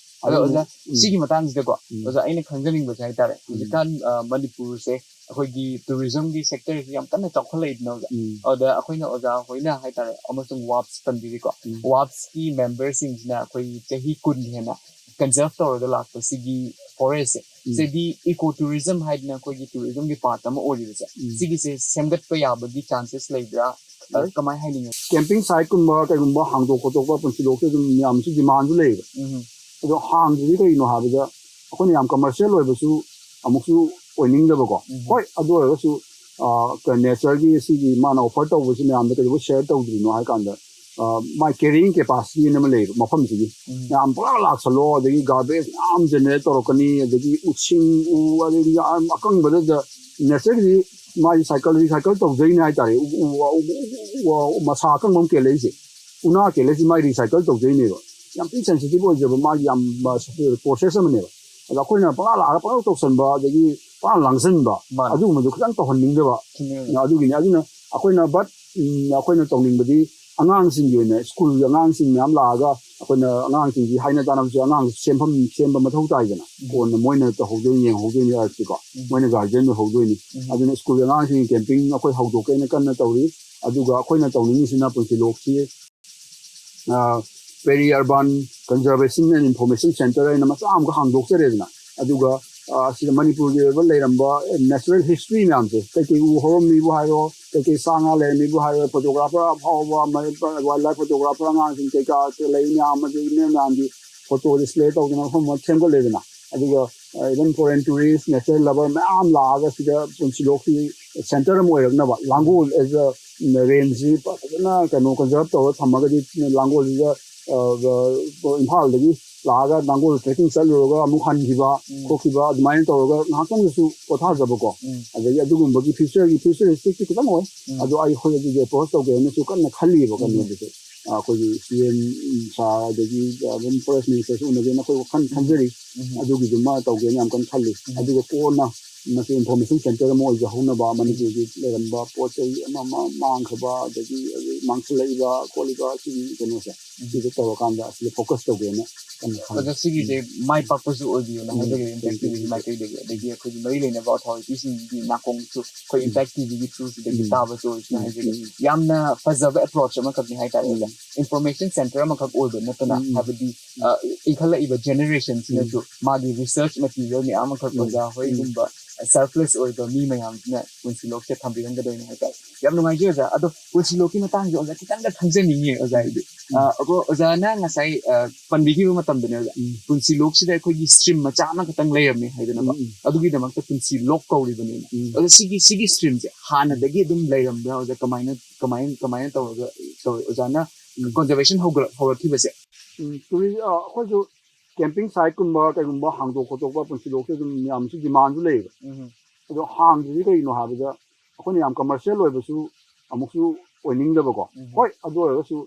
ꯑꯗꯣ ꯑꯗꯨꯅ, ꯑꯣꯖꯥ, ꯎꯝ. ꯁꯤꯒꯤ ꯃꯇꯥꯡꯁꯤꯗꯀꯣ ꯎꯝ. ꯑꯣꯖꯥ, ꯑꯩꯅ ꯈꯪꯖꯅꯤꯡꯕꯁꯦ ꯍꯥꯏꯇꯥꯔꯦ, ꯎꯝ. ꯍꯧꯖꯤꯛꯀꯥꯟ ꯑ, ꯃꯅꯤꯄꯨꯔꯁꯦ ꯑꯩꯈꯣꯏꯒꯤ ꯇꯨꯔꯤꯖꯝꯒꯤ ꯁꯦꯛꯇꯔꯁꯤ ꯌꯥꯝ ꯀꯟꯅ ꯆꯥꯎꯈꯠꯂꯛꯏꯗꯅ ꯑꯣꯖꯥ꯫ ꯎꯝ. ꯑꯗꯨꯗ ꯑꯩꯈꯣꯏꯅ ꯑꯣꯖꯥ ꯍꯣꯏꯅ ꯍꯥꯏꯇꯥꯔꯦ, ꯑꯃꯁꯨꯡ ꯋꯥꯞꯁ ꯄꯟꯕꯤꯔꯤꯀꯣ, ꯎꯝ. ꯋꯥꯞꯁꯀꯤ ꯃꯦꯝꯕꯔꯁꯤꯡꯁꯤꯅ ꯑꯩꯈꯣꯏ ꯆꯍꯤ ꯀꯨꯟ ꯍꯦꯟꯅ ꯀꯟꯖꯔꯚ ꯇꯧꯔꯒ ꯂꯥꯛꯄ ꯁꯤꯒꯤ ꯐꯣꯔꯦꯁꯁꯦ, ꯎꯝ. ꯁꯤꯗꯤ ꯏꯀꯣ ꯇꯨꯔꯤꯖꯝ ꯍꯥꯏꯗꯅ ꯑꯩꯈꯣꯏꯒꯤ ꯇꯨꯔꯤꯖꯝꯒꯤ ꯄꯥꯔꯠ ꯑꯃ ꯑꯣꯏꯔꯤꯕꯁꯦ, ꯎꯝ. ꯁꯤꯒꯤꯁꯦ ꯁꯦꯝꯒꯠꯄ ꯌꯥꯕꯒꯤ ꯆꯥꯟꯁꯦꯁ ꯂꯩꯕ꯭ꯔꯥ? ꯑ, ꯂꯩ. ꯀꯃꯥꯏꯅ ꯍꯥꯏꯅꯤꯡꯉꯤ? ꯀꯦꯝꯄꯤꯡ ꯁꯥꯏꯠꯀꯨꯝꯕ ꯀꯩꯒꯨꯝꯕ ꯍꯥꯡꯗꯣꯛ ꯈꯣꯠꯇꯣꯛꯄ ꯄꯨꯟꯁꯤꯂꯣꯛꯁꯦ ꯑꯗꯨꯝ ꯃꯌꯥꯝꯁꯨ ꯗꯤꯃꯥꯟꯁꯨ ꯂꯩꯌꯦꯕ꯫ ꯎꯝ. ꯑꯗꯣ ꯍꯥꯡꯗ꯭ꯔꯤꯁꯦ ꯀꯩꯒꯤꯅꯣ ꯍꯥꯏꯕꯗ, ꯑꯩꯈꯣꯏꯅ ꯌꯥꯝ ꯀꯃꯔꯁꯤꯌꯦꯜ ꯑꯣꯏꯕꯁꯨ ꯑꯃꯨꯛꯁꯨ ꯑꯣꯏꯅꯤꯡꯗꯕꯀꯣ꯫ ꯎꯝ. ꯍꯣꯏ, ꯑꯗꯨ ꯑꯣꯏꯔꯒꯁꯨ, ꯑ, ꯀ-, ꯅꯦꯆꯔꯒꯤ ꯁꯤꯒꯤ ꯃꯥꯅ ꯑꯣꯐꯔ ꯇꯧꯕꯁꯤ ꯃꯌꯥꯝꯗ ꯀꯩꯗꯧꯕꯩ ꯁꯦꯌꯔ ꯇꯧꯗ꯭ꯔꯤꯅꯣ ꯍꯥꯏ ꯀꯥꯟꯗ, ꯑ, ꯃꯥꯏ ꯀꯦꯔꯤꯌꯤꯡ ꯀꯦꯄꯥꯁꯤꯇꯤ ꯑꯃ ꯂꯩꯌꯦꯕ ꯃꯐꯝꯁꯤꯒꯤ꯫ ꯎꯝ. ꯃꯌꯥꯝ ꯄꯨꯔꯥ ꯂꯥꯛꯁꯜꯂꯣ, ꯑꯗꯒꯤ ꯒꯥꯔꯕꯦꯖ ꯃꯌꯥꯝ ꯖꯦꯅꯦꯔꯦꯠ ꯇꯧꯔꯛꯀꯅꯤ, ꯑꯗꯒꯤ ꯎꯁꯤꯡ, ꯎ, ꯑꯗꯒꯤ ꯌꯥꯝ ꯑꯀꯪꯕꯗ ꯅꯦꯆꯔꯒꯤꯗꯤ ꯃꯥꯒꯤ ꯁꯥꯏꯀꯜ ꯔꯤꯁꯥꯏꯀꯜ ꯇꯧꯖꯩꯅꯦ ꯍꯥꯏꯇꯥꯔꯦ꯫ ꯎ, ꯎ, ꯋꯥ, ꯎ, ꯎ, ꯎ, ꯋꯥ, ꯃꯁꯥ ꯑꯀꯪꯕ ꯑꯃ ꯀꯦꯜꯂꯛꯏꯁꯦ, ꯎꯅꯥ ꯀꯦꯜꯂꯛꯏꯁꯦ ꯃꯥꯏ ꯔꯤꯁꯥꯏꯀꯜ ꯇꯧꯖꯩꯅꯦꯕ꯫ ꯌꯥꯝ ꯊꯤ ꯁꯦꯟꯁꯤꯇꯤꯚ ꯑꯣꯏꯖꯕ ꯃꯥꯒꯤ ꯌꯥꯝ, ꯑ, ꯄ꯭ꯔꯣꯁꯦꯁ ꯑꯃꯅꯦꯕ꯫ ꯑꯗ ꯑꯩꯈꯣꯏꯅ ꯄꯪꯂꯥ ꯂꯥꯛꯑꯒ ꯄꯪꯇꯧ ꯇꯧꯁꯟꯕ, ꯑꯗꯒꯤ ꯄꯪꯂꯥ ꯂꯥꯡꯁꯟꯕ, ꯃꯥꯅꯦ. ꯑꯗꯨꯒꯨꯝꯕꯗꯣ ꯈꯤꯇꯪ ꯇꯧꯍꯟꯅꯤꯡꯗꯕ꯫ ꯆꯨꯝꯃꯦ ꯑꯣꯖꯥ. ꯑꯗꯨꯒꯤꯅꯤ꯫ ꯑꯗꯨꯅ ꯑꯩꯈꯣꯏꯅ, but, ꯎꯝ, ꯑꯩꯈꯣꯏꯅ ꯇꯧꯅꯤꯡꯕꯗꯤ, ꯑꯉꯥꯡꯁꯤꯡꯒꯤ ꯑꯣꯏꯅ ꯁ꯭ꯀꯨꯜꯒꯤ ꯑꯉꯥꯡꯁꯤꯡ ꯃꯌꯥꯝ ꯂꯥꯛꯑꯒ ꯑꯩꯈꯣꯏꯅ ꯑꯉꯥꯡꯁꯤꯡꯒꯤ ꯍꯥꯏꯅ ꯇꯥꯅꯕꯁꯨ ꯑꯉꯥꯡꯁꯨ ꯁꯦꯝꯐꯝ ꯁꯦꯝꯕ ꯃꯊꯧ ꯇꯥꯏꯗꯅ꯫ ꯎꯝ꯫ ꯀꯣꯟꯅ ꯃꯣꯏꯅ ꯇꯧꯍꯧꯗꯣꯏꯅꯤ, ꯌꯦꯡꯍꯧꯗꯣꯏꯅꯤ ꯍꯥꯏꯔꯁꯤꯀꯣ꯫ ꯎꯝ꯫ ꯃꯣꯏꯅ ꯒꯥꯔꯖꯤꯌꯟ ꯑꯣꯏꯍꯧꯗꯣꯏꯅꯤ꯫ ꯎꯝ꯫ ꯑꯗꯨꯅ ꯁ꯭ꯀꯨꯜꯒꯤ ꯑꯉꯥꯡꯁꯤꯡꯒꯤ ꯀꯦꯝꯄꯤꯡ ꯑꯩꯈꯣꯏ ꯍꯧꯗꯣꯛꯀꯦꯅ ꯀꯟꯅ ꯇꯧꯔꯤ꯫ ꯑꯗꯨꯒ ꯑꯩꯈꯣꯏꯅ ꯇꯧꯅꯤꯡꯉꯤꯁꯤꯅ ꯄꯨꯟꯁꯤꯂꯣꯛꯁꯤ, ꯑ, Peri Urban Conservation and Information Centre ꯍꯥꯏꯅ ꯃꯆꯥ ꯑꯃꯈꯛ ꯍꯥꯡꯗꯣꯛꯆꯔꯦꯗꯅ꯫ ꯑꯗꯨꯒ, ꯑ, ꯁꯤꯗ ꯃꯅꯤꯄꯨꯔꯒꯤ ꯑꯣꯏꯕ ꯂꯩꯔꯝꯕ natural history ꯃꯌꯥꯝꯁꯦ, ꯀꯩꯀꯩ ꯎ ꯍꯧꯔꯝꯃꯤꯕꯨ ꯍꯥꯏꯔꯣ, ꯀꯩꯀꯩ ꯁꯥ ꯉꯥ ꯂꯩꯔꯝꯃꯤꯕꯨ ꯍꯥꯏꯔꯣ, photographer ꯑꯐꯥꯎꯕ, ꯃ-, wildlife photographer ꯑꯉꯥꯡꯁꯤꯡ ꯀꯩꯀꯥ ꯂꯩ ꯃꯌꯥꯝ, ꯑꯗꯒꯤ ꯃꯌꯥꯝ ꯃꯌꯥꯝꯒꯤ photo display ꯇꯧꯗꯅ ꯃꯐꯝ ꯑꯃ ꯁꯦꯝꯒꯠꯂꯦꯗꯅ꯫ ꯑꯗꯨꯒ, ꯑ, even foreign tourist, nature lover ꯃꯌꯥꯝ ꯂꯥꯛꯑꯒ ꯁꯤꯗ ꯄꯨꯟꯁꯤꯂꯣꯛꯀꯤ centre ꯑꯃ ꯑꯣꯏꯔꯛꯅꯕ, ꯂꯥꯡꯒꯣꯜ as a rangeꯁꯤ ꯐꯖꯅ ꯀꯩꯅꯣ conserve ꯇꯧꯔꯒ ꯊꯝꯃꯒꯗꯤ ꯂꯥꯡꯒꯣꯜꯁꯤꯗ, ꯑ, ꯑ, ꯏꯝꯐꯥꯜꯗꯒꯤ ꯂꯥꯛꯑꯒ ꯂꯥꯡꯒꯣꯜ trekking ꯆꯠꯂꯨꯔꯒ ꯑꯃꯨꯛ ꯍꯟꯈꯤꯕ ꯎꯝ꯫ ꯈꯣꯠꯈꯤꯕ ꯑꯗꯨꯃꯥꯏꯅ ꯇꯧꯔꯒ ꯉꯥꯏꯍꯥꯛꯇꯪꯗꯁꯨ ꯄꯣꯊꯥꯖꯕꯀꯣ꯫ ꯎꯝ꯫ ꯑꯗꯒꯤ ꯑꯗꯨꯒꯨꯝꯕꯒꯤ futureꯒꯤ futuristicꯇꯤ ꯈꯤꯇꯪ ꯑꯣꯏ꯫ ꯎꯝ꯫ ꯑꯗꯣ ꯑꯩꯈꯣꯏ ꯑꯗꯨꯒꯤ approach ꯇꯧꯒꯦꯅꯁꯨ ꯀꯟꯅ ꯈꯜꯂꯤꯕ ꯎꯝ꯫ ꯀꯩꯅꯣꯗꯨꯁꯨ꯫ ꯑ, ꯑꯩꯈꯣꯏꯒꯤ CM sir ꯑꯗꯒꯤ ꯑꯗꯨꯝ forest ministerꯁꯨ ꯎꯅꯒꯦꯅ ꯑꯩꯈꯣꯏ ꯋꯥꯈꯜ ꯎꯝ꯫ ꯈꯟꯖꯔꯤ꯫ ꯎꯝ꯫ ꯑꯗꯨꯒꯤꯗꯨꯃ ꯇꯧꯒꯦꯅ ꯌꯥꯝ ꯀꯟꯅ ꯈꯜꯂꯤ꯫ ꯎꯝ꯫ ꯑꯗꯨꯒ ꯀꯣꯟꯅ ꯃꯁꯤ information centre ꯑꯃ ꯑꯣꯏꯖꯍꯧꯅꯕ, ꯃꯅꯤꯄꯨꯔꯒꯤ ꯂꯩꯔꯝꯕ ꯄꯣꯠ ꯆꯩ ꯑꯃ ꯑꯃ ꯃꯥꯡꯈ꯭ꯔꯕ ꯑꯗꯒꯤ ꯍꯧꯖꯤꯛ ꯃꯥꯡꯁꯤꯜꯂꯛꯏꯕ ꯈꯣꯠꯂꯤꯕ ꯁꯤꯒꯤ ꯀꯩꯅꯣꯁꯦ, ꯎꯝ꯫ ꯁꯤꯗ ꯇꯧꯔꯀꯥꯟꯗ ꯑꯁꯤꯗ focus ꯇꯧꯒꯦꯅ ꯀꯟꯅ ꯈꯜꯂꯤ꯫ ꯑꯗꯣ ꯁꯤꯒꯤꯁꯦ ꯃꯥꯏ ꯄꯥꯛꯄꯁꯨ ꯑꯣꯏꯕꯤꯌꯨꯅ ꯎꯝ, ꯍꯥꯏꯖꯒꯦ, thank you, Impact TVꯒꯤ thank you꯫ ꯃꯥꯏꯀꯩꯗꯒꯤ, ꯑꯗꯒꯤ ꯑꯩꯈꯣꯏꯒꯤ ꯃꯔꯤ ꯂꯩꯅꯕ authoritiesꯁꯤꯡꯒꯤ ꯅꯥꯀꯣꯡꯁꯨ ꯑꯩꯈꯣꯏ ꯎꯝ꯫ Impact TVꯒꯤ throughꯁꯤꯗꯒꯤ ꯎꯝ꯫ ꯇꯥꯕꯁꯨ ꯑꯣꯏꯁꯅꯨ ꯎꯝ, ꯍꯥꯏꯖꯒꯦ꯫ ꯎꯝ꯫ ꯌꯥꯝꯅ ꯐꯖꯕ approach ꯑꯃꯈꯛꯅꯤ ꯍꯥꯏꯇꯥꯔꯦ, ꯎꯝ꯫ ꯑꯣꯖꯥ꯫ Information centre ꯑꯃꯈꯛ ꯑꯣꯏꯕ ꯅꯠꯇꯅ, ꯎꯝ, ꯎꯝ꯫ ꯍꯥꯏꯕꯗꯤ, ꯑ, ꯏꯟꯈꯠꯂꯛꯏꯕ generationꯁꯤꯅꯁꯨ ꯎꯝ꯫ ꯃꯥꯒꯤ research material ꯃꯌꯥꯝ ꯑꯃꯈꯛ ꯎꯝ, ꯑꯣꯖꯥ ꯎꯝ꯫ ꯍꯣꯏꯒꯨꯝꯕ selfless ꯑꯣꯏꯕ ꯃꯤ ꯃꯌꯥꯝꯁꯤꯅ ꯄꯨꯟꯁꯤꯂꯣꯛꯁꯦ ꯊꯝꯕꯤꯔꯝꯒꯗꯣꯏꯅꯤ ꯍꯥꯏꯇꯥꯔꯦ꯫ ꯌꯥꯝ ꯅꯨꯡꯉꯥꯏꯖꯩ ꯑꯣꯖꯥ꯫ ꯑꯗꯣ ꯄꯨꯟꯁꯤꯂꯣꯛꯀꯤ ꯃꯇꯥꯡꯁꯦ ꯑꯣꯖꯥ ꯈꯤꯇꯪꯒ ꯈꯪꯖꯅꯤꯡꯉꯤ ꯑꯣꯖꯥ ꯑꯩꯗꯤ꯫ ꯎꯝ꯫ ꯑ, ꯑꯗꯣ ꯑꯣꯖꯥꯅ ꯉꯁꯥꯏ, ꯑ, ꯄꯟꯕꯤꯈꯤꯕ ꯃꯇꯝꯗꯅꯦ ꯑꯣꯖꯥ, ꯎꯝ꯫ ꯄꯨꯟꯁꯤꯂꯣꯛꯁꯤꯗ ꯑꯩꯈꯣꯏꯒꯤ stream ꯃꯆꯥ ꯑꯃꯈꯛꯇꯪ ꯂꯩꯔꯝꯃꯦ ꯍꯥꯏꯗꯅꯀꯣ꯫ ꯎꯝ, ꯎꯝ꯫ ꯑꯗꯨꯒꯤꯗꯃꯛꯇ ꯄꯨꯟꯁꯤꯂꯣꯛ ꯀꯧꯔꯤꯕꯅꯦꯕ꯫ ꯎꯝ꯫ ꯑꯗꯣ ꯁꯤꯒꯤ, ꯁꯤꯒꯤ streamꯁꯦ ꯍꯥꯟꯅꯗꯒꯤ ꯑꯗꯨꯝ ꯂꯩꯔꯝꯕ꯭ꯔꯥ ꯑꯣꯖꯥ? ꯀꯃꯥꯏꯅ, ꯀꯃꯥꯏꯅ, ꯀꯃꯥꯏꯅ ꯇꯧꯔꯒ ꯇꯧꯔꯦ? ꯑꯣꯖꯥꯅ ꯎꯝ꯫ Conservation ꯍꯧꯒꯠꯂꯛ-, ꯍꯧꯔꯛꯈꯤꯕꯁꯦ? ꯎꯝ, tourist, ꯑ, ꯑꯩꯈꯣꯏꯁꯨ camping siteꯀꯨꯝꯕ ꯀꯩꯒꯨꯝꯕ ꯍꯥꯡꯗꯣꯛ ꯈꯣꯠꯇꯣꯛꯄ ꯄꯨꯟꯁꯤꯂꯣꯛꯁꯦ ꯑꯗꯨꯝ ꯃꯌꯥꯝꯁꯨ demandꯁꯨ ꯂꯩꯌꯦꯕ꯫ ꯎꯝ꯫ ꯑꯗꯣ ꯍꯥꯡꯗ꯭ꯔꯤꯁꯤ ꯀꯩꯒꯤꯅꯣ ꯍꯥꯏꯕꯗ ꯑꯩꯈꯣꯏꯅ ꯌꯥꯝ commercial ꯑꯣꯏꯕꯁꯨ ꯑꯃꯨꯛꯁꯨ ꯑꯣꯏꯅꯤꯡꯗꯕꯀꯣ꯫ ꯎꯝ꯫ ꯍꯣꯏ, ꯑꯗꯨ ꯑꯣꯏꯔꯒꯁꯨ,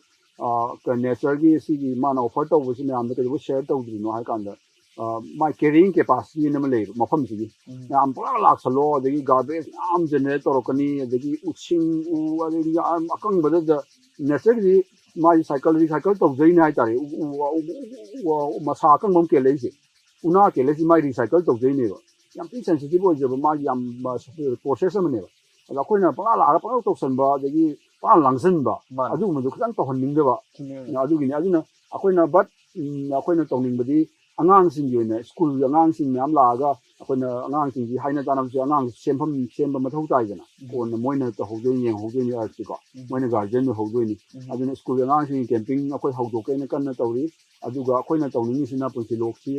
ꯑ, ꯀ-, natureꯒꯤ ꯁꯤꯒꯤ ꯃꯥꯅ offer ꯇꯧꯕꯁꯤ ꯃꯌꯥꯝꯗ ꯀꯩꯗꯧꯕꯩ share ꯇꯧꯗ꯭ꯔꯤꯅꯣ ꯍꯥꯏ ꯀꯥꯟꯗ, ꯑ, ꯃꯥꯏ carrying capacity ꯑꯃ ꯂꯩꯌꯦꯕ ꯃꯐꯝꯁꯤꯒꯤ꯫ ꯎꯝ꯫ ꯃꯌꯥꯝ ꯄꯨꯔꯥ ꯂꯥꯛꯁꯜꯂꯣ, ꯑꯗꯒꯤ garbage ꯃꯌꯥꯝ generate ꯇꯧꯔꯛꯀꯅꯤ, ꯑꯗꯒꯤ ꯎꯁꯤꯡ ꯎ, ꯑꯗꯒꯤ ꯌꯥꯝ ꯑꯀꯪꯕꯗ ꯅꯦꯆꯔꯒꯤꯗꯤ ꯃꯥꯒꯤ ꯁꯥꯏꯀꯜ ꯔꯤꯁꯥꯏꯀꯜ ꯇꯧꯖꯩꯅꯦ ꯍꯥꯏꯇꯥꯔꯦ꯫ ꯎ- ꯎ- ꯎ- ꯎ- ꯎ- ꯎ- ꯃꯁꯥ ꯑꯀꯪꯕ ꯑꯃ ꯀꯦꯜꯂꯛꯏꯁꯦ, ꯎꯅꯥ ꯀꯦꯜꯂꯛꯏꯁꯦ ꯃꯥꯏ ꯔꯤꯁꯥꯏꯀꯜ ꯇꯧꯖꯩꯅꯦꯕ꯫ ꯌꯥꯝ ꯊꯤ ꯁꯦꯟꯁꯤꯇꯤꯚ ꯑꯣꯏꯖꯕ, ꯃꯥꯒꯤ ꯌꯥꯝ ꯄ꯭ꯔꯣꯁꯦꯁ ꯑꯃꯅꯦꯕ꯫ ꯑꯗꯣ ꯑꯩꯈꯣꯏꯅ ꯄꯪꯂꯥ ꯂꯥꯛꯑꯒ ꯄꯪꯇꯧ ꯇꯧꯁꯟꯕ, ꯑꯗꯒꯤ ꯄꯪꯂꯥ ꯂꯥꯡꯁꯤꯟꯕ, ꯃꯥꯅꯦ꯫ ꯑꯗꯨꯒꯨꯝꯕꯗꯣ ꯈꯤꯇꯪ ꯇꯧꯍꯟꯅꯤꯡꯗꯕ꯫ ꯆꯨꯝꯃꯦ ꯑꯣꯖꯥ꯫ ꯑꯗꯨꯒꯤꯅꯤ꯫ ꯑꯗꯨꯅ ꯑꯩꯈꯣꯏꯅ ꯕꯠ ꯑꯩꯈꯣꯏꯅ ꯇꯧꯅꯤꯡꯕꯗꯤ ꯑꯉꯥꯡꯁꯤꯡꯒꯤ ꯑꯣꯏꯅ, ꯁ꯭ꯀꯨꯜꯒꯤ ꯑꯉꯥꯡꯁꯤꯡ ꯃꯌꯥꯝ ꯂꯥꯛꯑꯒ ꯑꯩꯈꯣꯏꯅ ꯑꯉꯥꯡꯁꯤꯡꯒꯤ ꯍꯥꯏꯅ ꯇꯥꯟꯅꯕꯁꯦ ꯑꯉꯥꯡꯁꯦ ꯁꯦꯝꯐꯝ ꯁꯦꯝꯕ ꯃꯊꯧ ꯇꯥꯏꯗꯅ꯫ ꯎꯝ꯫ ꯀꯣꯟꯅ ꯃꯣꯏꯅ ꯇꯧꯍꯧꯗꯣꯏꯅꯤ, ꯌꯦꯡꯍꯧꯗꯣꯏꯅꯤ ꯑꯥꯔꯠꯁꯤꯀꯣ꯫ ꯎꯝ꯫ ꯃꯣꯏꯅ ꯒꯥꯔꯖꯤꯌꯟ ꯑꯣꯏꯍꯧꯗꯣꯏꯅꯤ꯫ ꯎꯝ꯫ ꯑꯗꯨꯅ ꯁ꯭ꯀꯨꯜꯒꯤ ꯑꯉꯥꯡꯁꯤꯡꯒꯤ ꯀꯦꯝꯄꯤꯡ ꯑꯩꯈꯣꯏ ꯍꯧꯗꯣꯛꯀꯦꯅ ꯀꯟꯅ ꯇꯧꯔꯤ꯫ ꯑꯗꯨꯒ ꯑꯩꯈꯣꯏꯅ ꯇꯧꯅꯤꯡꯉꯤꯁꯤꯅ ꯄꯨꯟꯁꯤꯂꯣꯛꯁꯤ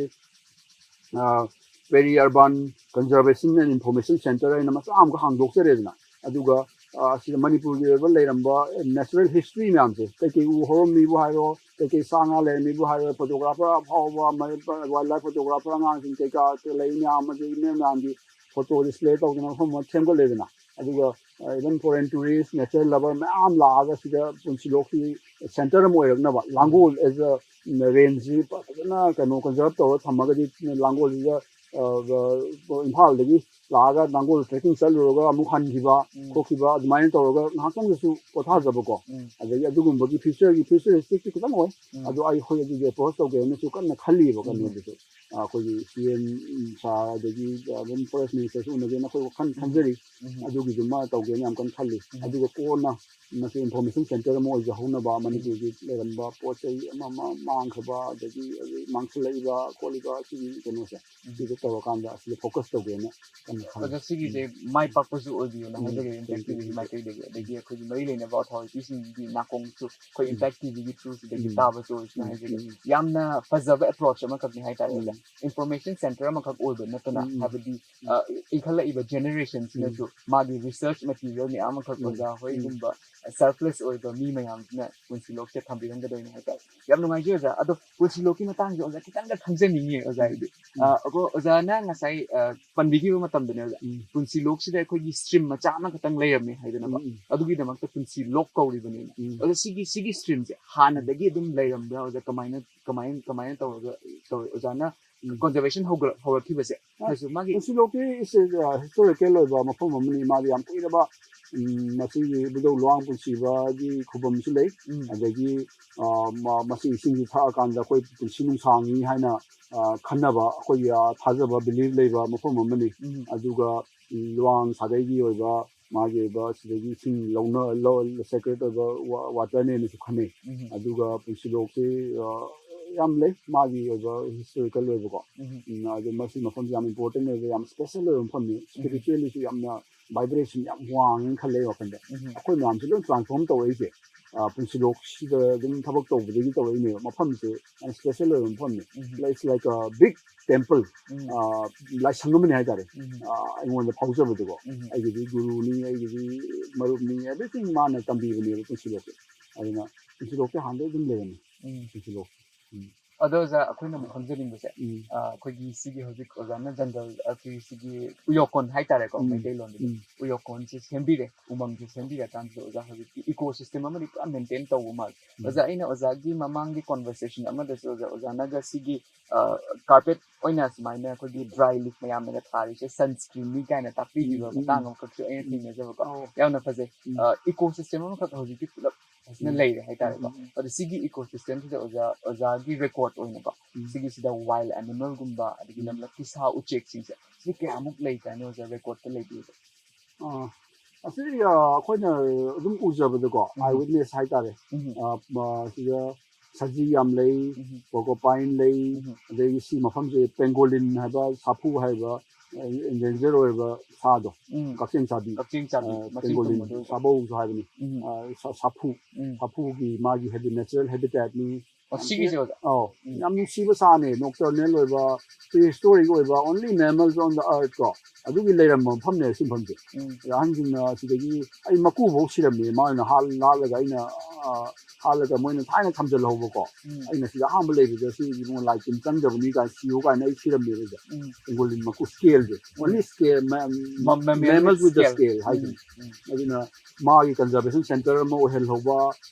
peri urban conservation and information centre ꯍꯥꯏꯅ ꯃꯆꯥ ꯑꯃꯈꯛ ꯍꯥꯡꯗꯣꯛꯆꯔꯦꯗꯅ꯫ ꯑꯗꯨꯒ ꯑ, ꯁꯤꯗ ꯃꯅꯤꯄꯨꯔꯒꯤ ꯑꯣꯏꯕ ꯂꯩꯔꯝꯕ ꯅꯦꯆꯔꯦꯜ ꯍꯤꯁꯇ꯭ꯔꯤ ꯃꯌꯥꯝꯁꯦ, ꯀꯩꯀꯩ ꯎ ꯍꯧꯔꯝꯃꯤꯕꯨ ꯍꯥꯏꯔꯣ, ꯀꯩꯀꯩ ꯁꯥ ꯉꯥ ꯂꯩꯔꯝꯃꯤꯕꯨ ꯍꯥꯏꯔꯣ, ꯐꯣꯇꯣꯒ꯭ꯔꯥꯐꯔ ꯑꯐꯥꯎꯕ, ꯋꯥꯏꯜ ꯂꯥꯏꯐ ꯐꯣꯇꯣꯒ꯭ꯔꯥꯐꯔ ꯑꯉꯥꯡꯁꯤꯡ ꯀꯩꯀꯥ ꯂꯩ ꯃꯌꯥꯝ, ꯑꯗꯒꯤ ꯃꯌꯥꯝ ꯃꯌꯥꯝꯒꯤ ꯐꯣꯇꯣ ꯗꯤꯁꯄ꯭ꯂꯦ ꯇꯧꯗꯅ ꯃꯐꯝ ꯑꯃ ꯁꯦꯝꯒꯠꯂꯦꯗꯅ꯫ ꯑꯗꯨꯒ even foreign tourist, nature lover ꯃꯌꯥꯝ ꯂꯥꯛꯑꯒ ꯁꯤꯗ ꯄꯨꯟꯁꯤꯂꯣꯛꯀꯤ ꯁꯦꯟꯇꯔ ꯑꯃ ꯑꯣꯏꯔꯛꯅꯕ, ꯂꯥꯡꯒꯣꯜ ꯑꯦꯖ ꯑ ꯔꯦꯟꯖꯁꯤ ꯐꯖꯅ ꯀꯩꯅꯣ ꯀꯟꯖꯔꯞ ꯇꯧꯔꯒ ꯊꯝꯃꯒꯗꯤ ꯂꯥꯡꯒꯣꯜꯁꯤꯗ, ꯑ, ꯏꯝꯐꯥꯜꯗꯒꯤ ꯂꯥꯛꯑꯒ ꯅꯥꯡꯒꯣꯜ ꯇ꯭ꯔꯦꯛꯀꯤꯡ ꯆꯠꯂꯨꯔꯒ ꯑꯃꯨꯛ ꯍꯟꯈꯤꯕ ꯎꯝ꯫ ꯈꯣꯠꯈꯤꯕ ꯑꯗꯨꯃꯥꯏꯅ ꯇꯧꯔꯒ ꯉꯥꯏꯍꯥꯛꯇꯪꯗꯁꯨ ꯄꯣꯊꯥꯖꯕꯀꯣ꯫ ꯎꯝ꯫ ꯑꯗꯒꯤ ꯑꯗꯨꯒꯨꯝꯕꯒꯤ ꯐ꯭ꯌꯨꯆꯔꯒꯤ ꯐ꯭ꯌꯨꯆꯔꯤꯁꯇꯤꯛꯇꯤ ꯈꯤꯇꯪ ꯑꯣꯏ꯫ ꯎꯝ꯫ ꯑꯗꯣ ꯑꯩꯈꯣꯏ ꯑꯗꯨꯒꯤ ꯑꯦꯄ꯭ꯔꯣꯆ ꯇꯧꯒꯦꯅꯁꯨ ꯀꯟꯅ ꯈꯜꯂꯤꯕ꯫ ꯎꯝ꯫ ꯀꯩꯅꯣꯗꯨꯁꯨ ꯑꯩꯈꯣꯏꯒꯤ ꯁꯤ ꯑꯦꯝ ꯁꯥꯔ ꯑꯗꯒꯤ ꯑꯗꯨꯝ ꯐꯣꯔꯦꯁ ꯃꯤꯅꯤꯁꯇꯔꯁꯨ ꯎꯅꯒꯦꯅ ꯑꯩꯈꯣꯏ ꯋꯥꯈꯜ ꯎꯝ꯫ ꯈꯟꯖꯔꯤ꯫ ꯎꯝ꯫ ꯑꯗꯨꯒꯤꯗꯨꯃ ꯇꯧꯒꯦꯅ ꯌꯥꯝ ꯀꯟꯅ ꯈꯜꯂꯤ꯫ ꯎꯝ꯫ ꯑꯗꯨꯒ ꯀꯣꯟꯅ ꯃꯁꯤ ꯏꯟꯐꯣꯔꯃꯦꯁꯟ ꯁꯦꯟꯇꯔ ꯑꯃ ꯑꯣꯏꯖꯍꯧꯅꯕ, ꯃꯅꯤꯄꯨꯔꯒꯤ ꯂꯩꯔꯝꯕ ꯄꯣꯠ ꯆꯩ ꯑꯃ ꯑꯃ ꯃꯥꯡꯈ꯭ꯔꯕ ꯑꯗꯒꯤ ꯍꯧꯖꯤꯛ ꯃꯥꯡꯁꯤꯜꯂꯛꯏꯕ ꯈꯣꯠꯂꯤꯕ ꯁꯤꯒꯤ ꯀꯩꯅꯣꯁꯦ, ꯎꯝ꯫ ꯁꯤꯗ ꯇꯧꯔꯀꯥꯟꯗ ꯑꯁꯤꯗ ꯐꯣꯀꯁ ꯇꯧꯒꯦꯅ ꯀꯟꯅ ꯈꯜꯂꯤ꯫ ꯑꯣꯖꯥ, ꯁꯤꯒꯤꯁꯦ ꯃꯥꯏ ꯄꯥꯛꯄꯁꯨ ꯑꯣꯏꯕꯤꯌꯨꯅ ꯎꯝ, ꯍꯥꯏꯖꯒꯦ ꯎꯝ, ꯏꯝꯄꯦꯛ ꯇꯤꯚꯤꯒꯤ ꯎꯝ, ꯃꯥꯏꯀꯩꯗꯒꯤ, ꯑꯗꯒꯤ ꯑꯩꯈꯣꯏꯒꯤ ꯃꯔꯤ ꯂꯩꯅꯕ ꯑꯣꯊꯣꯔꯤꯇꯤꯁꯤꯡꯒꯤ ꯅꯥꯀꯣꯡꯁꯨ ꯑꯩꯈꯣꯏ ꯎꯝ꯫ ꯏꯝꯄꯦꯛ ꯇꯤꯚꯤꯒꯤ ꯊ꯭ꯔꯨꯁꯤꯗꯒꯤ ꯎꯝ꯫ ꯇꯥꯕꯁꯨ ꯑꯣꯏꯁꯅꯨ ꯎꯝ, ꯍꯥꯏꯖꯒꯦ꯫ ꯎꯝ꯫ ꯌꯥꯝꯅ ꯐꯖꯕ ꯑꯦꯄ꯭ꯔꯣꯆ ꯑꯃꯈꯛꯅꯤ ꯍꯥꯏꯇꯥꯔꯦ ꯑꯣꯖꯥ꯫ ꯎꯝ꯫ ꯏꯟꯐꯣꯔꯃꯦꯁꯟ ꯁꯦꯟꯇꯔ ꯑꯃꯈꯛ ꯑꯣꯏꯕ ꯅꯠꯇꯅ, ꯎꯝ, ꯎꯝ꯫ ꯍꯥꯏꯕꯗꯤ, ꯑ, ꯏꯟꯈꯠꯂꯛꯏꯕ ꯖꯦꯅꯦꯔꯦꯁꯟꯁꯤꯅꯁꯨ ꯃꯥꯒꯤ ꯔꯤꯁꯔꯆ ꯃꯦꯇꯤꯔꯤꯌꯦꯜ ꯃꯌꯥꯝ ꯑꯃꯈꯛ ꯎꯝ, ꯑꯣꯖꯥ ꯎꯝ꯫ ꯍꯣꯏꯒꯨꯝꯕ ꯁꯦꯜꯐꯂꯦꯁ ꯑꯣꯏꯕ ꯃꯤ ꯃꯌꯥꯝꯁꯤꯅ ꯄꯨꯟꯁꯤꯂꯣꯛꯁꯦ ꯊꯝꯕꯤꯔꯝꯒꯗꯣꯏꯅꯤ ꯍꯥꯏꯇꯥꯔꯦ꯫ ꯌꯥꯝ ꯅꯨꯡꯉꯥꯏꯖꯩ ꯑꯣꯖꯥ꯫ ꯑꯗꯣ ꯄꯨꯟꯁꯤꯂꯣꯛꯀꯤ ꯃꯇꯥꯡꯁꯦ ꯑꯣꯖꯥ ꯈꯤꯇꯪꯒ ꯈꯪꯖꯅꯤꯡꯉꯤ ꯑꯣꯖꯥ ꯑꯩꯗꯤ꯫ ꯎꯝ꯫ ꯑ, ꯑꯗꯣ ꯑꯣꯖꯥꯅ ꯉꯁꯥꯏ, ꯑ, ꯄꯟꯕꯤꯈꯤꯕ ꯃꯇꯝꯗꯅꯦ ꯑꯣꯖꯥ, ꯎꯝ꯫ ꯄꯨꯟꯁꯤꯂꯣꯛꯁꯤꯗ ꯑꯩꯈꯣꯏꯒꯤ ꯁ꯭ꯇ꯭ꯔꯤꯝ ꯃꯆꯥ ꯑꯃꯈꯛꯇꯪ ꯂꯩꯔꯝꯃꯦ ꯍꯥꯏꯗꯅꯀꯣ꯫ ꯎꯝ, ꯎꯝ꯫ ꯑꯗꯨꯒꯤꯗꯃꯛꯇ ꯄꯨꯟꯁꯤꯂꯣꯛ ꯀꯧꯔꯤꯕꯅꯦꯕ꯫ ꯎꯝ꯫ ꯑꯗꯣ ꯁꯤꯒꯤ, ꯁꯤꯒꯤ ꯁ꯭ꯇ꯭ꯔꯤꯝꯁꯦ ꯍꯥꯟꯅꯗꯒꯤ ꯑꯗꯨꯝ ꯂꯩꯔꯝꯕ꯭ꯔꯥ ꯑꯣꯖꯥ? ꯀꯃꯥꯏꯅ, ꯀꯃꯥꯏꯅ, ꯀꯃꯥꯏꯅ ꯇꯧꯔꯒ ꯇꯧꯔꯦ? ꯑꯣꯖꯥꯅ ꯎꯝ꯫ ꯀꯟꯖꯔꯕꯦꯁꯟ ꯍꯧꯒꯠꯂꯛ-, ꯍꯧꯔꯛꯈꯤꯕꯁꯦ ꯑ, ꯀꯩꯁꯨ ꯃꯥꯒꯤ ꯄꯨꯟꯁꯤꯂꯣꯛꯇꯤ is a, uh, historical ꯑꯣꯏꯕ ꯃꯐꯝ ꯑꯃꯅꯤ꯫ ꯃꯥꯗꯤ ꯌꯥꯝ ꯀꯨꯏꯔꯕ ꯎꯝ, ꯃꯁꯤꯒꯤ ꯏꯕꯨꯙꯧ ꯂꯨꯋꯥꯡ ꯄꯨꯟꯁꯤꯕꯒꯤ ꯈꯨꯕꯝꯁꯨ ꯂꯩ꯫ ꯎꯝ. ꯑꯗꯒꯤ ꯑ, ꯃ- ꯃꯁꯤ ꯏꯁꯤꯡꯁꯤ ꯊꯛꯑꯀꯥꯟꯗ ꯑꯩꯈꯣꯏ ꯄꯨꯟꯁꯤ ꯅꯨꯡꯁꯥꯡꯉꯤ ꯍꯥꯏꯅ ꯑ, ꯈꯟꯅꯕ ꯑꯩꯈꯣꯏꯒꯤ ꯑ, ꯊꯥꯖꯕ, ꯕꯤꯂꯤꯐ ꯂꯩꯕ ꯃꯐꯝ ꯑꯃꯅꯤ꯫ ꯎꯝ. ꯑꯗꯨꯒ ꯎꯝ, ꯂꯨꯋꯥꯡ ꯁꯥꯒꯩꯒꯤ ꯑꯣꯏꯕ ꯃꯥꯒꯤ ꯑꯣꯏꯕ ꯁꯤꯗꯒꯤ ꯏꯁꯤꯡ ꯂꯧꯅ ꯁꯦꯀ꯭ꯔꯦꯠ ꯑꯣꯏꯕ ꯋꯥꯇꯔꯅꯦꯅꯁꯨ ꯈꯟꯅꯩ꯫ ꯎꯝ. ꯑꯗꯨꯒ ꯄꯨꯟꯁꯤꯂꯣꯛꯁꯤ ꯑ, ꯌꯥꯝ ꯂꯩ ꯃꯥꯒꯤ ꯑꯣꯏꯕ ꯍꯤꯁꯇꯣꯔꯤꯀꯦꯜ ꯑꯣꯏꯕꯀꯣ꯫ ꯎꯝ. ꯎꯝ, ꯑꯗꯨ ꯃꯁꯤ ꯃꯐꯝꯁꯤ ꯌꯥꯝ ꯏꯝꯄꯣꯔꯇꯦꯟ ꯑꯣꯏꯕ, ꯌꯥꯝ ꯁ꯭ꯄꯦꯁꯦꯜ ꯑꯣꯏꯕ ꯃꯐꯝꯅꯤ꯫ ꯁ꯭ꯄꯤꯔꯤꯆꯨꯋꯦꯜꯂꯤꯁꯨ ꯌꯥꯝꯅ ꯚꯥꯏꯕ꯭ꯔꯦꯁꯟ ꯌꯥꯝ ꯋꯥꯡꯉꯦꯅ ꯈꯜꯂꯦ ꯑꯩ ꯋꯥꯈꯜꯗ꯫ ꯎꯝ. ꯑꯩꯈꯣꯏ ꯃꯌꯥꯝꯁꯦ ꯂꯣꯏ ꯇ꯭ꯔꯥꯟꯁꯐꯣꯔꯝ ꯇꯧꯔꯛꯏꯁꯦ ꯑ, ꯄꯨꯟꯁꯤꯂꯣꯛꯁꯤꯗ ꯑꯗꯨꯝ ꯊꯕꯛ ꯇꯧꯕꯗꯒꯤ ꯇꯧꯔꯛꯏꯅꯦꯕ꯫ ꯃꯐꯝꯁꯦ ꯌꯥꯝ ꯁ꯭ꯄꯦꯁꯦꯜ ꯑꯣꯏꯕ ꯃꯐꯝꯅꯤ꯫ ꯎꯝ. It's like a big temple. ꯎꯝ. ꯑ, ꯂꯥꯏꯁꯪ ꯑꯃꯅꯤ ꯍꯥꯏꯇꯥꯔꯦ꯫ ꯎꯝ. ꯑ, ꯑꯩꯉꯣꯟꯗ ꯐꯥꯎꯖꯕꯗꯨꯀꯣ꯫ ꯎꯝ. ꯑꯩꯒꯤꯗꯤ ꯒꯨꯔꯨꯅꯤ, ꯑꯩꯒꯤꯗꯤ ꯃꯔꯨꯞꯅꯤ, ꯑꯦꯚ꯭ꯔꯤꯊꯤꯡ ꯃꯥꯅ ꯇꯝꯕꯤꯕꯅꯦꯕ ꯄꯨꯟꯁꯤꯂꯣꯛꯁꯦ꯫ ꯑꯗꯨꯅ ꯄꯨꯟꯁꯤꯂꯣꯛꯁꯦ ꯍꯥꯟꯅꯗꯩ ꯑꯗꯨꯝ ꯂꯩꯔꯝꯃꯤ ꯎꯝ. ꯄꯨꯟꯁꯤꯂꯣꯛ꯫ ꯑꯗꯣ ꯑꯣꯖꯥ, ꯑꯩꯈꯣꯏꯅ ꯑꯃꯨꯛ ꯈꯪꯖꯅꯤꯡꯕꯁꯦ, ꯎꯝ. ꯑ, ꯑꯩꯈꯣꯏꯒꯤ ꯁꯤꯒꯤ ꯍꯧꯖꯤꯛ ꯑꯣꯖꯥꯅ ꯖꯪꯒꯜ, ꯑꯩꯈꯣꯏꯒꯤ ꯁꯤꯒꯤ ꯎꯌꯣꯀꯣꯟ ꯍꯥꯏꯇꯥꯔꯦꯀꯣ, ꯎꯝ. ꯃꯩꯇꯩꯂꯣꯟꯗꯗꯤ ꯎꯝ. ꯎꯌꯣꯀꯣꯟꯁꯦ ꯁꯦꯝꯕꯤꯔꯦ, ꯎꯃꯪꯁꯦ ꯁꯦꯝꯕꯤꯔꯀꯥꯟꯁꯤꯗ ꯑꯣꯖꯥ ꯍꯧꯖꯤꯛꯇꯤ ꯏꯀꯣ ꯁꯤꯁꯇꯦꯝ ꯑꯃꯗꯤ ꯄꯨꯔꯥ ꯃꯦꯟꯇꯦꯟ ꯇꯧꯕ ꯃꯥꯜꯂꯦ꯫ ꯎꯝ. ꯑꯣꯖꯥ, ꯑꯩꯅ ꯑꯣꯖꯥꯒꯤ ꯃꯃꯥꯡꯒꯤ ꯀꯣꯟꯚꯔꯁꯦꯁꯟ ꯑꯃꯗꯁꯨ ꯑꯣꯖꯥ, ꯑꯣꯖꯥꯅꯒ ꯁꯤꯒꯤ, ꯑ, ꯀꯥꯔꯄꯦꯠ ꯑꯣꯏꯅ ꯁꯨꯃꯥꯏꯅ ꯑꯩꯈꯣꯏꯒꯤ ꯗ꯭ꯔꯥꯏ ꯂꯤꯐ ꯃꯌꯥꯝꯅꯒ ꯊꯥꯔꯤꯁꯦ ꯁꯟꯁꯀ꯭ꯔꯤꯟꯅꯤ ꯀꯥꯏꯅ ꯇꯥꯛꯄꯤꯈꯤꯕ ꯎꯝ, ꯎꯝ, ꯃꯇꯥꯡ ꯎꯝ. ꯑꯃꯈꯛꯁꯨ ꯑꯩꯅ ꯎꯝ. ꯊꯦꯡꯅꯖꯕꯀꯣ꯫ ꯑꯣ. ꯌꯥꯝꯅ ꯐꯖꯩ꯫ ꯎꯝ. ꯑ, ꯏꯀꯣ ꯁꯤꯁꯇꯦꯝ ꯑꯃꯈꯛ ꯍꯧꯖꯤꯛꯇꯤ ꯄꯨꯂꯞ ꯐꯖꯅ ꯎꯝ. ꯂꯩꯔꯦ ꯍꯥꯏꯇꯥꯔꯦꯀꯣ꯫ ꯎꯝ, ꯎꯝ. ꯑꯗꯣ ꯁꯤꯒꯤ ꯏꯀꯣ ꯁꯤꯁꯇꯦꯝꯁꯤꯗ ꯑꯣꯖꯥ, ꯑꯣꯖꯥꯒꯤ ꯔꯦꯀꯣꯔꯗ ꯑꯣꯏꯅꯀꯣ, ꯎꯝ. ꯁꯤꯒꯤꯁꯤꯗ ꯋꯥꯏꯜ ꯑꯦꯅꯤꯃꯦꯜꯒꯨꯝꯕ, ꯑꯗꯒꯤ ꯎꯝ. ꯂꯝꯂꯛꯀꯤ ꯁꯥ ꯎꯆꯦꯛꯁꯤꯡꯁꯦ, ꯁꯤ ꯀꯌꯥꯃꯨꯛ ꯂꯩ ꯀꯥꯏꯅ ꯑꯣꯖꯥ ꯔꯦꯀꯣꯔꯗꯇ ꯂꯩꯕꯤꯕ? ꯑꯥ, ꯑꯁꯤꯗꯤ ꯑ, ꯑꯩꯈꯣꯏꯅ ꯑꯗꯨꯝ ꯎꯖꯕꯗꯀꯣ, ꯎꯝ. ꯑꯥꯏ ꯋꯤꯠꯅꯦꯁ ꯍꯥꯏꯇꯥꯔꯦ꯫ ꯎꯝ. ꯑ, ꯃ-, ꯁꯤꯗ ꯁꯖꯤ ꯌꯥꯝ ꯂꯩ, ꯎꯝ. ꯀ꯭ꯔꯣꯀꯣꯄꯥꯏꯟ ꯂꯩ, ꯎꯝ. ꯑꯗꯒꯤ ꯁꯤ ꯃꯐꯝꯁꯦ ꯄꯦꯡꯒꯣꯂꯤꯟ ꯍꯥꯏꯕ, ꯁꯥꯐꯨ ꯍꯥꯏꯕ, ꯑꯦꯟꯗꯦꯟꯖꯔ ꯑꯣꯏꯔꯕ ꯁꯥꯗꯣ, ꯎꯝ. ꯀꯛꯆꯦꯡ ꯆꯥꯕꯤ, ꯀꯛꯆꯦꯡ ꯆꯥꯕꯤ, ꯑ, ꯃꯁꯤ ꯄꯦꯡꯒꯣꯂꯤꯟ, ꯇꯨꯝꯕꯗꯣ ꯑꯣꯏꯕ. ꯁꯥꯕꯧꯁꯨ ꯍꯥꯏꯕꯅꯤ꯫ ꯎꯝ. ꯑ, ꯁꯥ-, ꯁꯥꯐꯨ, ꯎꯝ. ꯁꯥꯐꯨꯒꯤ ꯃꯥꯒꯤ ꯍꯥꯏꯗꯤ ꯅꯦꯆꯔꯦꯜ ꯍꯦꯕꯤꯇꯦꯠꯅꯤ꯫ ꯑꯣ, ꯁꯤꯒꯤꯁꯦ ꯑꯣꯖꯥ? ꯑꯧ, ꯎꯝ. ꯌꯥꯝ ꯅꯨꯡꯁꯤꯕ ꯁꯥꯅꯦ, ꯅꯣꯛꯇꯔꯅꯦꯜ ꯑꯣꯏꯕ, ꯄ꯭ꯔꯤ ꯍꯤꯁꯇꯣꯔꯤꯛ ꯑꯣꯏꯕ, only mammals on the earth ꯀꯣ, ꯑꯗꯨꯒꯤ ꯂꯩꯔꯝꯕ ꯃꯐꯝꯅꯦ ꯁꯤ ꯃꯐꯝꯁꯦ꯫ ꯎꯝ. ꯑꯗ ꯑꯍꯟꯁꯤꯡꯅ ꯁꯤꯗꯒꯤ ꯑꯩ ꯃꯀꯨ ꯐꯥꯎ ꯁꯤꯔꯝꯃꯦ, ꯃꯥꯅ ꯍꯥꯠ-, ꯍꯥꯠꯂꯒ ꯑꯩꯅ, ꯑ, ꯍꯥꯠꯂꯒ ꯃꯣꯏꯅ ꯊꯥꯏꯅ ꯊꯝꯖꯤꯜꯍꯧꯕꯀꯣ, ꯎꯝ. ꯑꯩꯅ ꯁꯤꯗ ꯑꯍꯥꯟꯕ ꯂꯩꯕꯗ ꯁꯤ ꯏꯕꯨꯡꯉꯣ ꯂꯥꯏ ꯇꯤꯟ ꯆꯪꯗꯕꯅꯤ ꯀꯥꯏꯅ ꯁꯤꯌꯨ ꯀꯥꯏꯅ ꯑꯩ ꯁꯤꯔꯝꯃꯦꯕ ꯁꯤꯗ꯫ ꯎꯝ. ꯄꯦꯡꯒꯣꯂꯤꯟ ꯃꯀꯨ, ꯁ꯭ꯀꯦꯜꯁꯦ, ꯎꯝ. only scale, ma-, Ma-, mammal mammals with the scale. scale ꯎꯝ. ꯍꯥꯏꯁꯤꯅꯤ꯫ ꯎꯝ. ꯑꯗꯨꯅ ꯃꯥꯒꯤ ꯀꯟꯖꯔꯕꯦꯁꯟ ꯁꯦꯟꯇꯔ ꯑꯃ ꯑꯣꯏꯍꯜꯍꯧꯕ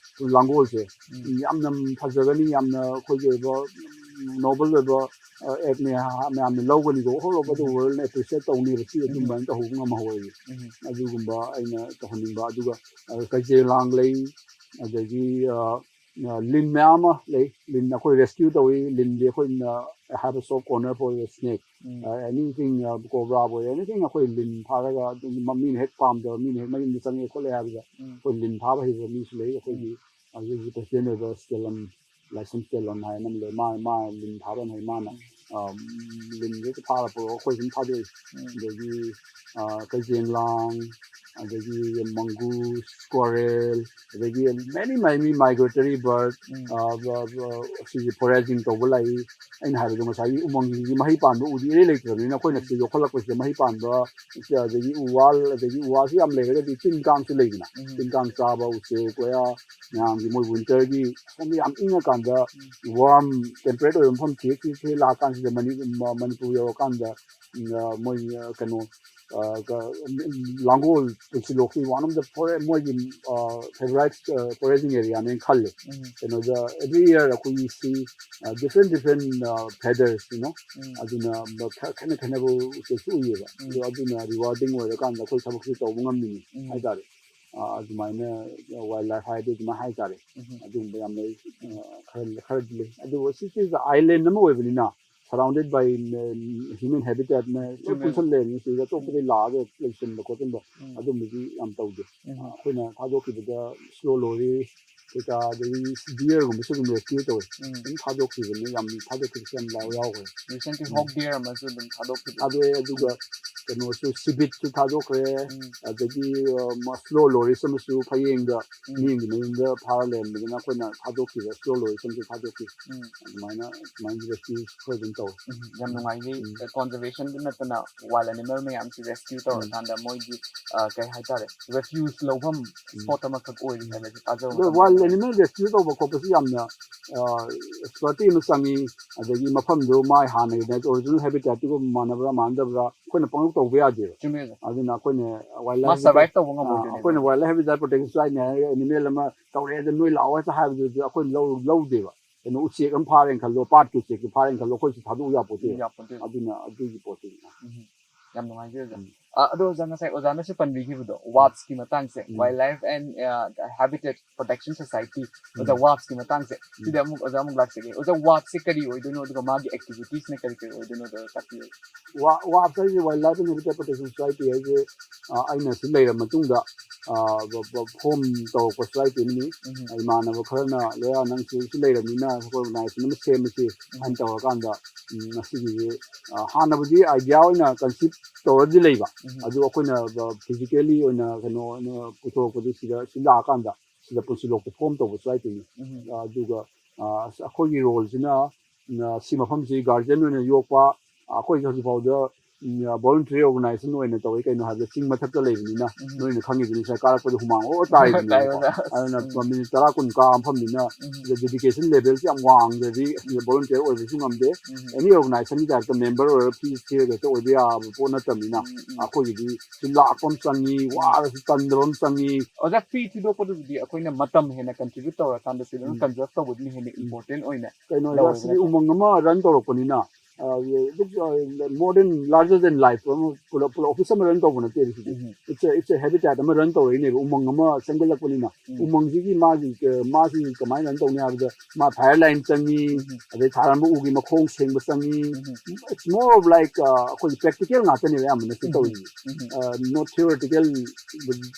ꯂꯥꯡꯒꯣꯜꯁꯦ ꯎꯝ. ꯌꯥꯝꯅ ꯐꯖꯒꯅꯤ, ꯌꯥꯝꯅ ꯑꯩꯈꯣꯏꯒꯤ ꯑꯣꯏꯕ ꯅꯣꯕꯜ ꯑꯣꯏꯕ ꯑꯦꯛꯅꯦ, ꯃꯌꯥꯝꯅ ꯂꯧꯒꯅꯤꯀꯣ, ꯍꯣꯜ ꯑꯣꯐ ꯗ ꯋꯥꯔꯜꯅ ꯑꯦꯄ꯭ꯔꯤꯁꯤꯌꯦꯠ ꯇꯧꯅꯦꯕ ꯁꯤ, ꯑꯗꯨꯃꯥꯏꯅ ꯇꯧꯍꯧꯕ ꯉꯝꯍꯧꯔꯗꯤ꯫ ꯑꯗꯨꯒꯨꯝꯕ ꯑꯩꯅ ꯇꯧꯍꯟꯅꯤꯡꯕ꯫ ꯑꯗꯨꯒ ꯀꯩꯖꯦꯡꯂꯥꯡ ꯂꯩ, ꯑꯗꯒꯤ ꯂꯤꯟ ꯃꯌꯥꯝ ꯑꯃ ꯂꯩ꯫ ꯂꯤꯟ ꯑꯩꯈꯣꯏ ꯔꯦꯁꯀ꯭ꯌꯨ ꯇꯧꯏ꯫ ꯂꯤꯟꯗꯤ ꯑꯩꯈꯣꯏꯅ have a soft corner for the snake, anything, ꯀꯣꯕ꯭ꯔꯥꯕꯨ ꯑꯣꯏꯔꯦ, ꯑꯦꯅꯤꯊꯤꯡ꯫ ꯑꯩꯈꯣꯏ ꯂꯤꯟ ꯐꯥꯔꯒ ꯑꯗꯨꯝ ꯃꯤꯅ ꯍꯦꯛ ꯄꯥꯝꯗꯕ, ꯃꯤꯅ ꯍꯦꯛ ꯃꯌꯨꯝꯗ ꯆꯪꯉꯛꯑꯦ ꯈꯣꯠꯂꯦ ꯍꯥꯏꯕꯗ ꯑꯩꯈꯣꯏ ꯂꯤꯟ ꯐꯥꯕ ꯍꯩꯕ ꯃꯤꯁꯨ ꯂꯩ꯫ ꯑꯩꯈꯣꯏꯒꯤ ꯍꯧꯖꯤꯛ ꯍꯧꯖꯤꯛ ꯄ꯭ꯔꯦꯁꯤꯗꯦꯟ ꯑꯣꯏꯕ ꯁ꯭ꯇꯦꯂꯟ, ꯂꯥꯏꯁ꯭ꯔꯝ ꯁ꯭ꯇꯦꯂꯟ ꯍꯥꯏꯅ ꯑꯃ ꯂꯩ꯫ ꯃꯥ, ꯃꯥ ꯂꯤꯟ ꯐꯥꯕ ꯌꯥꯝ ꯍꯩ꯫ ꯃꯥꯅ ꯂꯤꯟꯁꯦ ꯐꯥꯔ ꯄꯨꯔꯛꯑꯒ ꯑꯩꯈꯣꯏ ꯑꯗꯨꯝ ꯊꯥꯗꯣꯛꯏ꯫ ꯑꯗꯒꯤ ꯀꯩꯖꯦꯡꯂꯥꯡ, ꯑꯗꯒꯤ ꯃꯪꯒꯨꯁ, ꯀ꯭ꯋꯥꯔꯦꯜ, ꯑꯗꯒꯤ many, many migratory bird, ꯁꯤꯒꯤ ꯐꯣꯔꯦꯖꯤꯡ ꯇꯧꯕ ꯂꯥꯛꯏ꯫ ꯑꯩꯅ ꯍꯥꯏꯕꯗꯣ ꯉꯁꯥꯏꯒꯤ ꯎꯃꯪꯁꯤꯡꯁꯤ ꯃꯍꯩ ꯄꯥꯟꯕ ꯎꯗꯤ ꯏꯔꯩ ꯂꯩꯇ꯭ꯔꯕꯅꯤꯅ, ꯑꯩꯈꯣꯏꯅ ꯁꯤꯗ ꯌꯣꯛꯈꯠꯂꯛꯄꯁꯤꯗ ꯃꯍꯩ ꯄꯥꯟꯕ, ꯑꯗꯒꯤ ꯎ ꯋꯥ, ꯑꯗꯒꯤ ꯎ ꯋꯥꯁꯨ ꯌꯥꯝ ꯂꯩꯔꯒꯗꯤ ꯇꯤꯟ ꯀꯥꯡꯁꯨ ꯂꯩꯗꯅ, ꯇꯤꯟ ꯀꯥꯡ ꯆꯥꯕ ꯎꯆꯦꯛ ꯋꯥꯌꯥ ꯃꯌꯥꯝꯒꯤ, ꯃꯣꯏ ꯋꯤꯟꯇꯔꯒꯤ ꯑꯁꯣꯝꯗ ꯌꯥꯝ ꯏꯪꯉꯀꯥꯟꯗ ꯋꯥꯔꯝ ꯇꯦꯝꯄꯔꯦꯠ ꯑꯣꯏꯕ ꯃꯐꯝ ꯊꯤꯔ ꯊꯤꯔ ꯊꯤꯔ ꯂꯥꯛꯑꯀꯥꯟꯁꯤꯗ ꯃꯅꯤ-, ꯃ-, ꯃꯅꯤꯄꯨꯔ ꯌꯧꯔꯀꯥꯟꯗ, ꯎꯝ, ꯑ, ꯃꯣꯏ, ꯑ, ꯀꯩꯅꯣ, ꯑ, ꯀ-, ꯎꯝ, ꯂꯥꯡꯒꯣꯜ, ꯄꯨꯟꯁꯤꯂꯣꯛꯀꯤ one of the ꯐꯣꯔꯦ-, ꯃꯣꯏꯒꯤ, ꯑ, ꯐꯦꯚꯣꯔꯥꯏꯠ, ꯑ, ꯐꯣꯔꯦꯖꯤꯡ ꯑꯦꯔꯤꯌꯥꯅꯦꯅ ꯈꯜꯂꯦ꯫ ꯀꯩꯅꯣꯗ every year ꯑꯩꯈꯣꯏꯒꯤ ꯁꯤ, ꯑ, different different, ꯑ, feathers, you know, ꯑꯗꯨꯅ ꯃ-, ꯈ-, ꯈꯦꯠꯅ ꯈꯦꯠꯅꯕ ꯎꯆꯦꯛꯁꯨ ꯎꯏꯌꯦꯕ꯫ ꯑꯗꯣ ꯑꯗꯨꯅ ꯔꯤꯋꯥꯔꯗꯤꯡ ꯑꯣꯏꯔꯀꯥꯟꯗ ꯑꯩꯈꯣꯏ ꯊꯕꯛꯁꯦ ꯇꯧꯕ ꯉꯝꯃꯤꯅꯤ ꯍꯥꯏꯇꯥꯔꯦ꯫ ꯑ, ꯑꯗꯨꯃꯥꯏꯅ ꯋꯥꯏꯜ ꯂꯥꯏꯐ ꯍꯥꯏꯔꯗꯤ ꯑꯗꯨꯃꯥꯏꯅ ꯍꯥꯏꯇꯥꯔꯦ꯫ ꯑꯗꯨꯒꯨꯝꯕ ꯌꯥꯝ ꯂꯩ꯫ ꯑ, ꯈꯔ, ꯈꯔꯗꯤ ꯂꯩ꯫ ꯑꯗꯨꯕꯨ ꯁꯤ, ꯁꯤꯁꯦ ꯑꯥꯏꯂꯦꯟ ꯑꯃ ꯑꯣꯏꯕꯅꯤꯅ, surrounded by human habitatꯅ ꯂꯣꯏ ꯄꯨꯟꯁꯜ ꯂꯩꯔꯕꯅꯤ꯫ ꯁꯤꯗ ꯑꯇꯣꯞꯄꯗꯒꯤ ꯂꯥꯛꯑꯒ ꯂꯩꯁꯤꯟꯕ ꯈꯣꯠꯆꯤꯟꯕ ꯑꯗꯨꯝꯕꯗꯤ ꯌꯥꯝ ꯇꯧꯗꯦ꯫ ꯑ, ꯑꯩꯈꯣꯏꯅ ꯊꯥꯗꯣꯛꯈꯤꯕꯗ ꯁ꯭ꯂꯣ ꯂꯣꯔꯤ ꯀꯩꯀꯥ, ꯑꯗꯒꯤ ꯗꯤꯌꯔꯒꯨꯝꯕꯁꯨ ꯑꯗꯨꯝ ꯔꯦꯁꯀ꯭ꯌꯨ ꯇꯧꯋꯦ꯫ ꯑꯗꯨꯝ ꯊꯥꯗꯣꯛꯈꯤꯕꯅꯤ, ꯌꯥꯝ ꯊꯥꯗꯣꯛꯈꯤꯕꯁꯨ ꯌꯥꯝ ꯌꯥꯎ-, ꯌꯥꯎꯈ꯭ꯔꯦ꯫ Recently hawk deer ꯑꯃꯁꯨ ꯑꯗꯨꯝ ꯊꯥꯗꯣꯛꯈꯤꯕ꯫ ꯊꯥꯗꯣꯛꯑꯦ꯫ ꯑꯗꯨꯒ ꯀꯩꯅꯣꯁꯨ, ꯁꯤꯕꯤꯠꯁꯨ ꯊꯥꯗꯣꯛꯈ꯭ꯔꯦ꯫ ꯑꯗꯒꯤ, ꯑ, ꯃ-, ꯁ꯭ꯂꯣ ꯂꯣꯔꯤꯁ ꯑꯃꯁꯨ ꯐꯌꯦꯡꯗ ꯃꯤꯒꯤ ꯃꯌꯨꯝꯗ ꯐꯥꯔ ꯂꯩꯔꯝꯕꯗꯨꯅ ꯑꯩꯈꯣꯏꯅ ꯊꯥꯗꯣꯛꯈꯤꯕ, ꯁ꯭ꯂꯣ ꯂꯣꯔꯤꯁ ꯑꯃꯁꯨ ꯊꯥꯗꯣꯛꯈꯤ꯫ ꯑꯗꯨꯃꯥꯏꯅ, ꯑꯗꯨꯃꯥꯏꯅ ꯔꯦꯁꯀ꯭ꯌꯨ ꯈꯔ ꯑꯗꯨꯝ ꯇꯧꯋꯦ꯫ ꯌꯥꯝ ꯅꯨꯡꯉꯥꯏꯖꯩ꯫ ꯎꯝ꯫ ꯑ, conservationꯗ ꯅꯠꯇꯅ wild animal ꯃꯌꯥꯝꯁꯤ ꯔꯦꯁꯀ꯭ꯌꯨ ꯇꯧꯔꯀꯥꯟꯗ ꯃꯣꯏꯒꯤ, ꯑ, ꯀꯩ ꯍꯥꯏꯇꯥꯔꯦ, ꯔꯦꯐ꯭ꯌꯨꯖ ꯂꯧꯐꯝ ꯁ꯭ꯄꯣꯠ ꯑꯃꯈꯛ ꯑꯣꯏꯔꯤ ꯍꯥꯏꯕꯁꯤ ꯇꯥꯖꯕ ꯑꯗꯣ ꯃꯇꯝꯗ wild animal rescue ꯇꯧꯕ ꯈꯣꯠꯄꯁꯤ ꯌꯥꯝꯅ, ꯑ, ꯑꯦꯛꯁꯄꯔꯇꯤ ꯑꯃ ꯆꯪꯉꯤ꯫ ꯑꯗꯒꯤ ꯃꯐꯝꯗꯨ ꯃꯥꯏ ꯍꯥꯟꯅꯒꯤ original habitatꯇꯨꯒ ꯃꯥꯟꯅꯕ꯭ꯔꯥ ꯃꯥꯟꯅꯗꯕ꯭ꯔꯥ ꯑꯩꯈꯣꯏꯅ ꯄꯪꯂꯧ ꯇꯧꯕ ꯌꯥꯗꯦꯕ꯫ ꯆꯨꯝꯃꯦ ꯑꯣꯖꯥ꯫ ꯑꯗꯨꯅ ꯑꯩꯈꯣꯏꯅ wild life ꯃꯥ survive ꯇꯧꯕ ꯑ, ꯉꯝꯃꯣꯏꯗꯣꯏꯅꯦꯕ꯫ ꯑꯩꯈꯣꯏꯅ wild life habitat protection society ꯍꯥꯏꯔꯒ animal ꯑꯃ ꯇꯧꯔꯛꯑꯦ ꯑꯗ ꯅꯣꯏ ꯂꯥꯛꯑꯣ ꯍꯦꯛꯇ ꯍꯥꯏꯕꯗꯨꯗꯤ ꯑꯩꯈꯣꯏꯅ ꯂꯧ-, ꯂꯧꯗꯦꯕ꯫ ꯀꯩꯅꯣ ꯎꯆꯦꯛ ꯑꯃ ꯐꯥꯔꯦꯅ ꯈꯜꯂꯣ, ꯄꯥꯠꯀꯤ ꯎꯆꯦꯛꯇꯨ ꯐꯥꯔꯦꯅ ꯈꯜꯂꯣ, ꯑꯩꯈꯣꯏꯁꯨ ꯊꯥꯗꯣꯛꯎ ꯌꯥꯄꯣꯠꯇꯦ꯫ ꯌꯥꯄꯣꯠꯇꯦ꯫ ꯑꯗꯨꯅ ꯑꯗꯨꯒꯤ ꯄꯣꯠꯇꯨꯅꯤ꯫ ꯎꯝ꯫ ꯌꯥꯝ ꯅꯨꯡꯉꯥꯏꯖꯩ ꯑꯣꯖꯥ꯫ ꯎꯝ꯫ ꯑ, ꯑꯗꯣ ꯑꯣꯖꯥ, ꯉꯁꯥꯏ ꯑꯣꯖꯥꯅꯁꯨ ꯄꯟꯕꯤꯈꯤꯕꯗꯣ, ꯋꯥꯞꯁꯀꯤ ꯃꯇꯥꯡꯁꯦ, ꯎꯝ꯫ Wildlife and, ꯑ, Habitat Protection Society, ꯑꯣꯖꯥ, ꯎꯝ꯫ ꯋꯥꯞꯁꯀꯤ ꯃꯇꯥꯡꯁꯦ, ꯁꯤꯗ ꯑꯃꯨꯛ ꯑꯣꯖꯥ ꯑꯃꯨꯛ ꯂꯥꯛꯆꯒꯦ꯫ ꯑꯣꯖꯥ, ꯋꯥꯞꯁꯦ ꯀꯔꯤ ꯑꯣꯏꯗꯣꯏꯅꯣ, ꯑꯗꯨꯒ ꯃꯥꯒꯤ activitiesꯅ ꯀꯔꯤ ꯀꯔꯤ ꯑꯣꯏꯗꯣꯏꯅꯣꯗꯣ ꯇꯥꯛꯄꯤꯌꯨ꯫ ꯋꯥ-, ꯋꯥꯞꯁ ꯍꯥꯏꯁꯦ, Wildlife and Habitat Protection Society ꯍꯥꯏꯁꯦ, ꯑ, ꯑꯩꯅ ꯁꯤ ꯂꯩꯔ ꯃꯇꯨꯡꯗ, ꯑ, ꯕ-, ꯕ-, form ꯇꯧꯔꯛꯄ society ꯑꯃꯅꯤ꯫ ꯎꯝ꯫ ꯏꯃꯥꯟꯅꯕ ꯈꯔꯅ, "ꯂꯣꯌꯥ, ꯅꯪ ꯁꯤ, ꯁꯤ ꯂꯩꯔꯕꯅꯤꯅ ꯑꯩꯈꯣꯏ organization ꯑꯃ ꯁꯦꯝꯃꯁꯤ" ꯍꯥꯏꯅ ꯇꯧꯔꯀꯥꯟꯗ, ꯎꯝ, ꯉꯁꯤꯒꯤꯁꯦ, ꯑ, ꯍꯥꯟꯅꯕꯨꯗꯤ idea ꯑꯣꯏꯅ conceive ꯇꯧꯔꯗꯤ ꯂꯩꯕ, ꯎꯝ꯫ ꯑꯗꯨ ꯑꯩꯈꯣꯏꯅ, ꯑ, physically ꯑꯣꯏꯅ ꯀꯩꯅꯣ ꯑꯣꯏꯅ ꯄꯨꯊꯣꯔꯛꯄꯗꯤ ꯁꯤꯗ, ꯁꯤ ꯂꯥꯛꯑꯀꯥꯟꯗ ꯁꯤꯗ ꯄꯨꯟꯁꯤꯂꯣꯛꯇ form ꯇꯧꯕ societyꯅꯤ꯫ ꯎꯝ꯫ ꯑꯗꯨꯒ, ꯑ, ꯑꯩꯈꯣꯏꯒꯤ roleꯁꯤꯅ, ꯑ, ꯁꯤ ꯃꯐꯝꯁꯤ guardian ꯑꯣꯏꯅ ꯌꯣꯛꯄ, ꯑ, ꯑꯩꯈꯣꯏꯁꯦ ꯍꯧꯖꯤꯛꯐꯥꯎꯗ, ꯎꯝ, voluntary organization ꯑꯣꯏꯅ ꯇꯧꯋꯤ꯫ ꯀꯩꯅꯣ ꯍꯥꯏꯕꯗ ꯆꯤꯡ ꯃꯊꯛꯇ ꯂꯩꯕꯅꯤꯅ, ꯎꯝ꯫ ꯅꯣꯏꯅ ꯈꯪꯉꯤꯗꯨꯅꯤ, ꯉꯁꯥꯏ ꯀꯥꯔꯛꯄꯗ ꯍꯨꯃꯥꯡ ꯑꯣ ꯇꯥꯔꯤꯕꯅꯦꯕꯀꯣ꯫ ꯇꯥꯏ ꯑꯣꯖꯥ꯫ ꯑꯁ, ꯑꯗꯨꯅ ꯎꯝ꯫ minute ꯇꯔꯥ ꯀꯨꯟ ꯀꯥ ꯃꯐꯝꯅꯤꯅ, ꯎꯝ꯫ ꯁꯤꯗ dedication levelꯁꯤ ꯌꯥꯝ ꯋꯥꯡꯗ꯭ꯔꯗꯤ ꯁꯤꯗ volunteer ꯑꯣꯏꯕꯁꯨ ꯉꯝꯗꯦ꯫ ꯎꯝ꯫ Any organizationꯒꯤ typeꯇ member ꯑꯣꯏꯔꯒ fees ꯊꯤꯔꯒ ꯍꯦꯛꯇ ꯑꯣꯏꯕ ꯌꯥꯕ ꯄꯣꯠ ꯅꯠꯇꯕꯅꯤꯅ, ꯎꯝ, ꯎꯝ꯫ ꯑꯩꯈꯣꯏꯒꯤꯗꯤ ꯁꯤ ꯂꯥꯛꯄ ꯑꯃ ꯆꯪꯉꯤ, ꯋꯥꯔꯁꯨ ꯇꯟꯗꯕ ꯑꯃ ꯆꯪꯉꯤ꯫ ꯑꯣꯖꯥ, fee ꯊꯤꯗꯣꯛꯄꯗꯨꯕꯨꯗꯤ ꯑꯩꯈꯣꯏꯅ ꯃꯇꯝ ꯍꯦꯟꯅ contribute ꯇꯧꯔꯀꯥꯟꯗ ꯁꯤꯗ ꯑꯗꯨꯝ ꯎꯝ꯫ conserve ꯇꯧꯕꯗꯨꯅ ꯍꯦꯟꯅ important ꯑꯣꯏꯅ ꯀꯩꯅꯣ, ꯂꯧꯋꯦꯕ ꯁꯤꯗꯤ ꯅꯠꯇ꯭ꯔꯥ? ꯎꯃꯪ ꯑꯃ run ꯇꯧꯔꯛꯄꯅꯤꯅ, ꯑ, more than larger than life ꯑꯃ ꯄꯨꯂꯞ, ꯄꯨꯂꯞ office ꯑꯃ run ꯇꯧꯕ ꯅꯠꯇꯦ ꯁꯤꯗꯤ꯫ ꯎꯝ꯫ It's a, it's a habitat ꯑꯃ run ꯇꯧꯔꯛꯏꯅꯦꯕ, ꯎꯃꯪ ꯑꯃ ꯁꯦꯝꯒꯠꯂꯛꯄꯅꯤꯅ꯫ ꯎꯝ꯫ ꯎꯃꯪꯁꯤꯒꯤ ꯃꯥꯒꯤ, ꯑ, ꯃꯥꯁꯤ ꯀꯃꯥꯏꯅ run ꯇꯧꯅꯤ ꯍꯥꯏꯕꯗ, ꯃꯥ fire line ꯆꯪꯉꯤ, ꯎꯝ꯫ ꯑꯗꯩ ꯊꯥꯔꯝꯕ ꯎꯒꯤ ꯃꯈꯣꯡ ꯁꯦꯡꯕ ꯆꯪꯉꯤ꯫ ꯎꯝ꯫ It's more of like, ꯑ, ꯑꯩꯈꯣꯏꯒꯤ practical ꯉꯥꯛꯇꯅꯦꯕ ꯑꯌꯥꯝꯕꯅ ꯁꯤ ꯎꯝ꯫ ꯇꯧꯔꯤꯁꯦ꯫ ꯎꯝ꯫ ꯑ, not theoretical,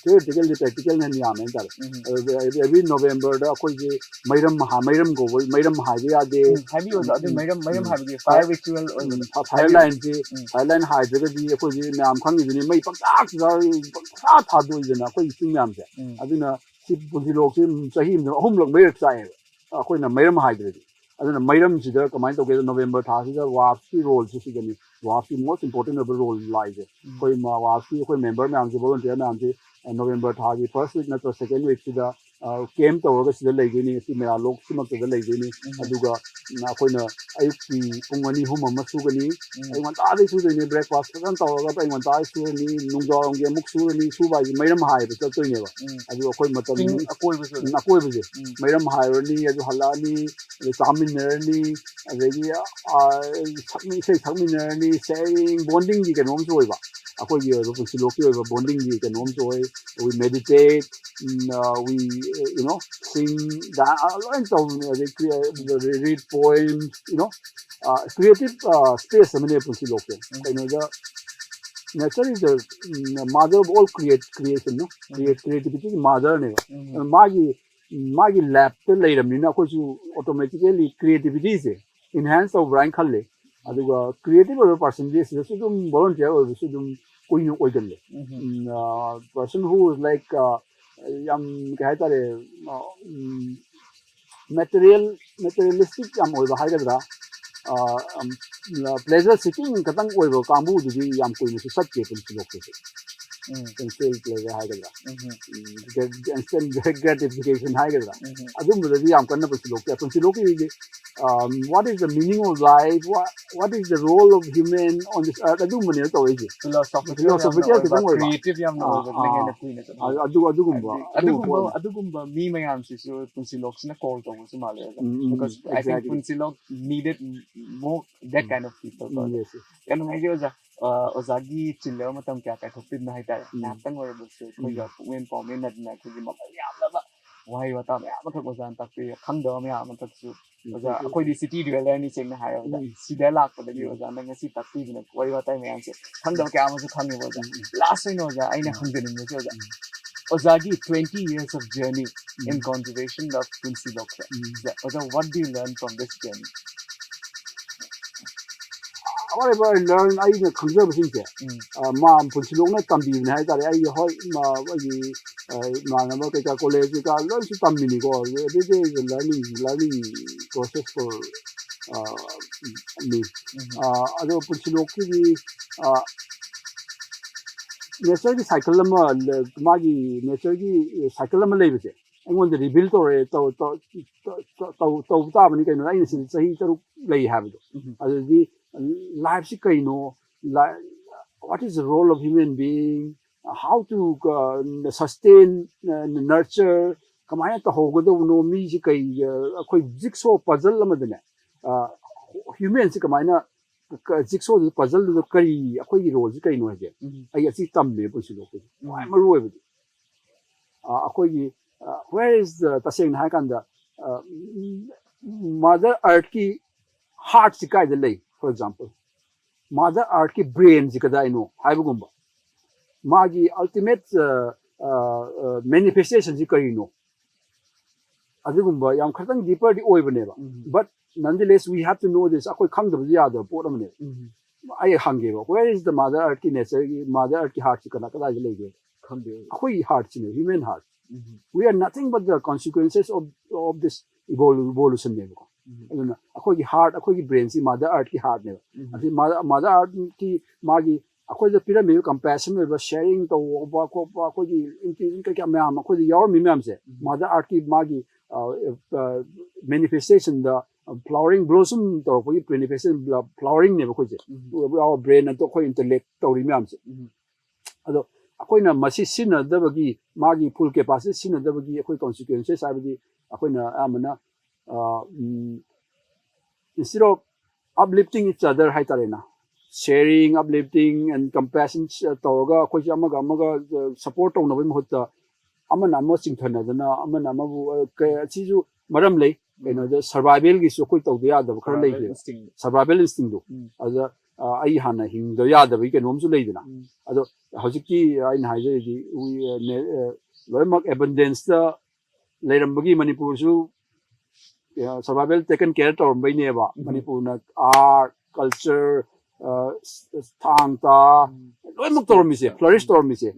theoreticalꯗꯤ practicalꯅ ꯍꯦꯟꯅ ꯌꯥꯝꯃꯦ ꯍꯥꯏꯇꯥꯔꯦ꯫ ꯎꯝ꯫ ꯑꯗꯨꯒ every, every Novemberꯗ ꯑꯩꯈꯣꯏꯁꯦ ꯃꯩꯔꯝ ꯍꯥ-, ꯃꯩꯔꯝ ꯀꯧꯕ, ꯃꯩꯔꯝ ꯍꯥꯏꯕ ꯌꯥꯗꯦ꯫ ꯎꯝ, ꯍꯥꯏꯕꯤꯌꯨ ꯑꯣꯖꯥ, ꯑꯗꯨ ꯎꯝ, ꯃꯩꯔꯝ, ꯃꯩꯔꯝ ꯎꯝ꯫ ꯍꯥꯏꯕꯒꯤ fire ritual ꯑꯣꯏꯕꯗꯣ ꯎꯝ, ꯐ-, fire ꯍꯥꯏꯕꯤꯌꯨ꯫ lineꯁꯤ, ꯎꯝ꯫ fire line ꯍꯥꯏꯗ꯭ꯔꯒꯗꯤ ꯑꯩꯈꯣꯏꯗꯤ ꯃꯌꯥꯝ ꯈꯪꯉꯤꯗꯨꯅꯤ, ꯃꯩ ꯄꯪꯆꯥꯛ ꯆꯥꯛ-, ꯄꯪꯊꯥ ꯊꯥꯗꯣꯛꯏꯗꯅ ꯑꯩꯈꯣꯏ ꯆꯤꯡ ꯃꯌꯥꯝꯁꯦ꯫ ꯎꯝ꯫ ꯑꯗꯨꯅ ꯁꯤ ꯄꯨꯟꯁꯤꯂꯣꯛꯁꯤ ꯆꯍꯤ ꯑꯃꯗ ꯑꯍꯨꯝꯂꯛ ꯃꯔꯤꯔꯛ ꯆꯥꯛꯑꯦꯕ, ꯑꯩꯈꯣꯏꯅ ꯃꯩꯔꯝ ꯍꯥꯏꯗ꯭ꯔꯗꯤ꯫ ꯑꯗꯨꯅ ꯃꯩꯔꯝꯁꯤꯗ ꯀꯃꯥꯏꯅ ꯇꯧꯒꯦꯗ, November ꯊꯥꯁꯤꯗ ꯋꯥꯞꯁꯀꯤ roleꯁꯤ ꯁꯤꯗꯅꯤ, ꯋꯥꯞꯁꯀꯤ most important ꯑꯣꯏꯕ role ꯂꯥꯛꯏꯁꯦ꯫ ꯎꯝ꯫ ꯑꯩꯈꯣꯏ ꯃ-, ꯋꯥꯞꯁꯀꯤ ꯑꯩꯈꯣꯏ member ꯃꯌꯥꯝꯁꯦ, volunteer ꯃꯌꯥꯝꯁꯦ, ꯅꯣꯕꯦꯝꯕꯔ ꯊꯥꯒꯤ first week ꯅꯠꯇ꯭ꯔ second week ꯁꯤꯗ ꯀꯦꯝ ꯇꯧꯔꯒ ꯁꯤꯗ ꯂꯩꯗꯣꯏꯅꯤ, ꯁꯤ ꯃꯦꯔꯥ ꯂꯣꯛꯁꯤꯃꯛꯇꯗ ꯂꯩꯗꯣꯏꯅꯤ꯫ ꯑꯗꯨꯒ ꯎꯝ, ꯑꯩꯈꯣꯏꯅ ꯑꯌꯨꯛꯀꯤ ꯄꯨꯡ ꯑꯅꯤ ꯑꯍꯨꯝ ꯑꯃ ꯁꯨꯒꯅꯤ꯫ ꯎꯝ, ꯑꯌꯨꯛ ꯉꯟꯇꯥꯗꯩ ꯁꯨꯗꯣꯏꯅꯤ, breakfast ꯐꯖꯅ ꯇꯧꯔꯒ ꯑꯌꯨꯛ ꯉꯟꯇꯥꯗꯩ ꯁꯨꯔꯅꯤ, ꯅꯨꯡꯗꯥꯡꯋꯥꯏꯔꯝꯒꯤ ꯑꯃꯨꯛ ꯁꯨꯔꯅꯤ꯫ ꯁꯨꯕ ꯍꯥꯏꯁꯦ ꯃꯩꯔꯝ ꯍꯥꯏꯕ ꯆꯠꯇꯣꯏꯅꯦꯕ꯫ ꯎꯝ꯫ ꯑꯗꯨ ꯑꯩꯈꯣꯏ ꯃꯇꯝ ꯆꯤꯡ ꯑꯀꯣꯏꯕꯁꯨ ꯑꯗꯨꯝ꯫ ꯎꯝ, ꯑꯀꯣꯏꯕꯁꯦ ꯎꯝ꯫ ꯃꯩꯔꯝ ꯍꯥꯏꯔꯨꯔꯅꯤ, ꯑꯗꯨ ꯍꯜꯂꯛꯑꯅꯤ, ꯑꯗꯩ ꯆꯥꯃꯤꯟꯅꯔꯅꯤ, ꯑꯗꯒꯤ ꯁꯛꯃꯤ ꯏꯁꯩ ꯁꯛꯃꯤꯟꯅꯔꯅꯤ꯫ Sharing, bonding ꯒꯤ ꯀꯩꯅꯣꯝꯁꯨ ꯑꯣꯏꯕ, ꯑꯩꯈꯣꯏꯒꯤ ꯑꯣꯏꯕ ꯄꯨꯟꯁꯤꯂꯣꯛꯀꯤ ꯑꯣꯏꯕ bonding ꯒꯤ ꯀꯩꯅꯣꯝꯁꯨ ꯑꯣꯏ꯫ We meditate, we, you know, sing, dance, ꯂꯣꯏꯅ ꯇꯧꯕꯅꯦ꯫ ꯑꯗꯩ read poem, you know, creative space ꯑꯃꯅꯦ ꯄꯨꯟꯁꯤꯂꯣꯛꯁꯦ꯫ ꯎꯝ꯫ ꯀꯩꯅꯣꯗ nature is the mother of all create creation, no? Um. Create creativity ꯒꯤ mother ꯅꯦꯕ꯫ ꯎꯝ꯫ ꯃꯥꯒꯤ ꯃꯥꯒꯤ ꯂꯦꯞꯇ ꯂꯩꯔꯕꯅꯤꯅ ꯑꯩꯈꯣꯏꯁꯨ automatically creativity ꯁꯦ enhance ꯇꯧꯕ꯭ꯔꯥ ꯍꯥꯏꯅ ꯈꯜꯂꯦ꯫ ꯑꯗꯨꯒ creative ꯑꯣꯏꯕ person ꯗꯤ ꯁꯤꯗꯁꯨ ꯑꯗꯨꯝ volunteer ꯑꯣꯏꯕꯁꯨ ꯑꯗꯨꯝ ꯀꯨꯏꯅ ꯑꯣꯏꯒꯜꯂꯦ꯫ ꯎꯝ꯫ Person who is like, ꯌꯥꯝ, ꯀꯩ ꯍꯥꯏꯇꯥꯔꯦ, material materialistic ꯌꯥꯝ ꯑꯣꯏꯕ ꯍꯥꯏꯒꯗ꯭ꯔꯥ, pleasure seeking ꯈꯛꯇꯪ ꯑꯣꯏꯕ ꯀꯥꯡꯕꯨꯗꯨꯗꯤ ꯌꯥꯝ ꯀꯨꯏꯅꯁꯨ ꯆꯠꯇꯦ ꯄꯨꯟꯁꯤꯂꯣꯛꯇꯁꯨ꯫ ꯎꯝ꯫ Sensual pleasure ꯍꯥꯏꯒꯗ꯭ꯔꯥ, ꯎꯝ꯫ Instant gratification ꯍꯥꯏꯒꯗ꯭ꯔꯥ, ꯎꯝ꯫ ꯑꯗꯨꯝꯕꯗꯗꯤ ꯌꯥꯝ ꯀꯟꯅ ꯄꯨꯟꯁꯤꯂꯣꯛꯇꯦ꯫ ꯄꯨꯟꯁꯤꯂꯣꯛꯀꯤꯗꯤ, what is the meaning of life, what is the role of human on this earth, ꯑꯗꯨꯝꯕꯅꯦꯕ ꯇꯧꯔꯛꯏꯁꯦ꯫ Philosophical ꯌꯥꯝꯅ philosophical ꯑꯣꯏꯕ, ꯈꯤꯇꯪ ꯑꯣꯏꯕ꯫ Creative ꯌꯥꯝꯅ ꯑꯥ, ꯑꯣꯏꯕꯗꯨꯅ ꯑꯥ, ꯍꯦꯟꯅ ꯀꯨꯏꯅ ꯆꯠꯂꯦ꯫ ꯑꯗꯨ, ꯑꯗꯨꯒꯨꯝꯕ, ꯍꯥꯏꯗꯤ ꯑꯗꯨꯒꯨꯝꯕ ꯑꯗꯨꯒꯨꯝꯕ ꯄꯣꯠ꯫ ꯑꯗꯨꯒꯨꯝꯕ ꯃꯤ ꯃꯌꯥꯝꯁꯤꯁꯨ ꯄꯨꯟꯁꯤꯂꯣꯛꯁꯤꯅ call ꯇꯧꯕꯁꯨ ꯃꯥꯜꯂꯦ ꯑꯣꯖꯥ꯫ ꯎꯝ, ꯎꯝ, Because I think exactly. ꯄꯨꯟꯁꯤꯂꯣꯛ needed more that kind of people. Um, yes, yes. ꯌꯥꯝ ꯅꯨꯡꯉꯥꯏꯖꯩ ꯑꯣꯖꯥ꯫ ꯑꯣꯖꯥꯒꯤ ꯆꯤꯜꯂꯕ ꯃꯇꯝ ꯀꯌꯥ ꯀꯥꯏꯊꯣꯛꯄꯤꯗꯨꯅ ꯍꯥꯏꯇꯥꯔꯦ꯫ ꯎꯝ꯫ ꯉꯥꯏꯍꯥꯛꯇꯪ ꯑꯣꯏꯔꯕꯁꯨ ꯑꯩꯈꯣꯏꯒ ꯎꯝ꯫ ꯄꯨꯛꯃꯦꯟ ꯄꯥꯎꯃꯦꯟꯅꯗꯅ ꯑꯩꯈꯣꯏꯒꯤ ꯃꯃꯜ ꯌꯥꯝꯂꯕ ꯋꯥꯍꯩ ꯋꯥꯇꯥ ꯃꯌꯥꯝ ꯑꯃꯈꯛ ꯑꯣꯖꯥꯅ ꯇꯥꯛꯄꯤꯔꯦ꯫ ꯈꯪꯗꯕ ꯃꯌꯥꯝ ꯑꯃꯈꯛꯁꯨ ꯎꯝ, ꯑꯣꯖꯥ, thank you. ꯑꯩꯈꯣꯏꯗꯤ city dweller ꯅꯤ, ꯁꯦꯡꯅ ꯍꯥꯏꯔꯕꯗ꯫ ꯎꯝ꯫ ꯁꯤꯗ ꯂꯥꯛꯄꯗꯒꯤ ꯎꯝ꯫ ꯑꯣꯖꯥꯅ ꯉꯁꯤ ꯇꯥꯛꯄꯤꯗꯅ ꯋꯥꯔꯤ ꯋꯥꯇꯥꯏ ꯃꯌꯥꯝꯁꯦ ꯈꯪꯗꯕ ꯀꯌꯥ ꯑꯃꯁꯨ ꯈꯪꯉꯦꯕ ꯑꯣꯖꯥ꯫ ꯎꯝ, ꯎꯝ꯫ Last ꯑꯣꯏꯅ ꯑꯣꯖꯥ, ꯑꯩꯅ ꯎꯝ꯫ ꯍꯪꯖꯅꯤꯡꯕꯁꯦ ꯑꯣꯖꯥ, ꯎꯝ꯫ ꯑꯣꯖꯥꯒꯤ twenty years of journey in um. Conservation of ꯄꯨꯟꯁꯤꯂꯣꯛꯁꯦ꯫ ꯎꯝ꯫ ꯑꯣꯖꯥ, what do you learn from this journey? Whatever I learn, ꯑꯩꯅ ꯈꯪꯖꯕꯁꯤꯡꯁꯦ, ꯎꯝ꯫ ꯃꯥ ꯄꯨꯟꯁꯤꯂꯣꯛꯅ ꯇꯝꯕꯤꯕꯅꯦ ꯍꯥꯏꯇꯥꯔꯦ꯫ ꯑꯩ ꯍꯣꯏ, ꯑꯩꯒꯤ ꯏꯃꯥꯟꯅꯕ ꯀꯩꯀꯥ, college ꯀꯩꯀꯥ ꯂꯣꯏꯅꯁꯨ ꯇꯝꯃꯤꯅꯤꯀꯣ꯫ Every day is a learning, learning process for me. ꯎꯝ꯫ ꯑꯗꯣ ꯄꯨꯟꯁꯤꯂꯣꯛꯀꯤꯗꯤ, ꯑ, ꯅꯦꯆꯔꯒꯤ ꯁꯥꯏꯀꯜ ꯑꯃ, ꯃꯥꯒꯤ ꯅꯦꯆꯔꯒꯤ ꯁꯥꯏꯀꯜ ꯑꯃ ꯂꯩꯕꯁꯦ ꯑꯩꯉꯣꯟꯗ ꯔꯤꯕꯤꯜ ꯇꯧꯔꯦ, ꯇꯧ- ꯇꯧ- ꯇꯧ- ꯇꯧ- ꯇꯧ- ꯇꯧꯕ ꯇꯥꯕꯅꯤ ꯀꯩꯅꯣ, ꯑꯩꯅ ꯁꯤꯗ ꯆꯍꯤ ꯇꯔꯨꯛ ꯂꯩ ꯍꯥꯏꯕꯗꯣ꯫ ꯑꯗꯨꯗꯤ ꯂꯥꯏꯐꯁꯤ ꯀꯩꯅꯣ, what is the role of human being, how to sustain, nurture, ꯀꯃꯥꯏꯅ ꯇꯧꯍꯧꯒꯗꯧꯕꯅꯣ, ꯃꯤꯁꯤ ꯀꯩ, ꯑꯩꯈꯣꯏ ꯖꯤꯛꯁꯣ ꯄꯖꯜ ꯑꯃꯗꯅꯦ, ꯍ꯭ꯌꯨꯃꯦꯟꯁꯤ ꯀꯃꯥꯏꯅ, ꯖꯤꯛꯁꯣꯗꯨ ꯄꯖꯜꯗꯨꯗ ꯀꯔꯤ, ꯑꯩꯈꯣꯏꯒꯤ ꯔꯣꯜꯁꯤ ꯀꯩꯅꯣ ꯍꯥꯏꯁꯦ ꯑꯩ ꯑꯁꯤ ꯇꯝꯃꯦ ꯄꯨꯟꯁꯤꯗꯣ ꯑꯩꯈꯣꯏ ꯈ꯭ꯋꯥꯏ ꯃꯔꯨ ꯑꯣꯏꯕꯗꯤ꯫ ꯑꯩꯈꯣꯏꯒꯤ, where is the, ꯇꯁꯦꯡꯅ ꯍꯥꯏꯔꯀꯥꯟꯗ, ꯃꯥꯗꯔ ꯑꯔꯠꯀꯤ ꯍꯥꯔꯠꯁꯤ ꯀꯥꯏꯗ ꯂꯩ? For example, ꯃꯥꯗꯔ ꯑꯔꯠꯀꯤ ꯕ꯭ꯔꯦꯟꯁꯤ ꯀꯗꯥꯏꯅꯣ ꯍꯥꯏꯕꯒꯨꯝꯕ, ꯃꯥꯒꯤ ꯑꯜꯇꯤꯃꯦꯠ ꯃꯦꯅꯤꯐꯦꯁꯇꯦꯁꯟꯁꯤ ꯀꯔꯤꯅꯣ? ꯑꯗꯨꯒꯨꯝꯕ ꯌꯥꯝ ꯈꯤꯇꯪ ꯗꯤꯄꯔꯗꯤ ꯑꯣꯏꯕꯅꯦꯕ꯫ But nonetheless, we have to know this. ꯑꯩꯈꯣꯏ ꯈꯪꯗꯕꯁꯨ ꯌꯥꯗꯕ ꯄꯣꯠ ꯑꯃꯅꯦꯕ꯫ ꯑꯩ ꯍꯪꯒꯦꯕ, where is the mother earth ꯀꯤ ꯅꯦꯆꯔꯒꯤ, ꯃꯥꯗꯔ ꯑꯔꯠꯀꯤ ꯍꯥꯔꯠꯁꯤ ꯀꯅꯥ, ꯀꯗꯥꯏꯗ ꯂꯩꯒꯦ? ꯈꯪꯗꯦ꯫ ꯑꯩꯈꯣꯏꯒꯤ ꯍꯥꯔꯠꯁꯤꯅꯦ, human heart. We are nothing but the consequences of of this evol- evolution ꯅꯦꯕꯀꯣ꯫ ꯑꯗꯨꯅ ꯑꯩꯈꯣꯏꯒꯤ ꯍꯥꯔꯠ, ꯑꯩꯈꯣꯏꯒꯤ ꯕ꯭ꯔꯦꯟꯁꯤ ꯃꯥꯗꯔ ꯑꯔꯠꯀꯤ ꯍꯥꯔꯠꯅꯦꯕ꯫ ꯑꯗꯩ ꯃꯥꯗꯔ ꯑꯔꯠꯀꯤ ꯃꯥꯒꯤ ꯑꯩꯈꯣꯏꯗ ꯄꯤꯔꯝꯃꯤꯕ ꯀꯝꯄꯦꯁꯟ ꯑꯣꯏꯕ, ꯁꯦꯌꯔꯤꯡ ꯇꯧꯕ ꯈꯣꯠꯄ, ꯑꯩꯈꯣꯏꯒꯤ ꯏꯟꯇꯦꯂꯤꯖꯦꯟ ꯀꯩꯀꯥ ꯃꯌꯥꯝ ꯑꯩꯈꯣꯏꯗ ꯌꯥꯎꯔꯝꯃꯤ ꯃꯌꯥꯝꯁꯦ, ꯃꯥꯗꯔ ꯑꯔꯠꯀꯤ ꯃꯥꯒꯤ ꯃꯦꯅꯤꯐꯦꯁꯇꯦꯁꯟꯗ, ꯐ꯭ꯂꯥꯋꯔꯤꯡ ꯕ꯭ꯂꯣꯁꯝ ꯇꯧꯔꯛꯄꯒꯤ ꯃꯦꯅꯤꯐꯦꯁꯇꯦꯁꯟ, ꯐ꯭ꯂꯥꯋꯔꯤꯡꯅꯦꯕ ꯑꯩꯈꯣꯏꯁꯦ꯫ Our brain ꯑꯗꯣ ꯑꯩꯈꯣꯏ ꯏꯟꯇꯦꯂꯦꯛ ꯇꯧꯔꯤ ꯃꯌꯥꯝꯁꯦ꯫ ꯑꯗꯣ ꯑꯩꯈꯣꯏꯅ ꯃꯁꯤ ꯁꯤꯖꯤꯟꯅꯗꯕꯒꯤ, ꯃꯥꯒꯤ ꯐꯨꯜ ꯀꯦꯄꯥꯁꯤꯇꯤ ꯁꯤꯖꯤꯟꯅꯗꯕꯒꯤ ꯑꯩꯈꯣꯏ ꯀꯣꯟꯁꯤꯀ꯭ꯋꯦꯟꯁꯦꯁ ꯍꯥꯏꯕꯗꯤ ꯑꯩꯈꯣꯏꯅ ꯑꯌꯥꯝꯕꯅ, instead of uplifting each other ꯍꯥꯏꯇꯥꯔꯦꯅ, sharing, uplifting and compassion ꯇꯧꯔꯒ ꯑꯩꯈꯣꯏꯁꯦ ꯑꯃꯒ ꯑꯃꯒ ꯁꯞꯄꯣꯔꯠ ꯇꯧꯅꯕꯒꯤ ꯃꯍꯨꯠꯇ ꯑꯃꯅ ꯑꯃ ꯆꯤꯡꯊꯅꯗꯅ, ꯑꯃꯅ ꯑꯃꯕꯨ, ꯑ, ꯀ- ꯁꯤꯁꯨ ꯃꯔꯝ ꯂꯩ꯫ ꯀꯩꯅꯣꯗ ꯁꯔꯚꯥꯏꯚꯦꯜꯒꯤꯁꯨ ꯑꯩꯈꯣꯏ ꯇꯧꯗ ꯌꯥꯗꯕ ꯈꯔ ꯂꯩꯈ꯭ꯔꯦ꯫ Instinct. ꯁꯔꯚꯥꯏꯚꯦꯜ ꯏꯟꯁꯇꯤꯡꯗꯣ꯫ ꯑꯗ, ꯑ, ꯑꯩ ꯍꯥꯟꯅ ꯍꯤꯡꯗꯕ ꯌꯥꯗꯕꯒꯤ ꯀꯩꯅꯣꯝꯁꯨ ꯂꯩꯗꯅ꯫ ꯑꯗꯣ ꯍꯧꯖꯤꯛꯇꯤ ꯑꯩꯅ ꯍꯥꯏꯖꯔꯤꯗꯤ, we, uh, ne- uh, ꯂꯣꯏꯅꯃꯛ ꯑꯦꯕꯟꯗꯦꯟꯁꯇ ꯂꯩꯔꯝꯕꯒꯤ ꯃꯅꯤꯄꯨꯔꯁꯨ ꯁꯔꯚꯥꯏꯚꯦꯜ ꯇꯦꯀꯟ ꯀꯦꯌꯔ ꯇꯧꯔꯝꯕꯩꯅꯦꯕ꯫ ꯃꯅꯤꯄꯨꯔꯅ ꯑꯥꯔꯠ, ꯀꯜꯆꯔ, ꯊꯥꯡ ꯇꯥ, ꯂꯣꯏꯅꯃꯛ ꯇꯧꯔꯝꯃꯤꯁꯦ, ꯐ꯭ꯂꯔꯤꯁ ꯇꯧꯔꯝꯃꯤꯁꯦ꯫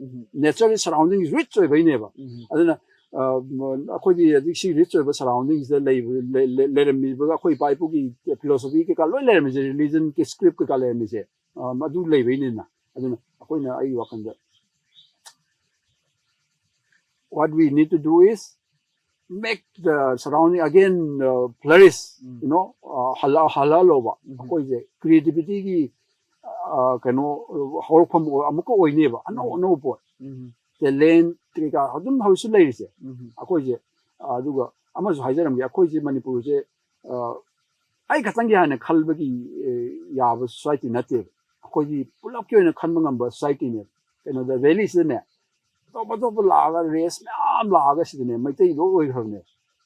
Natural surrounding rich ꯑꯣꯏꯕꯩꯅꯦꯕ꯫ ꯑꯗꯨꯅ, ꯑ, ꯃ- ꯑꯩꯈꯣꯏꯗꯤ ꯍꯧꯖꯤꯛ ꯁꯤ ꯔꯤꯆ ꯑꯣꯏꯕ ꯁꯔꯥꯎꯟꯗꯤꯡꯁꯤꯗ ꯂꯩꯕ- ꯂꯩ- ꯂꯩ- ꯂꯩꯔꯝꯃꯤꯕ ꯑꯩꯈꯣꯏ ꯏꯄꯥ ꯏꯄꯨꯒꯤ ꯐꯤꯂꯣꯁꯣꯐꯤ ꯀꯩꯀꯥ ꯂꯣꯏ ꯂꯩꯔꯝꯃꯤꯁꯦ, ꯔꯤꯂꯤꯖꯟꯒꯤ ꯁ꯭ꯀ꯭ꯔꯤꯞ ꯀꯩꯀꯥ ꯂꯩꯔꯝꯃꯤꯁꯦ, ꯑ, ꯑꯗꯨ ꯂꯩꯕꯩꯅꯤꯅ꯫ ꯑꯗꯨꯅ ꯑꯩꯈꯣꯏꯅ, ꯑꯩꯒꯤ ꯋꯥꯈꯜꯗ, what we need to do is make the surrounding again uh, flourish, Mm. you know, uh, ꯍꯜꯂ ꯍꯜꯂꯍꯜꯂꯣꯕ ꯎꯝ. ꯑꯩꯈꯣꯏꯁꯦ creativity ꯒꯤ uh, ꯀꯩꯅꯣ ꯍꯧꯔꯛꯐꯝ ꯑꯣꯏ- ꯑꯃꯨꯛꯀ ꯑꯣꯏꯅꯦꯕ ꯑꯅꯧ ꯎꯝ. ꯑꯅꯧꯕ ꯄꯣꯠ ꯎꯝ. ꯇꯦꯂꯦꯟ ꯀꯩꯀꯥ ꯑꯗꯨꯝ ꯍꯧꯖꯤꯛꯁꯨ ꯂꯩꯔꯤꯁꯦ ꯎꯝ. ꯑꯩꯈꯣꯏꯁꯦ ꯑꯗꯨꯒ ꯑꯃꯁꯨ ꯍꯥꯏꯖꯔꯝꯒꯦ ꯑꯩꯈꯣꯏꯁꯦ ꯃꯅꯤꯄꯨꯔꯁꯦ ꯑ, ꯑꯩ ꯈꯛꯇꯪꯒꯤ ꯍꯥꯏꯅ ꯈꯜꯕꯒꯤ ꯑꯦ, ꯌꯥꯕ ꯁꯣꯁꯥꯏꯇꯤ ꯅꯠꯇꯦꯕ ꯑꯩꯈꯣꯏꯒꯤ ꯄꯨꯂꯞꯀꯤ ꯑꯣꯏꯅ ꯈꯟꯕ ꯉꯝꯕ ꯁꯣꯁꯥꯏꯇꯤꯅꯦꯕ ꯀꯩꯅꯣꯗ ꯚꯦꯂꯤꯁꯤꯗꯅꯦ ꯑꯇꯣꯞ ꯑꯇꯣꯞꯄ ꯂꯥꯛꯑꯒ ꯔꯦꯁ ꯃꯌꯥꯝ ꯂꯥꯛꯑꯒ ꯁꯤꯗꯅꯦ ꯃꯩꯇꯩ ꯂꯣꯏ ꯑꯣꯏꯈ꯭ꯔꯕꯅꯦ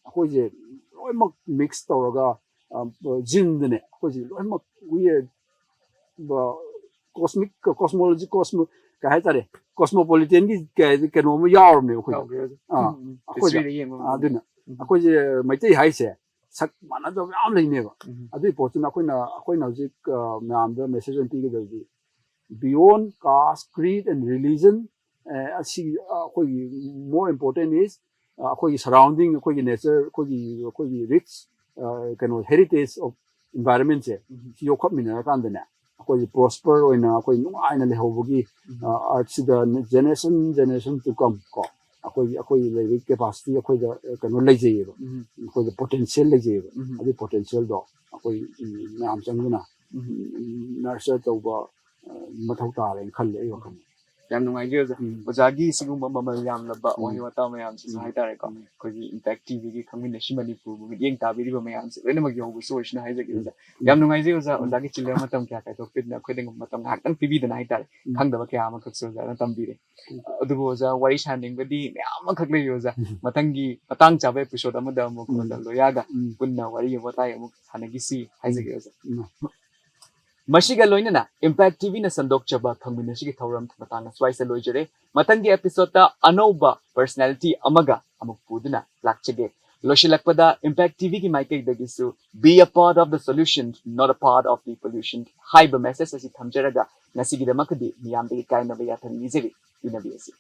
ꯑꯩꯈꯣꯏꯁꯦ ꯂꯣꯏꯅꯃꯛ ꯃꯤꯛꯁ ꯇꯧꯔꯒ ꯖꯤꯟꯗꯅꯦ ꯑꯩꯈꯣꯏꯁꯦ ꯂꯣꯏꯅꯃꯛ ꯀꯣꯁꯃꯤꯛ ꯀꯣꯁꯃꯣꯂꯣꯖꯤ ꯀꯣꯁꯃꯣ ꯀꯩ ꯍꯥꯏꯇꯥꯔꯦ ꯀꯣꯁꯃꯣꯄꯣꯂꯤꯇꯦꯟꯒꯤ ꯀꯩꯅꯣ ꯑꯃ ꯌꯥꯎꯔꯕꯅꯦ ꯑꯩꯈꯣꯏꯁꯦ ꯌꯥꯎꯈ꯭ꯔꯦ ꯑꯗꯨ. ꯑꯥ, ꯎꯝ, ꯎꯝ. ꯑꯩꯈꯣꯏꯗ- History ꯗ ꯌꯦꯡꯕ ꯑꯥ, ꯑꯗꯨꯅ ꯎꯝ. ꯑꯩꯈꯣꯏꯁꯦ ꯃꯩꯇꯩ ꯍꯥꯏꯁꯦ ꯁꯛ ꯃꯥꯟꯅꯗꯕ ꯃꯌꯥꯝ ꯂꯩꯅꯦꯕ ꯎꯝ. ꯑꯗꯨꯒꯤ ꯄꯣꯠꯇꯨꯅ ꯑꯩꯈꯣꯏꯅ ꯑꯩꯈꯣꯏꯅ ꯍꯧꯖꯤꯛ ꯑ, ꯃꯌꯥꯝꯗ ꯃꯦꯁꯦꯖ ꯑꯃ ꯄꯤꯒꯗꯕꯗꯤ beyond caste, creed and religion ꯑꯁꯤ ꯑ, ꯑꯩꯈꯣꯏꯒꯤ more important is ꯑ, ꯑꯩꯈꯣꯏꯒꯤ surrounding ꯑꯩꯈꯣꯏꯒꯤ ꯅꯦꯆꯔ ꯑꯩꯈꯣꯏꯒꯤ ꯑꯩꯈꯣꯏꯒꯤ ꯔꯤꯆ ꯀꯩꯅꯣ heritage of environment ꯁꯦ ꯎꯝ. ꯁꯤ ꯌꯣꯛꯈꯠꯃꯤꯟꯅꯔꯀꯥꯟꯗꯅꯦ ꯑꯩꯈꯣꯏꯒꯤ ꯄ꯭ꯔꯣꯁꯄꯔ ꯑꯣꯏꯅ ꯑꯩꯈꯣꯏ ꯅꯨꯡꯉꯥꯏꯅ ꯂꯩꯍꯧꯕꯒꯤ ꯎꯝ. ꯑꯥꯔꯠꯁꯤꯗ ꯖꯦꯅꯦꯔꯦꯁꯟ ꯖꯦꯅꯦꯔꯦꯁꯟ ꯇꯨ ꯀꯝ ꯀꯣ ꯑꯩꯈꯣꯏꯒꯤ ꯑꯩꯈꯣꯏꯒꯤ ꯂꯩꯕꯒꯤ ꯀꯦꯄꯥꯁꯤꯇꯤ ꯑꯩꯈꯣꯏꯗ ꯀꯩꯅꯣ ꯂꯩꯖꯩꯌꯦꯕ ꯎꯝ. ꯑꯩꯈꯣꯏꯗ ꯄꯣꯇꯦꯟꯁꯤꯌꯦꯜ ꯂꯩꯖꯩꯌꯦꯕ ꯎꯝ. ꯑꯗꯨꯒꯤ ꯄꯣꯇꯦꯟꯁꯤꯌꯦꯜꯗꯣ ꯑꯩꯈꯣꯏ ꯎꯝ, ꯃꯌꯥꯝ ꯆꯪꯗꯨꯅ ꯎꯝ. ꯅꯔꯆꯔ ꯇꯧꯕ ꯑ, ꯃꯊꯧ ꯇꯥꯔꯦꯅ ꯈꯜꯂꯦ ꯑꯩ ꯋꯥꯈꯜꯗ ꯌꯥꯝ ꯅꯨꯡꯉꯥꯏꯖꯩ ꯑꯣꯖꯥ. ꯎꯝ. ꯑꯣꯖꯥꯒꯤ ꯁꯤꯒꯨꯝꯕ ꯃꯃꯜ ꯌꯥꯝꯂꯕ ꯎꯝ. ꯋꯥꯍꯩ ꯋꯥꯇꯥ ꯃꯌꯥꯝꯁꯤꯁꯨ ꯎꯝ. ꯍꯥꯏꯇꯥꯔꯦꯀꯣ ꯎꯝ. ꯑꯩꯈꯣꯏꯒꯤ ꯏꯝꯄꯦꯛ ꯇꯤꯚꯤꯒꯤ ꯈꯪꯃꯤꯟꯅꯁꯤ ꯃꯅꯤꯄꯨꯔꯕꯨ ꯃꯤꯠꯌꯦꯡ ꯇꯥꯕꯤꯔꯤꯕ ꯃꯌꯥꯝꯁꯦ ꯂꯣꯏꯅꯃꯛ ꯌꯧꯕꯁꯨ ꯑꯣꯏꯁꯅꯨ ꯍꯥꯏꯖꯒꯦ ꯎꯝ. ꯑꯣꯖꯥ. ꯌꯥꯝ ꯅꯨꯡꯉꯥꯏꯖꯩ ꯑꯣꯖꯥ. ꯎꯝ. ꯑꯣꯖꯥꯒꯤ ꯆꯤꯜꯂꯕ ꯃꯇꯝ ꯀꯌꯥ ꯀꯥꯏꯊꯣꯛꯄꯤꯗꯨꯅ ꯑꯩꯈꯣꯏꯗ ꯃꯇꯝ ꯉꯥꯏꯍꯥꯛꯇꯪ ꯄꯤꯕꯤꯗꯅ ꯍꯥꯏꯇꯥꯔꯦ. ꯎꯝ. ꯈꯪꯗꯕ ꯀꯌꯥ ꯑꯃꯈꯛꯁꯨ ꯑꯣꯖꯥꯅ ꯇꯝꯕꯤꯔꯦ. ꯎꯝ. ꯑꯗꯨꯕꯨ ꯑꯣꯖꯥ ꯋꯥꯔꯤ ꯁꯥꯅꯤꯡꯕꯗꯤ ꯃꯌꯥꯝ ꯑꯃꯈꯛ ꯂꯩꯔꯤ ꯑꯣꯖꯥ. ꯎꯝ. ꯃꯊꯪꯒꯤ ꯃꯇꯥꯡ ꯆꯥꯕ ꯑꯦꯄꯤꯁꯣꯗ ꯑꯃꯗ ꯑꯃꯨꯛ ꯎꯝ. ꯑꯣꯖꯥ ꯂꯣꯌꯥꯒ ꯎꯝ. ꯄꯨꯟꯅ ꯋꯥꯔꯤ ꯋꯥꯇꯥꯏ ꯑꯃꯨꯛ ꯁꯥꯟꯅꯈꯤꯁꯤ ꯍꯥꯏꯖꯒꯦ ꯑꯣꯖꯥ. ꯎꯝ. ꯃꯁꯤꯒ ꯂꯣꯏꯅꯅ ꯏꯝꯄꯦꯛ ꯇꯤꯚꯤꯅ ꯁꯟꯗꯣꯛꯆꯕ ꯈꯪꯃꯤꯟꯅꯁꯤꯒꯤ ꯊꯧꯔꯝ ꯃꯇꯥꯡ ꯑꯁ꯭ꯋꯥꯏꯁꯤꯗ ꯂꯣꯏꯖꯔꯦ. ꯃꯊꯪꯒꯤ ꯑꯦꯄꯤꯁꯣꯗꯇ ꯑꯅꯧꯕ ꯄꯔꯁꯅꯦꯂꯤꯇꯤ ꯑꯃꯒ ꯑꯃꯨꯛ ꯄꯨꯗꯨꯅ ꯂꯥꯛꯆꯒꯦ. ꯂꯣꯏꯁꯤꯜꯂꯛꯄꯗ impact ꯇꯤꯚꯤꯒꯤ ꯃꯥꯏꯀꯩꯗꯒꯤꯁꯨ "Be a part of the solution, not a part of the pollution" ꯍꯥꯏꯕ ꯃꯦꯁꯦꯖ ꯑꯁꯤ ꯊꯝꯖꯔꯒ ꯉꯁꯤꯒꯤꯗꯃꯛꯇꯗꯤ ꯃꯤꯌꯥꯝꯗꯒꯤ ꯀꯥꯏꯅꯕ ꯌꯥꯊꯪ ꯅꯤꯖꯔꯤ꯫ ꯏꯟꯅꯕꯤꯔꯁꯤ꯫